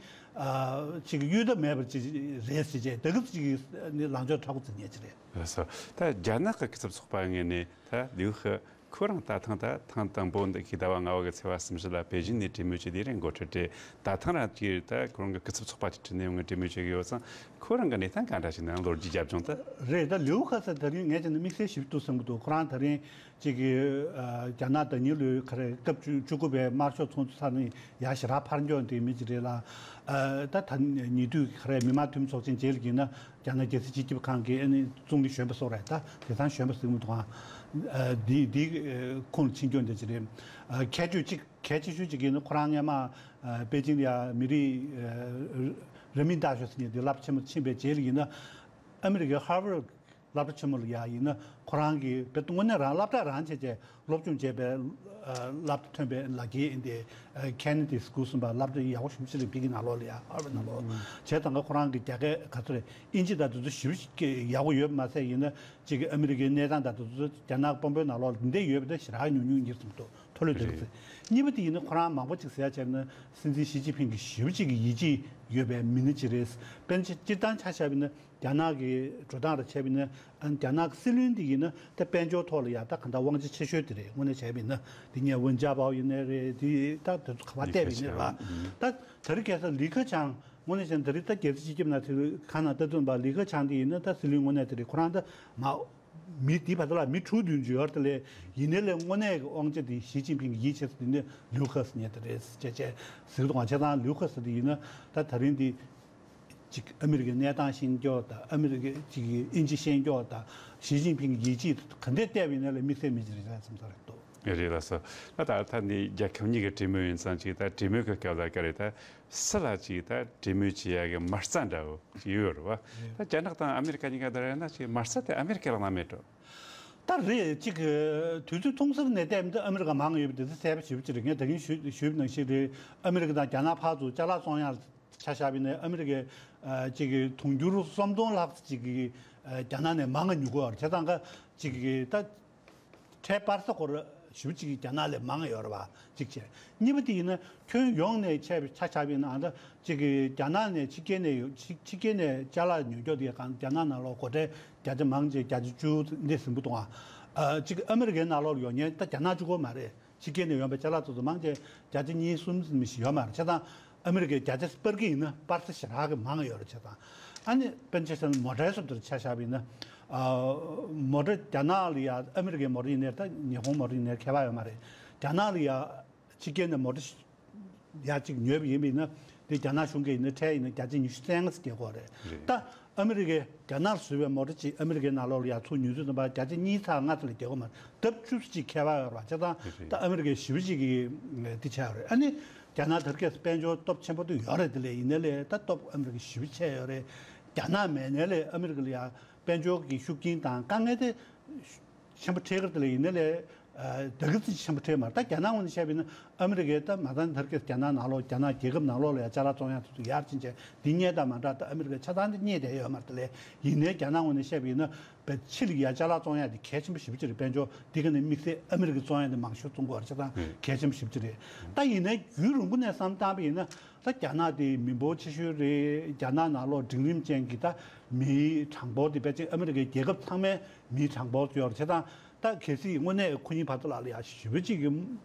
ཅིག་གཡོལ་ཐབས་མེད་པ་ཅིག་རེད་ཟེར་བྱས་ད་གི་ཅིག་ནི་ལངས་ཕྱོགས་མཁྲེགས་པོ་འཛིན་མཁན་ཅིག་རེད། ལགས་སོ། ད་རྒྱ་ནག་གི་སྐུ་ཚབ་ཚོགས་པ་ངོས་ནས་ད་ལིའུ་ཧི་ཁོ་རང་ད་ཐེངས་ད་ཐེངས་དང་པོ་འདི་གི་ཟླ་བ་ལྔ་པ་གི་ཚེས་པ་སུམ་ཅུ་ལ་པེ་ཅིང་ནས་གྲོས་མོལ་བྱས་དེ་རིང་འགོ་ཁྲིད་དེ་ད་ཐེངས་རང་གི་ད་ཁོ་རང་གི་སྐུ་ཚབ་ཚོགས་པ་དེ་ཁྲིད་ནས་ཡོང་གི་གྲོས་མོལ་བྱེད་ཀྱི་ཡོད་ཙང་ཁོ་རང་གི་གནས་སྟངས་ག་འདྲ་ཞིག་ནང་ལོ་རྒྱུས་རྒྱབ་ལྗོངས་ད། རེད། ད་ལིའུ་ཧི་ཁ་ས་ད་རིང་ངས་བྱས་ན་དམིགས་བསལ་ཞིབ་ཏུ་བསམ་གྱི་འདུག་ཁོ་རང་ད་རིང་གཅིག་གི་ཨ་རྒྱ་ནག་ཟླ་ཉིན་ལོའི་ག་རེ་སྐབས་བཅུ་བཅུ་དགུ་པའི་དམར་ཤོག་ཚོགས་འདུ་ཚར་ནས་ཡར་ཞེ་དྲག་ཕར་འགྱོ་འདི་མི་ཅིག་རེད་ལ། ཨ་ད་ད་ཉེ་དུས་ག་རེ་མི་དམངས་འཐུས་མི་ཚོགས་ཆེན་རྗེས་ལ་ཡིན་ན་རྒྱ་ནག་རྒྱལ་སྲིད་སྤྱི་ཁྱབ་ཁང་གི་ཨ་ནི་ཙུང་ལི་གཞོན་པ་སོགས་རེད། ད་དེང་སང་གཞོན་པ་ཟེར་གྱི་མི་འདུག་ཨང་། ཨ་འདི་འདི་ཁོངས་ཕྱིན་འགྱོ་འདི་ཅིག་རེད། ཨ་ཁྱད་ཆོས་གཅིག་གལ་ཆེ་ཤོས་གཅིག་ཡིན་ན་ཁོ་རང་སྔོན་མ་ཨ་པེ་ཅིང་ལ་ཡ་མི་རིགས་ཨ་རིག་གནས་ལྟ་ཞོག་ཟེར་མཁན་དེ་བསླབ་ཆེན་མོ་ཕྱིན་པའི་རྗེས་ལ་ཡིན་ན་ཨ་མི་རི་ཀའི་ཧར་ཝར་སློབ་གྲྭ་ཆེན་མོ་ལ་ཡ་ཡིན་ན་ཁོ་རང་གིས་དཔེ་དངོས་གནས་རང་སློབ་གྲྭ་རང་བྱས་བྱས་སློབ་སྦྱོང་བྱས་པའི་ཨ་སློབ་གྲྭ་ཐོན་པའི་ལག་འཁྱེར་ཡིན་ཏེ་ཨ་Kennedy School གསུམ་པ་སློབ་གྲྭ་ཡག་པོ་ཞེ་པོ་ཅིག་རེད། ཕ་གི་ནང་ལོགས་ལ་ཡ་ཧར་ཝར་ནང་ལོགས་བྱས་ཙང་ཁོ་རང་གི་རྒྱ་སྐད་ག་ཚོད་རེད། དབྱིན་ཇི་དང་དེ་ཚོ་ཞེ་པོ་ཅིག་ཡག་པོ་ཡོད་པ་མ་ཟད་ཡིན་ན་གཅིག་གི་ཨ་མི་རི་ཀའི་གནས་སྟངས་དང་དེ་ཚོ་རྒྱ་ནག་དཔོན་པོའི་ནང་ལོགས་ལ་འདི་འདྲ་ཡོད་པ་དེ་ཞེ་དྲག་ཉུང་ཉུང་ཡིན་ཙམ་འདུག་མཐོ་ལོས་འདུག་རེད། གཉིས་པ་དེ་ཡིན་ན་ཁོ་རང་མང་པོ་ཅིག་ཟེར་ཡ་བྱས་ན་སྲིད་འཛིན་ཞི་ཅིན་ཕིང་གི་ཞེ་པོ་ཅིག་གི་ཡིད་ཆེས་ཡོད་པའི་མི་སྣ་ཅིག་རེད། དཔེར་ན་སྤྱིར་བཏང་ཆ་བཞག་པ་ཡིན་ན་རྒྱ་ནག་གི་འགྲོ་སྟངས་ར་བྱས་པ་ཡིན་ན་ཨ་རྒྱ་ནག་གི་སྲིད་བློན་དེ་ཡིན་ན་ད་དཔལ་འབྱོར་ཐོག་ལ་ཡ་ད་གང་ལྟར་དབང་ཆ་ཆེ་ཤོས་དེ་རེད། དངོས་གནས་བྱས་པ་ཡིན་ན་དེ་ཉེ་ཝུན་ཅཱ་པའོ་ཡིན་ནའི་རེད། དེ་ད་དེ་ཚོ་ག་པར་བལྟས་པ་ཡིན་ནའི་རེད་བ། ད་དེ་རིང་ཁ་སང་ལི་ཁེ་ཆང་དངོས་གནས་བྱས་ན་དེ་རིང་ད་རྒྱལ་སྲིད་སྤྱི་ཁྱབ་ནང་དེ་གང་ན་ད་དུང་བ་ལི་ཁེ་ཆང་དེ་ཡིན་ན་ད་སྲིད་བློན་དངོས་གནས་དེ་རེད། ཁོ་རང་ད་མ། མི་འདི་བར་དུ་ལ་མི་དྲུག་བདུན་ཅུ་ཡོད་དེ་ལས་ཡིན་ནའི་ལས་དངོས་གནས་ཀྱི་དབང་ཆ་དེ་ཞི་ཅིན་ཕིང་གི་ཡིད་ཆེས་ས་དེ་ནི་ལིའུ་ཁེ་སི་ཉིད་དེ་རེད་ཅེས་བྱས་ཟེར་གི་འདུག་ང་བྱས་ཙང་ལིའུ་ཁེ་སི་དེ་ཡིན་ན་ད་ད་རིང་འདི་ ཅིག་ཨ་མི་རི་ཀའི་གནས་སྟངས་ཤེས་མཁན་དང་ཨ་མི་རི་ཀའི་ཅིག་དབྱིན་ཇི་ཤེས་མཁན་དང་ཞི་ཅིན་ཕིང་གི་ཡིད་ཆེས་ག་འདྲས་བལྟས་པ་ཡིན་ན་ལས་དམིགས་བསལ་མི་ཅིག་རེད་བསམ་ས་རེད་འདུག་རེད་ལགས་སོ། ད་ད་ལྟ་འདི་རྒྱལ་ཁབ་གཉིས་ཀྱི་གྲོས་མོལ་ཡིན་ཙང་ཅིག་ད་གྲོས་མོལ་གྱི་སྐབས་ལ་ག་རེ་ད་སུ་ལ་ཅིག་ད་གྲོས་མོལ་བྱེད་ཡ་གི་མ་རྩ་འདྲ་བོ་ཅིག་ཡོད་རེད་བ། ད་རྒྱ་ནག་དང་ཨ་མི་རི་ཀ་གཉིས་ཀ་ད་རེད་ན་ཅིག་མ་རྩ་དེ་ཨ་མི་རི་ཀ་ལ་གནང་མེད་འགྲོ། ད་རེད་ཅིག་དུས་ཚོད་ཐུང་ཟུར་ནས་བལྟས་མི་འདུག་ཨ་མི་རི་ཀ་མང་ཡོད་པ་དེ་ཚོ་གསལ་པོ་ཞེ་པོ་ཅིག་རེད། ངས་ད་གིན་ཞུས་ཞུས་པ་ནང་བཞིན་རེད། ཨ་མི་རི་ཀ་དང་རྒྱ་ནག་ཕར་ཚུར་ཅ་ལག་བཙོང་ཡ་ཆ་བཞག་པ་ཡིན་ན་ཨ་མི་རི་ཀས་ཨ་ཅིག་གི་དུང་ཕྱུར་སུམ་སྟོང་ལྷག་ཅིག་གི་ཨ་རྒྱ་ནག་ནས་མང་ང་ཉོ་གི་ཡོད་རེད། བྱས་ཙང་ཀ་ཅིག་གི་ད་ཁྲལ་སྤར་ས་སྐོར་ཞེ་པོ་ཅིག་རྒྱ་ནག་ལས་མང་ང་ཡོད་རེད་བ་གཅིག་བྱས། གཉིས་པ་དེ་ཡིན་ན་ཁྱོན་ཡོངས་ནས་ཆ་ཆ་བཞག་པ་ཡིན་ན་ཨ་ད་ཅིག་གི་རྒྱ་ནག་ནས་ཕྱི་རྒྱལ་ནས་ཡོང་ཕྱི་ཕྱི་རྒྱལ་ནས་ཅ་ལག་ཉོ་རྒྱུ་དེ་གང་རྒྱ་ནག་ནང་ལོགས་སྒོ་ཁྲལ་བརྒྱ་ཆ་མང་ཆེ་བརྒྱ་ཆ་བཅུ་འདི་ཟིན་པོ་གཏོང་བ། ཨ་ཅིག་ཨ་མི་རི་ཀའི་ནང་ལོགས་ལ་ཡོང་མཁན་ད་རྒྱ་ནག་གཅིག་པོ་མ་རེད། ཕྱི་རྒྱལ་ནས་ཡོང་པའི་ཅ་ལག་ཚོ་ཚོ་མང་ཆེ་བརྒྱ་ཆ་གཉིས་གསུམ་ཙམ་ཞིག་ཡོད་མ་རེད། བྱས་ཙང་ཨ་མི་རི་ཀས་བརྒྱ་ཆ་སྤར་གི་ཡིན་ན་སྤར་ས་ཞེ་དྲག་གི་མང་ཡོད་རེད། བྱས་ཙང་ཨ་ནི་དཔེར་ན་ཆ་བཞག་ན་མོ་ཊའི་སོབ་དེར་ཆ་བཞག་པ་ཡིན་ན། ཨ་མོ་ཊ་རྒྱ་ནག་ལ་ཡ་ཨ་མི་རི་ཀའི་མོ་ཊ་ཡིན་ནའི་ད་ཉི་ཧོང་མོ་ཊ་ཡིན་ནའི་ཁྱད་པར་ཡོད་མ་རེད། རྒྱ་ནག་ལ་ཡ་ཕྱི་རྒྱལ་ནས་མོ་ཊ་ཡ་གཅིག་ཉོས་པ་ཡིན་པ་ཡིན་ན་དེ་རྒྱ་ནག་གཞུང་གིས་ཡིན་ན་ཁྲལ་ཡིན་ན་བརྒྱ་ཆ་ཉི་ཤུ་རྩ་ལྔ་ཙམ་རྒྱག་གི་རེད། རེད། ད་ཨ་མི་རི་ཀས་རྒྱ་ནག་ལ་བཟོས་པའི་མོ་ཊ་ཅིག་ཨ་མི་རི་ཀའི་ནང་ལོགས་ལ་ཡ་ཚུར་ཉོས་ཚུལ་ཙམ་པ་བརྒྱ་ཆ་གཉིས་ཙམ་ལྔ་ཙམ་ལས་རྒྱག་གི་མ་རེད། ལྡབ་བཅུ་ཙམ་ཅིག་ཁྱད་པར་ཡོད་རེད་བ། བྱས་ཙང་རེད། ད་ཨ་མི་རི་ཀས་ཞེ་པོ་ཅིག་གིས་འདི་བྱས་ཡོད་རེད། ཨ་ནི་རྒྱ་ནག་དེ་རིང་ཁ་སང་དཔལ་འབྱོར་སྟོབས་ཆེན་པོ་དུ་ཡོད་རེད། དེ་ལས་ཡིན་ནའི་ལས་ད་སྟོབས་ཨ་མི་རི་ཀས་ཞེ་པོ་ཆེ་ཡོད་རེད། རྒྱ་ནག་མེད་ནའི་ལས་ཨ་མི་རི་ཀ་ལ་ཡ་དཔལ་འབྱོར་གྱི་ཤུགས་རྐྱེན་དང་དཀའ་ངལ་དེ་ཆེན་པོ་འཕྲད་ཀྱི་རེད། དེ་ལས་ཡིན་ནའི་ལས་ཨ་ད་གི་ཙམ་ཆེན་པོ་འཕྲད་མ་རེད། ད་རྒྱ་ནག་ངོས་ནས་བཤད་པ་ཡིན་ན་ཨ་མི་རི་ཀས་ད་མ་ད་དེ་རིང་ཁ་སང་རྒྱ་ནག་ནང་ལོགས་རྒྱ་ནག་རྒྱལ་ཁབ་ནང་ལོགས་ལ་ཡ་ཅ་ལག་བཙོང་ཡ་དེ་ཚོ་ཡར་ཕྱིན་བྱས་འདི་སྔོན་དང་མ་འདྲ། ད་ཨ་མི་རི་ཀས་ཆ་ཚང་དེ་རྙེད་བསྡད་ཡོད་མ་རེད། དེ་ལས་ཡིན་ནའི་རྒྱ་ནག་ངོས་ནས་བཤད་པ་ཡིན་ན་བས་ཕྱི་ལ་ཡ་ཅ་ལག་བཙོང་ཡ་དེ་གལ་ཆེན་པོ་ཞེ་པོ་ཅིག་རེད། དཔལ་འབྱོར་འདི་ག་ནས་དམིགས་བསལ་ཨ་མི་རི་ཀས་བཙོང་ཡ་དེ་མང་ཤོས་བཙོང་གི་ཡོད་རེད། བྱས་ཙང་གལ་ཆེན་པོ་ཞེ་པོ་ཅིག་རེད། ད་ཡིན་ནའི་རྒྱུན་རིང་པོ་ནས་བསམ་བཏང་པ་ཡིན་ན། ད་རྒྱ་ནག་དེ་མི་འབོར་ཆེ་ཤོས་རེད། རྒྱ་ནག་ནང་ལོགས་འབྲིང་རིམ་ཅན་གྱི་ད་མིའི་གྲངས་འབོར་དེ་ཕལ་ཆེར་ཨ་མི་རི་ཀའི་རྒྱལ་ཁབ་ཚང་མའི་མིའི་གྲངས་འབོར་ཡོད་རེད། བྱས་ཙང་ད་གལ་སྲིད་དངོས་གནས་ཁོ་གཉིས་བར་དུ་ལ་ལ་ཡ་ཞེ་པོ་ཅིག་གི་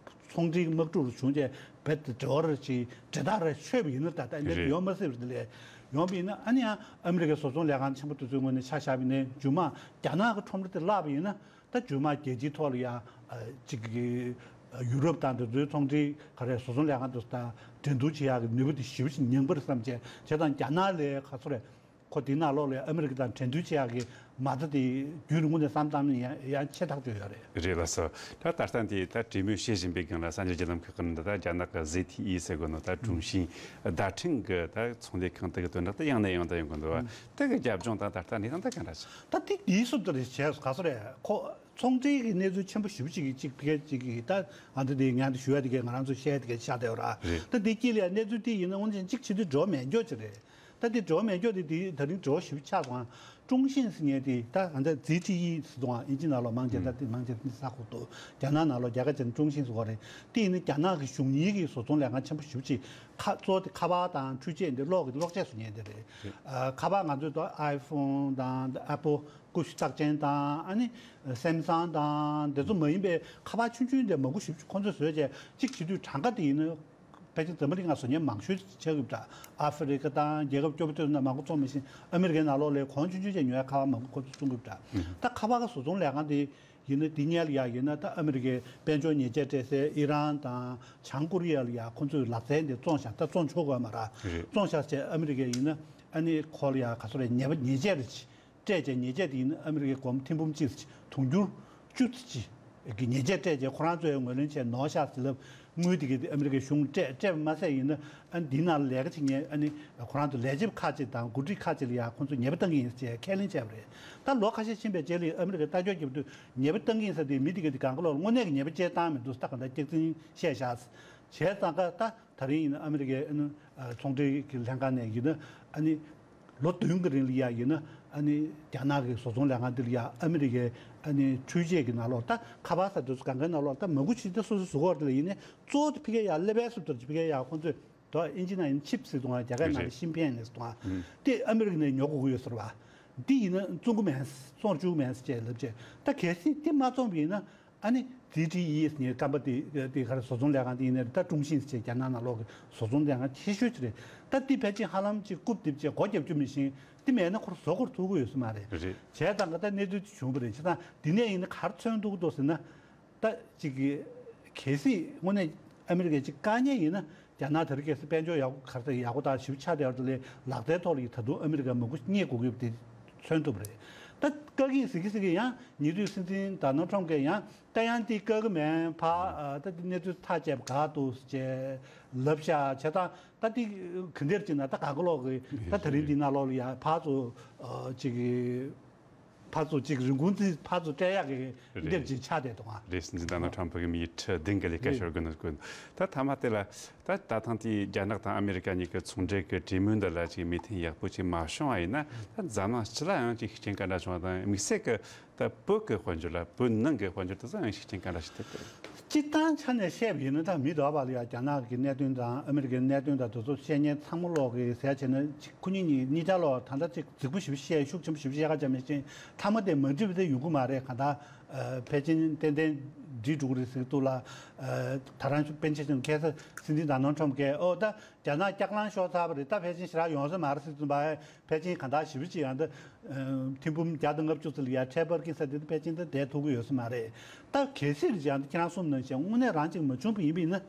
ཚོང་འབྲེལ་དམག་འཁྲུག་རུ་བྱུང་རྗེས་རྦད་དེ་འབྲེལ་བ་ར་ཅིག་འབྲེལ་ཐག་ར་ཆོད་པ་ཡིན་ན། ད་ད་འདི་རེད། ཡོང་མ་སྲིད་པ་དེ་ལས་ཡོང་པ་ཡིན་ན་ཨ་ནི་ཡང་ཨ་མི་རི་ཀའི་བཟོ་ཚོང་ལས་ཁང་ཆེན་པོ་དེ་ཚོའི་ངོས་ནས་ཆ་བཞག་པ་ཡིན་ན་རྒྱུ་མ་རྒྱ་ནག་གི་ཁྲོམ་ར་དེ་བརླག་པ་ཡིན་ན། ད་རྒྱུ་མ་རྒྱལ་སྤྱིའི་ཐོག་ལ་ཡང་ཨ་ཅིག་གི་ཡུ་རོབ་དང་དེ་ཚོའི་ཚོང་འབྲེལ་ག་རེ་བཟོ་ཚོང་ལས་ཁང་དེ་ཚོ་དང་འགྲན་བསྡུར་བྱེད་ཡག་གི་ནུས་པ་དེ་ཞེ་པོ་ཅིག་ཉམས་པ་རེད་བསམ་བྱས། བྱས་ཙང་རྒྱ་ནག་ལས་ག་ཚོད་རེད། ཁོ་དེའི་ནང་ལོགས་ལ་ཨ་མི་རི་ཀ་དང་འགྲན་བསྡུར་བྱེད་ཡག་གི་མ་རྩ་དེ་རྒྱུན་རིང་པོ་ནས་བསམ་བཏང་ན་ཡང་ཡང་ཆེ་ཐག་ཆོད་ཡོད་རེད། རེད་ལགས་སོ། ད་ད་ལྟ་འདི་ད་གྲོས་མོལ་བྱེད་བཞིན་པའི་སྒང་ལ་གསར་འགྱུར་བརྒྱུད་ལམ་ཁག་གི་ནང་ད་རྒྱ་ནག་གི་ཟི་ཐི་ཨི་ཟེར་གོ་ནོ་ད་ཀྲུང་ཤིན་བརྡ་འཕྲིན་གི་ད་ཚོང་ལས་ཁང་དེ་གི་དོན་དག་ད་ཡང་ནས་ཡང་དུ་ཡོང་གི་འདུག་བ། དེ་གི་རྒྱབ་ལྗོངས་དང་ད་ལྟ་གནས་སྟངས་ད་ག་འདྲ་ཞིག་ད་དེ་དེའི་སུབ་ཏུ་རེད་བྱས་ག་ཚོད་རེད་ཁོ། ཚོང་འབྲེལ་གྱི་གནས་ཚུལ་ཆེན་པོ་ཞེ་པོ་ཅིག་གི་གཅིག་ཕ་གི་གཅིག་གི་ད་ང་ཚོ་དེ་ངན་དུ་ཞུ་ཡ་དེ་གས་ང་རང་ཚོ་བཤད་ཡ་དེ་གས་ཆགས་བསྡད་ཡོད་ར། རེད། ད་དེ་དཀྱིལ་ལ་གནས་ཚུལ་དེ་ཡིན་ན་དངོས་གནས་གཅིག་བྱེད་དུས་འགྲོ་མེད་འགྱོ་ཅིག་རེད། ད་དེ་འགྲོ་མེད་འགྱོ་དེ་དེ་ད་རིང་འགྲོ་ཞེ་པོ་ཆགས་སོང་ཨ། ཀྲུང་ཤིན་ཟེར་མཁན་དེ་ད་ང་ཚོ་ཛི་ཊི་ཨི་ཟེར་དུས་ཨིན་ཇི་ནང་ལོགས་མང་ཆེ་ད་དེ་མང་ཆེ་ས་ཁུག་ཏུ་རྒྱ་ནག་ནང་ལོགས་རྒྱ་གར་ཅན་ཀྲུང་ཤིན་ཟེར་བ་རེད། དེ་ཡིན་ན་རྒྱ་ནག་གི་གཞུང་གཉིས་ཀྱི་བཟོ་ཚོང་ལས་ཁང་ཆེན་པོ་ཞེ་པོ་ཅིག་ཁ་གཙོ་བོ་དེ་ཁ་པར་དང་འཕྲུལ་ཆས་འདི་གློག་གི་གློག་ཆས་བཟོ་མཁན་དེ་རེད། རེད། ཨ་ཁ་པར་ང་ཚོའི་ད་ཨའི་ཕོན་དང་ཨེ་པོ་ཀུ་ཤུ་རྟགས་ཅན་དང་ཨ་ནི་སེམ་སང་དང་དེ་ཚོ་མ་ཡིན་པའི་ཁ་པར་ཆུང་ཆུང་དེ་མང་པོ་ཞིག་ཁོང་ཚོས་བཟོས་བྱས་གཅིག་བྱེད་དུས་གྲངས་ཀ་དེ་ཡིན་ན་ཕལ་ཆེར་འཛམ་བུ་གླིང་ང་བཟོ་མཁན་མང་ཤོས་ཆགས་ཀྱི་ཡོད་པ་འདྲ། ཨ་ཧྥེ་རི་ཁ་དང་རྒྱལ་ཁབ་སྐྱོ་པོ་དེ་ཚོ་ནང་མང་པོ་བཙོང་མི་ཤེས། ཨ་མི་རི་ཀའི་ནང་ལོགས་ལ་གོང་ཆུང་ཆུང་བྱས་ཉོ་ཡ་ཁ་པར་མང་པོ་ཁོ་ཚོས་བཙོང་གི་ཡོད་པ་འདྲ། ད་ཁ་པར་ག་བཟོ་ཚོང་ལས་ཁང་དེ་ཡིན་ན་འདི་སྔོན་ལ་ཡ་ཡིན་ན་ད་ཨ་མི་རི་ཀའི་དཔལ་འབྱོར་ཉེས་ཆད་སྤྲད་སའི་ཨི་རན་དང་བྱང་ཀོ་རི་ཡ་ལ་ཡ་ཁོ་ཚོས་ལག་རྩལ་འདི་བཙོང་བཞག་ད་བཙོང་ཆོག་གི་ཡོད་མ་རེད། རེད། བཙོང་བཞག་བྱས་ཨ་མི་རི་ཀས་ཡིན་ན་ཨ་ནི་ཁོ་ལ་ཡ་ག་ཚོད་རེད་ཉེས་པ་ཉེས་ཆད་རེད། སྤྲད་བྱས་ཉེས་ཆད་དེ་ཡིན་ན་ཨ་མི་རི་ཀའི་སྒོར་མོ་ཐེར་འབུམ་གཅིག་དུང་ཕྱུར་བཅུ་ཙམ་ཅིག་གི་ཉེས་ཆད་སྤྲད་བྱས་ཁོ་རང་ཚོས་ངོས་ལེན་བྱས་ནོར་ཤག་ཟེར་ལབ། དངུལ་དེ་གའི་ཨ་མི་རི་ཀའི་གཞུང་སྤྲད་སྤྲད་པ་མ་ཟད་ཡིན་ན་ཨ་ནི་འདིའི་ནང་ལས་ཀ་བྱེད་མཁན་ཨ་ནི་ཁོ་རང་ཚོ་ལས་བྱེད་ཁག་ཅིག་དང་འགོ་ཁྲིད་ཁག་ཅིག་ལ་ཡང་ཁོང་ཚོས་ཉེས་པ་བཏང་གི་ཡིན་ཟེར་ཁས་ལེན་བྱས་པ་རེད། ད་ལོ་ཁ་ཤས་ཕྱིན་པའི་རྗེས་ལ་ཨ་མི་རི་ཀའི་ལྟ་སྐྱོང་བརྒྱབ་དུས་ཉེས་པ་བཏང་གི་ཡིན་ཟེར་དུས་མི་དེ་གའི་དེ་གང་ག་ལོར་དངོས་གནས་ཀྱི་ཉེས་པ་ཅིག་བཏང་མི་འདུག་ད་གང་ལྟར་སྐྱག་རྫུན་བཤད་བཞག་བྱས་ཙང་ཀ་ད། ད་རིང་ཡིན་ན་ཨ་མི་རི་ཀའི་ཨ་ནི་ཨ་ཚོང་འབྲེལ་གྱི་ལྷན་ཁང་ནས་ཡིན་ན་ཨ་ནི་ལོ་བདུན་གྱི་རིང་ལ་ཡ་ཡིན་ན་ཨ་ནི་རྒྱ་ནག་གི་བཟོ་ཚོང་ལས་ཁང་འདི་ལ་ཡ་ཨ་མི་རི་ཀའི་ཨ་ནི་འཕྲུལ་ཆས་ཀྱི་ནང་ལོགས་ད་ཁ་པར་ཟེར་དུས་སུ་གང་གའི་ནང་ལོགས་ད་མ་གུ་ཆི་ད་སོ་སོ་གཟུགས་སྐོར་དེ་ལ་ཡིན་ནའི་གཙོ་བོ་དེ་ཕི་ཀའི་ཡ་ཀླད་པའི་སུབ་ཏུ་ཕི་ཀའི་ཡ་ཁོང་ཚོས་དོ་ཨིན་ཇི་ནང་ཡིན་ཆིབ་ཟེར་དུས་རྒྱ་སྐད་ནང་རེད། ལ་ཤིན་ཕན་ནས་དུས་ཨ་དེ་ཨ་མི་རི་ཀ་ནས་ཉོ་དགོས་ཀྱི་ཡོད་ཟེར་བ། འདི་ཡིན་ན་བཙོང་གི་མེད་བཙོང་བཅུག་མེད་ཅེས་ལབ་ཅེས་ད་གལ་སྲིད་དེ་མ་བཙོང་བ་ཡིན་ན། ཨ་ནི་ཛི་ཊི་ཨི་ཟེར་ནས་སྐམ་པ་དེ་དེ་ག་རེ་བཟོ་ཚོང་ལས་ཁང་དེ་ཡིན་ནའི་ད་ཀྲུང་ཤིན་ཟེར་རྒྱ་ནག་ནང་ལོགས་ཀྱི་བཟོ་ཚོང་ལས་ཁང་ཆེ་ཤོས་ཅིག་རེད། ད་དེ་ཕལ་ཆེར་ཧ་ལམ་ཅིག་རྐུབ་རྡིབ་བྱས་སྒོ་རྒྱབ་རྒྱུ་མི་ཤེས། དེ་མེད་ན་ཁོ་རང་བཟོ་དགོས་ཐུག་གི་ཡོད་ས་མ་རེད། རེད། བྱས་ཙང་ཀ་ད་གནས་ཚུལ་དེ་བྱུང་བ་རེད། བྱས་ཙང་དེ་ནས་ཡིན་ན་ག་རེ་མཚོན་ཐུབ་ཀྱི་འདུག་ཟེར་ན། ད་ཅིག་གི་གལ་སྲིད་དངོས་གནས་ཨ་མི་རི་ཀས་ཅིག་བཀག་ཉེན་ཡིན་ན། རྒྱ་ནག་དེ་རིང་ཁ་སང་དཔལ་འབྱོར་ཡག་པོ་ག་རེ་ཟེར་ཡག་པོ་དང་ཞིབ་ཆགས་བསྡད་པ་དེ་ལས་ལག་རྩལ་ཐོག་ལ་ད་དུང་ཨ་མི་རི་ཀ་མང་པོ་རྙེད་དགོས་ཀྱི་ཡོད་པ་དེ་མཚོན་ཐུབ་པ་རེད། ད་བཀག་གི་ཟེར་གི་ཟེར་གི་ཡང་ཉེ་དུས་སྲིད་འཛིན་ཌོ་ནལ་ཊམ་གྱིས་ཡང་ད་ཡང་དེ་བཀག་གི་མེད་ཕ་ད་དེ་གནས་ཚུལ་ཐག་བཅད་པ་ག་འདུག་ཅེས་ལབ་ཤག་བྱས་ཙང་ད་དེ་ག་འདྲ་ཅིག་ན་ད་ག་ག་ལོག་གི་ད་ད་རིང་འདི་ནང་ལོགས་ལ་ཡང་ཕར་ཚུར་ཅིག་གི་ཕར་ཚུར་ཅིག་རིན་གོང་ཅིག་ཕར་ཚུར་སྤྲད་ཡག་གི་འདེབས་ཅིག་ཆགས་བསྡད་འདུག་ཨ། རེད། སྲིད་འཛིན་ཌོ་ནལ་ཊམ་ཕུ་གི་མི་ཁྲི་བདུན་གི་ལས་ཀ་ཤོར་དགོས་ན་དགོས། ད་མཐའ་མ་དེ་ལ་ད་ད་ཐེངས་དེའི་རྒྱ་ནག་དང་ཨ་མི་རི་ཀ་གཉིས་ཀྱི་ཚོང་འབྲེལ་གྱི་གྲོས་མོལ་འདི་ལ་ཅིག་མོས་མཐུན་ཡག་པོ་ཅིག་མ་བྱུང་བ་ཡིན་ན། ད་འཛམ་གླིང་སྤྱི་ལ་ཡང་ཅིག་ཤུགས་རྐྱེན་ག་འདྲ་བྱུང་བ་དང་། དམིགས་བསལ་གྱི་ད་བོད་ཀྱི་དཔལ་འབྱོར་ལ། བོད་ནང་གི་དཔལ་འབྱོར་དེ་ཚོ་ཡང་ཤུགས་རྐྱེན་ག་འདྲ་ཞིག་ཐེབས་ཏེ། སྤྱིར་བཏང་ཆ་ནས་བཤད་པ་ཡིན་ན། ད་མི་འདྲ་བ་ལ་ཡང་རྒྱ་ནག་གི་གནད་དོན་དང་ཨ་མི་རི་ཀའི་གནད་དོན་དང་དེ་ཚོ་བཤད་མཁན་ཚང་མ་ལོག་གི་ཟེར་བྱས་ན་ཅིག་ཁོ་གཉིས་གཉིས་གཉིས་ཆ་ལོག་ད་ལྟ་ཅིག་རྫིག་པོ་ཞིབ་བཤད། ཤུགས་ཆེན་པོ་ཞིབ་བཤད་ཁ་ཅམ་མེད་ཅིང་མཐའ་མ་དེ་མ་འགྲིག་པ་དེ་ཡོང་གི་མ་རེད། གང་ལྟར་ཨ་ཕལ་ཆེར་ཏན་ཏན་འགྲིག་འགྲོ་གི་རེད་ཟེར་གི་འདུག་ལ། ཨ་ད་རང་ཤུགས་པན་ཆེ་ཅིང་ཁ་སང་སྲིད་འཛིན་ཌོ་ནལ་ཊམ་གྱིས་ཨོ་ད་རྒྱ་ནག་སྐྱག་ལང་ཤོར་ཚར་བ་རེད། ད་ཕལ་ཆེར་ཞེ་དྲག་ཡོང་ས་མ་རེད་ཟེར་གྱི་འདུག་པ། ཕལ་ཆེར་གང་ལྟར་ཞེ་པོ་ཅིག་ཡང་འདི་ཐེར་འབུམ་བརྒྱ་དང་ལྔ་བཅུ་ཙམ་ལ་ཡར་འཕྲལ་སྤར་གྱི་ས་དེ་ཕལ་ཆེར་འདི་བསྡད་ཐུབ་ཀྱི་ཡོད་ས་མ་རེད། ད་གལ་སྲིད་ཡང་འདི་ཁྱེད་རང་གསུངས་ནང་བཞིན་དངོས་གནས་རང་ཅིག་མ་བྱུང་བ་ཡིན་པ་ཡིན་ན།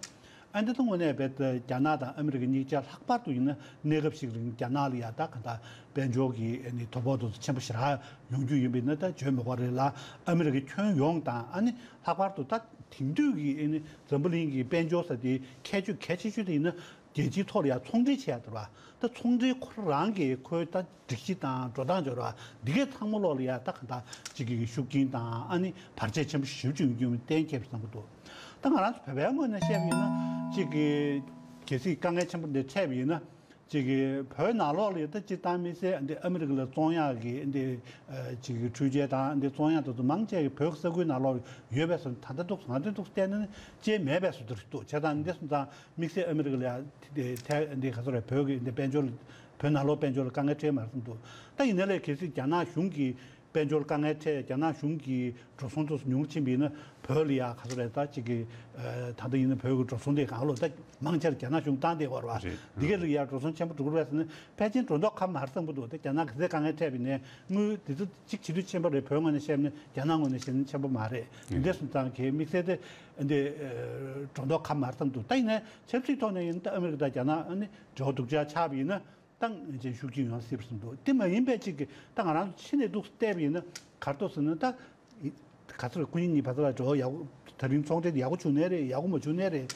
ཨ་འདི་ད་དངོས་གནས་རྦད་དེ་རྒྱ་ནག་དང་ཨ་མི་རི་ཀ་གཉིས་ཆ་ལྷག་པར་དུ་ཡིན་ན་གནས་སྐབས་ཤིག་རིང་རྒྱ་ནག་ལ་ཡ་ད་གང་ལྟར་དཔལ་འབྱོར་གྱི་ཨ་ནི་དོ་ཕོག་དེ་ཚོ་ཆེན་པོ་ཞེ་དྲག་ཡོང་རྒྱུ་ཡིན་པ་ཡིན་ན། ད་བརྗོད་མི་དགོས་རེད་ལ། ཨ་མི་རི་ཀའི་ཁྱོན་ཡོངས་དང་ཨ་ནི་ལྷག་པར་དུ་ད་དེང་དུས་ཀྱི་ཨ་ནི་འཛམ་བུ་གླིང་གི་དཔལ་འབྱོར་ཟེར་དེ་ཁྱད་ཆོས་གལ་ཆེ་ཤོས་དེ་ཡིན་ན། རྒྱལ་སྤྱིའི་ཐོག་ལ་ཡང་ཚོང་འབྲེལ་བྱས་ཡ་དེ་རེད་བ། ད་ཚོང་འབྲེལ་ཁོ་རང་གི་ཁོའི་ད་སྒྲིག་གཞི་དང་འགྲོ་སྟངས་སྦྱོར་བ་འདི་གའི་ཚང་མ་ལོག་ལ་ཡ་ད་གང་ལྟར་གཅིག་གི་ཤུགས་རྐྱེན་དང་ཨ་ནི་བར་ཆད་ཆེན་པོ་ཞེ་པོ་ཅིག་ཡོང་རྒྱུ་གཏན་འཁེལ་བ་བཟང་པོ་འདུག་ད་ང་རང་ཚོ་བོད་པའི་ངོས་ནས་བཤད་པ་ཡིན་ན་གཅིག་གི་གལ་སྲིད་དཀའ་ངལ་ཆེན་པོ་འདི་འཕྲད་པ་ཡིན་ན། གཅིག་གི་བོད་ནང་ལོགས་ལ་ཡ་ད་སྤྱིར་བཏང་དམིགས་བསལ་འདི་ཨ་མི་རི་ཀ་ལ་བཙོང་ཡག་གི་འདི་གཅིག་གི་འཕྲུལ་ཆས་དང་འདི་བཙོང་ཡག་དེ་ཚོ་མང་ཆེ་གི་བོད་ས་ཁུལ་ནང་ལོགས་ཡོད་པའི་བཟོ། ད་ལྟ་འདུག་ང་ཚོས་འདུག་བལྟས་ན་ཅེས་མེད་པའི་བཟོ་འདྲ་ཞིག་འདུག་བྱས་ཙང་འདི་སོང་ཙང་དམིགས་བསལ་ཨ་མི་རི་ཀ་ལ་ཡ་དེ་དེ་འདི་ག་ཚོད་རེད། བོད་ཀྱི་འདི་དཔལ་འབྱོར་ལ་བོད་ནང་ལོགས་དཔལ་འབྱོར་ལ་དཀའ་ངལ་འཕྲད་མ་རེད་བསམ་འདུག་ད་ཡིན་ན་ལས་གལ་སྲིད་རྒྱ་ནག་གཞུང་གིས་དཔལ་འབྱོར་དཀའ་ངལ་འཕྲད། རྒྱ་ནག་གཞུང་གི་འགྲོ་སོང་དེ་ཚོ་ཉུང་རུ་ཕྱིན་པ་ཡིན་ན་བོད་ལ་ཡ་ག་ཚོད་རེད། ད་གཅིག་གི་ད་ལྟ་ཡིན་ན་བོད་ཀྱི་འགྲོ་སོང་དེ་གང་ལོ་ད་མང་ཆེ་རྒྱ་ནག་གཞུང་བཏང་བསྡད་ཡོད་རེད་བ། རེད། འདི་ག་ལ་ཡ་འགྲོ་སོང་ཆེན་པོ་འགྲོ་གི་རེད་ཟེར་ན་ཕལ་ཆེར་འགྲོ་མདོག་ཁ་མ་རེད་བསམ་གྱི་འདུག་ད་རྒྱ་ནག་གི་ཟས་དཀའ་ངལ་འཕྲད་པ་ཡིན་ནའི་དངུལ་དེ་ཚོ་གཅིག་བྱེད་དུས་ཆེན་པོ་རེད། བོད་ངོས་ནས་བཤད་ན། རྒྱ་ནག་ངོས་ནས་བཤད་ན་ཆེན་པོ་མ་རེད། འདི་འདྲ་སོང་ཙང་གི་དམིགས་བསལ་དེ་འདི་འགྲོ་མདོག་ཁ་མ་རེད་བསམ་འདུག་ད་ཡིན་ནའི་ཆབ་སྲིད་ཐོག་ནས་ཡིན་ན་ད་ཨ་མི་རི་ཀ་དང་རྒྱ་ནག་ཨ་ནི་འབྲེལ་བ་སྡུག་ཅག་ཆགས་པ་ཡིན་ན། ཏང་ཅན་ཤུགས་རྐྱེན་ཡོང་སྲིད་པ་བསམ་འདུག་དེ་མ་ཡིན་པའི་གཅིག་གི་ད་ང་རང་ཚོ་ཕྱི་ནས་འདུག་བལྟས་པ་ཡིན་ན་ག་རེ་འདུག་ཟེར་ན། ད་ག་ཚོད་སྐུ་ཉིད་གཉིས་བར་ལ་འབྲེལ་བ་ཡག་པོ། ད་རིང་ཚོང་འབྲེལ་ཡག་པོ་བྱུང་ནའི་རེད། ཡག་པོ་མ་བྱུང་ནའི་རེད།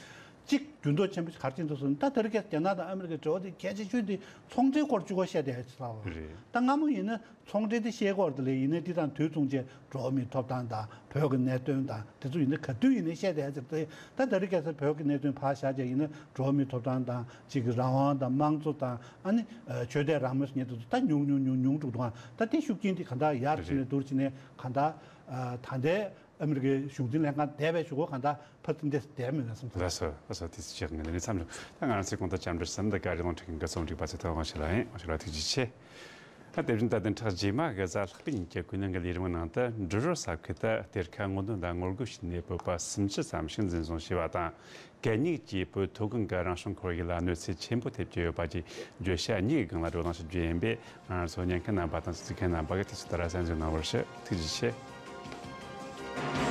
གཅིག་འགྱུར་ལྡོག་ཆེན་པོ་ག་རེ་ཕྱིན་འདུག་ཟེར་ན། ད་དེ་རིང་ཁ་སང་རྒྱ་ནག་དང་ཨ་མི་རི་ཀའི་འབྲེལ་བ་དེ་གལ་ཆེ་ཤོས་དེ་ཚོང་འབྲེལ་སྐོར་གཅིག་པོ་བཤད་བསྡད་ཡོད་ཚོད་ལ། རེད། ད་སྔ་མོ་ཡིན་ན་ཚོང་འབྲེལ་དེ་བཤད་སྐོར་དེ་ལས་ཡིན་ན་འདི་དང་དུས་མཚུངས་བྱས་འགྲོ་བ་མིའི་ཐོབ་ཐང་དང་བོད་ཀྱི་གནད་དོན་དང་དེ་ཚོ་ཡིན་ན་ག་དུས་ཡིན་ན་བཤད་བསྡད་ཡོད་ཚོད་དེ། ད་དེ་རིང་ཁ་སང་བོད་ཀྱི་གནད་དོན་ཕར་བཞག་བྱས་ཡིན་ན་འགྲོ་བ་མིའི་ཐོབ་ཐང་དང་གཅིག་གི་རང་དབང་དང་དམངས་གཙོ་དང་ཨ་ནི་ཆོས་དད་རང་མོས་སུ་ཉེ་དུ་ད་ཉུང་ཉུང་ཉུང་ཉུང་འགྲོ་གི་འདུག་ད་དེ་ཤུགས་རྐྱེན་དེ་གང་ལྟར་ཡར་ཕྱིན་ནས་རེད། མདོར་ཕྱིན་ནས་གང་ལྟར་ད་ལྟའི་ཨ་མི་རི་ཀའི་གཞུང་འཛིན་ལྷན་ཁང་འདས་པའི་གཞུག་གུ་གང་ལྟར་ཕར་ཚུར་འདས་བསྡད་མེད་ན་བསམ་ཚོར། ལགས་སོ། ལགས་སོ། དེ་ཅིག་ངས་ནས་མཚམས་འཇོག་ད་ང་རང་ཚོའི་གོང་དུ་བཅར་འདྲི་ཟམ་དུ་བཀའ་བློན་ཁྲི་ཁང་གི་གསུང་སྒྲིག་པ་ཚེ་ཐར་དབང་ཕྱུག་ལགས་ཡིན། དབང་ཕྱུག་ལགས་ཐུགས་རྗེ་ཆེ། ད་དེ་བཞིན་ད་ཐེངས་ཕྲག་རྗེས་མ་གི་གཟའ་ལྷག་པའི་ཉིན་གྱི་ཀུན་གླེང་གི་ལས་རིམ་ནང་དུ་འབྲི་རུ་ས་ཁུལ་དུ་གཏེར་ཁ་སྔོག་འདོན་དང་ངོ་རྒོལ་བྱས་ནས་བོད་པ་སུམ་ཅུ་ཙམ་ཞིག་འཛིན་བཟུང་བྱས་པ་དང་། གད་སྙིགས་ཀྱིས་བོད་མཐོ་སྒང་གི་རང་བྱུང་ཁོར་ཡུག་ལ་གནོད་འཚེ་ཆེན་པོ་ཐེབས་ཀྱི་ཡོད་པ་བཅས་བརྗོད་བྱ་གཉིས་ཀྱི་སྒང་ལ་བགྲོ་གླེང་ཞུ་རྒྱུ་ཡིན་པས། ང་རང་ཚོ་ཉན་མཁན་རྣམ་པ་དང་གཟིགས་མཁན་རྣམ་པ་གིས་དུས་ཚོད་ལྟར་གསན་གཟིགས་གནང་བར་ཞུ། ཐུགས་རྗེ་ཆེ།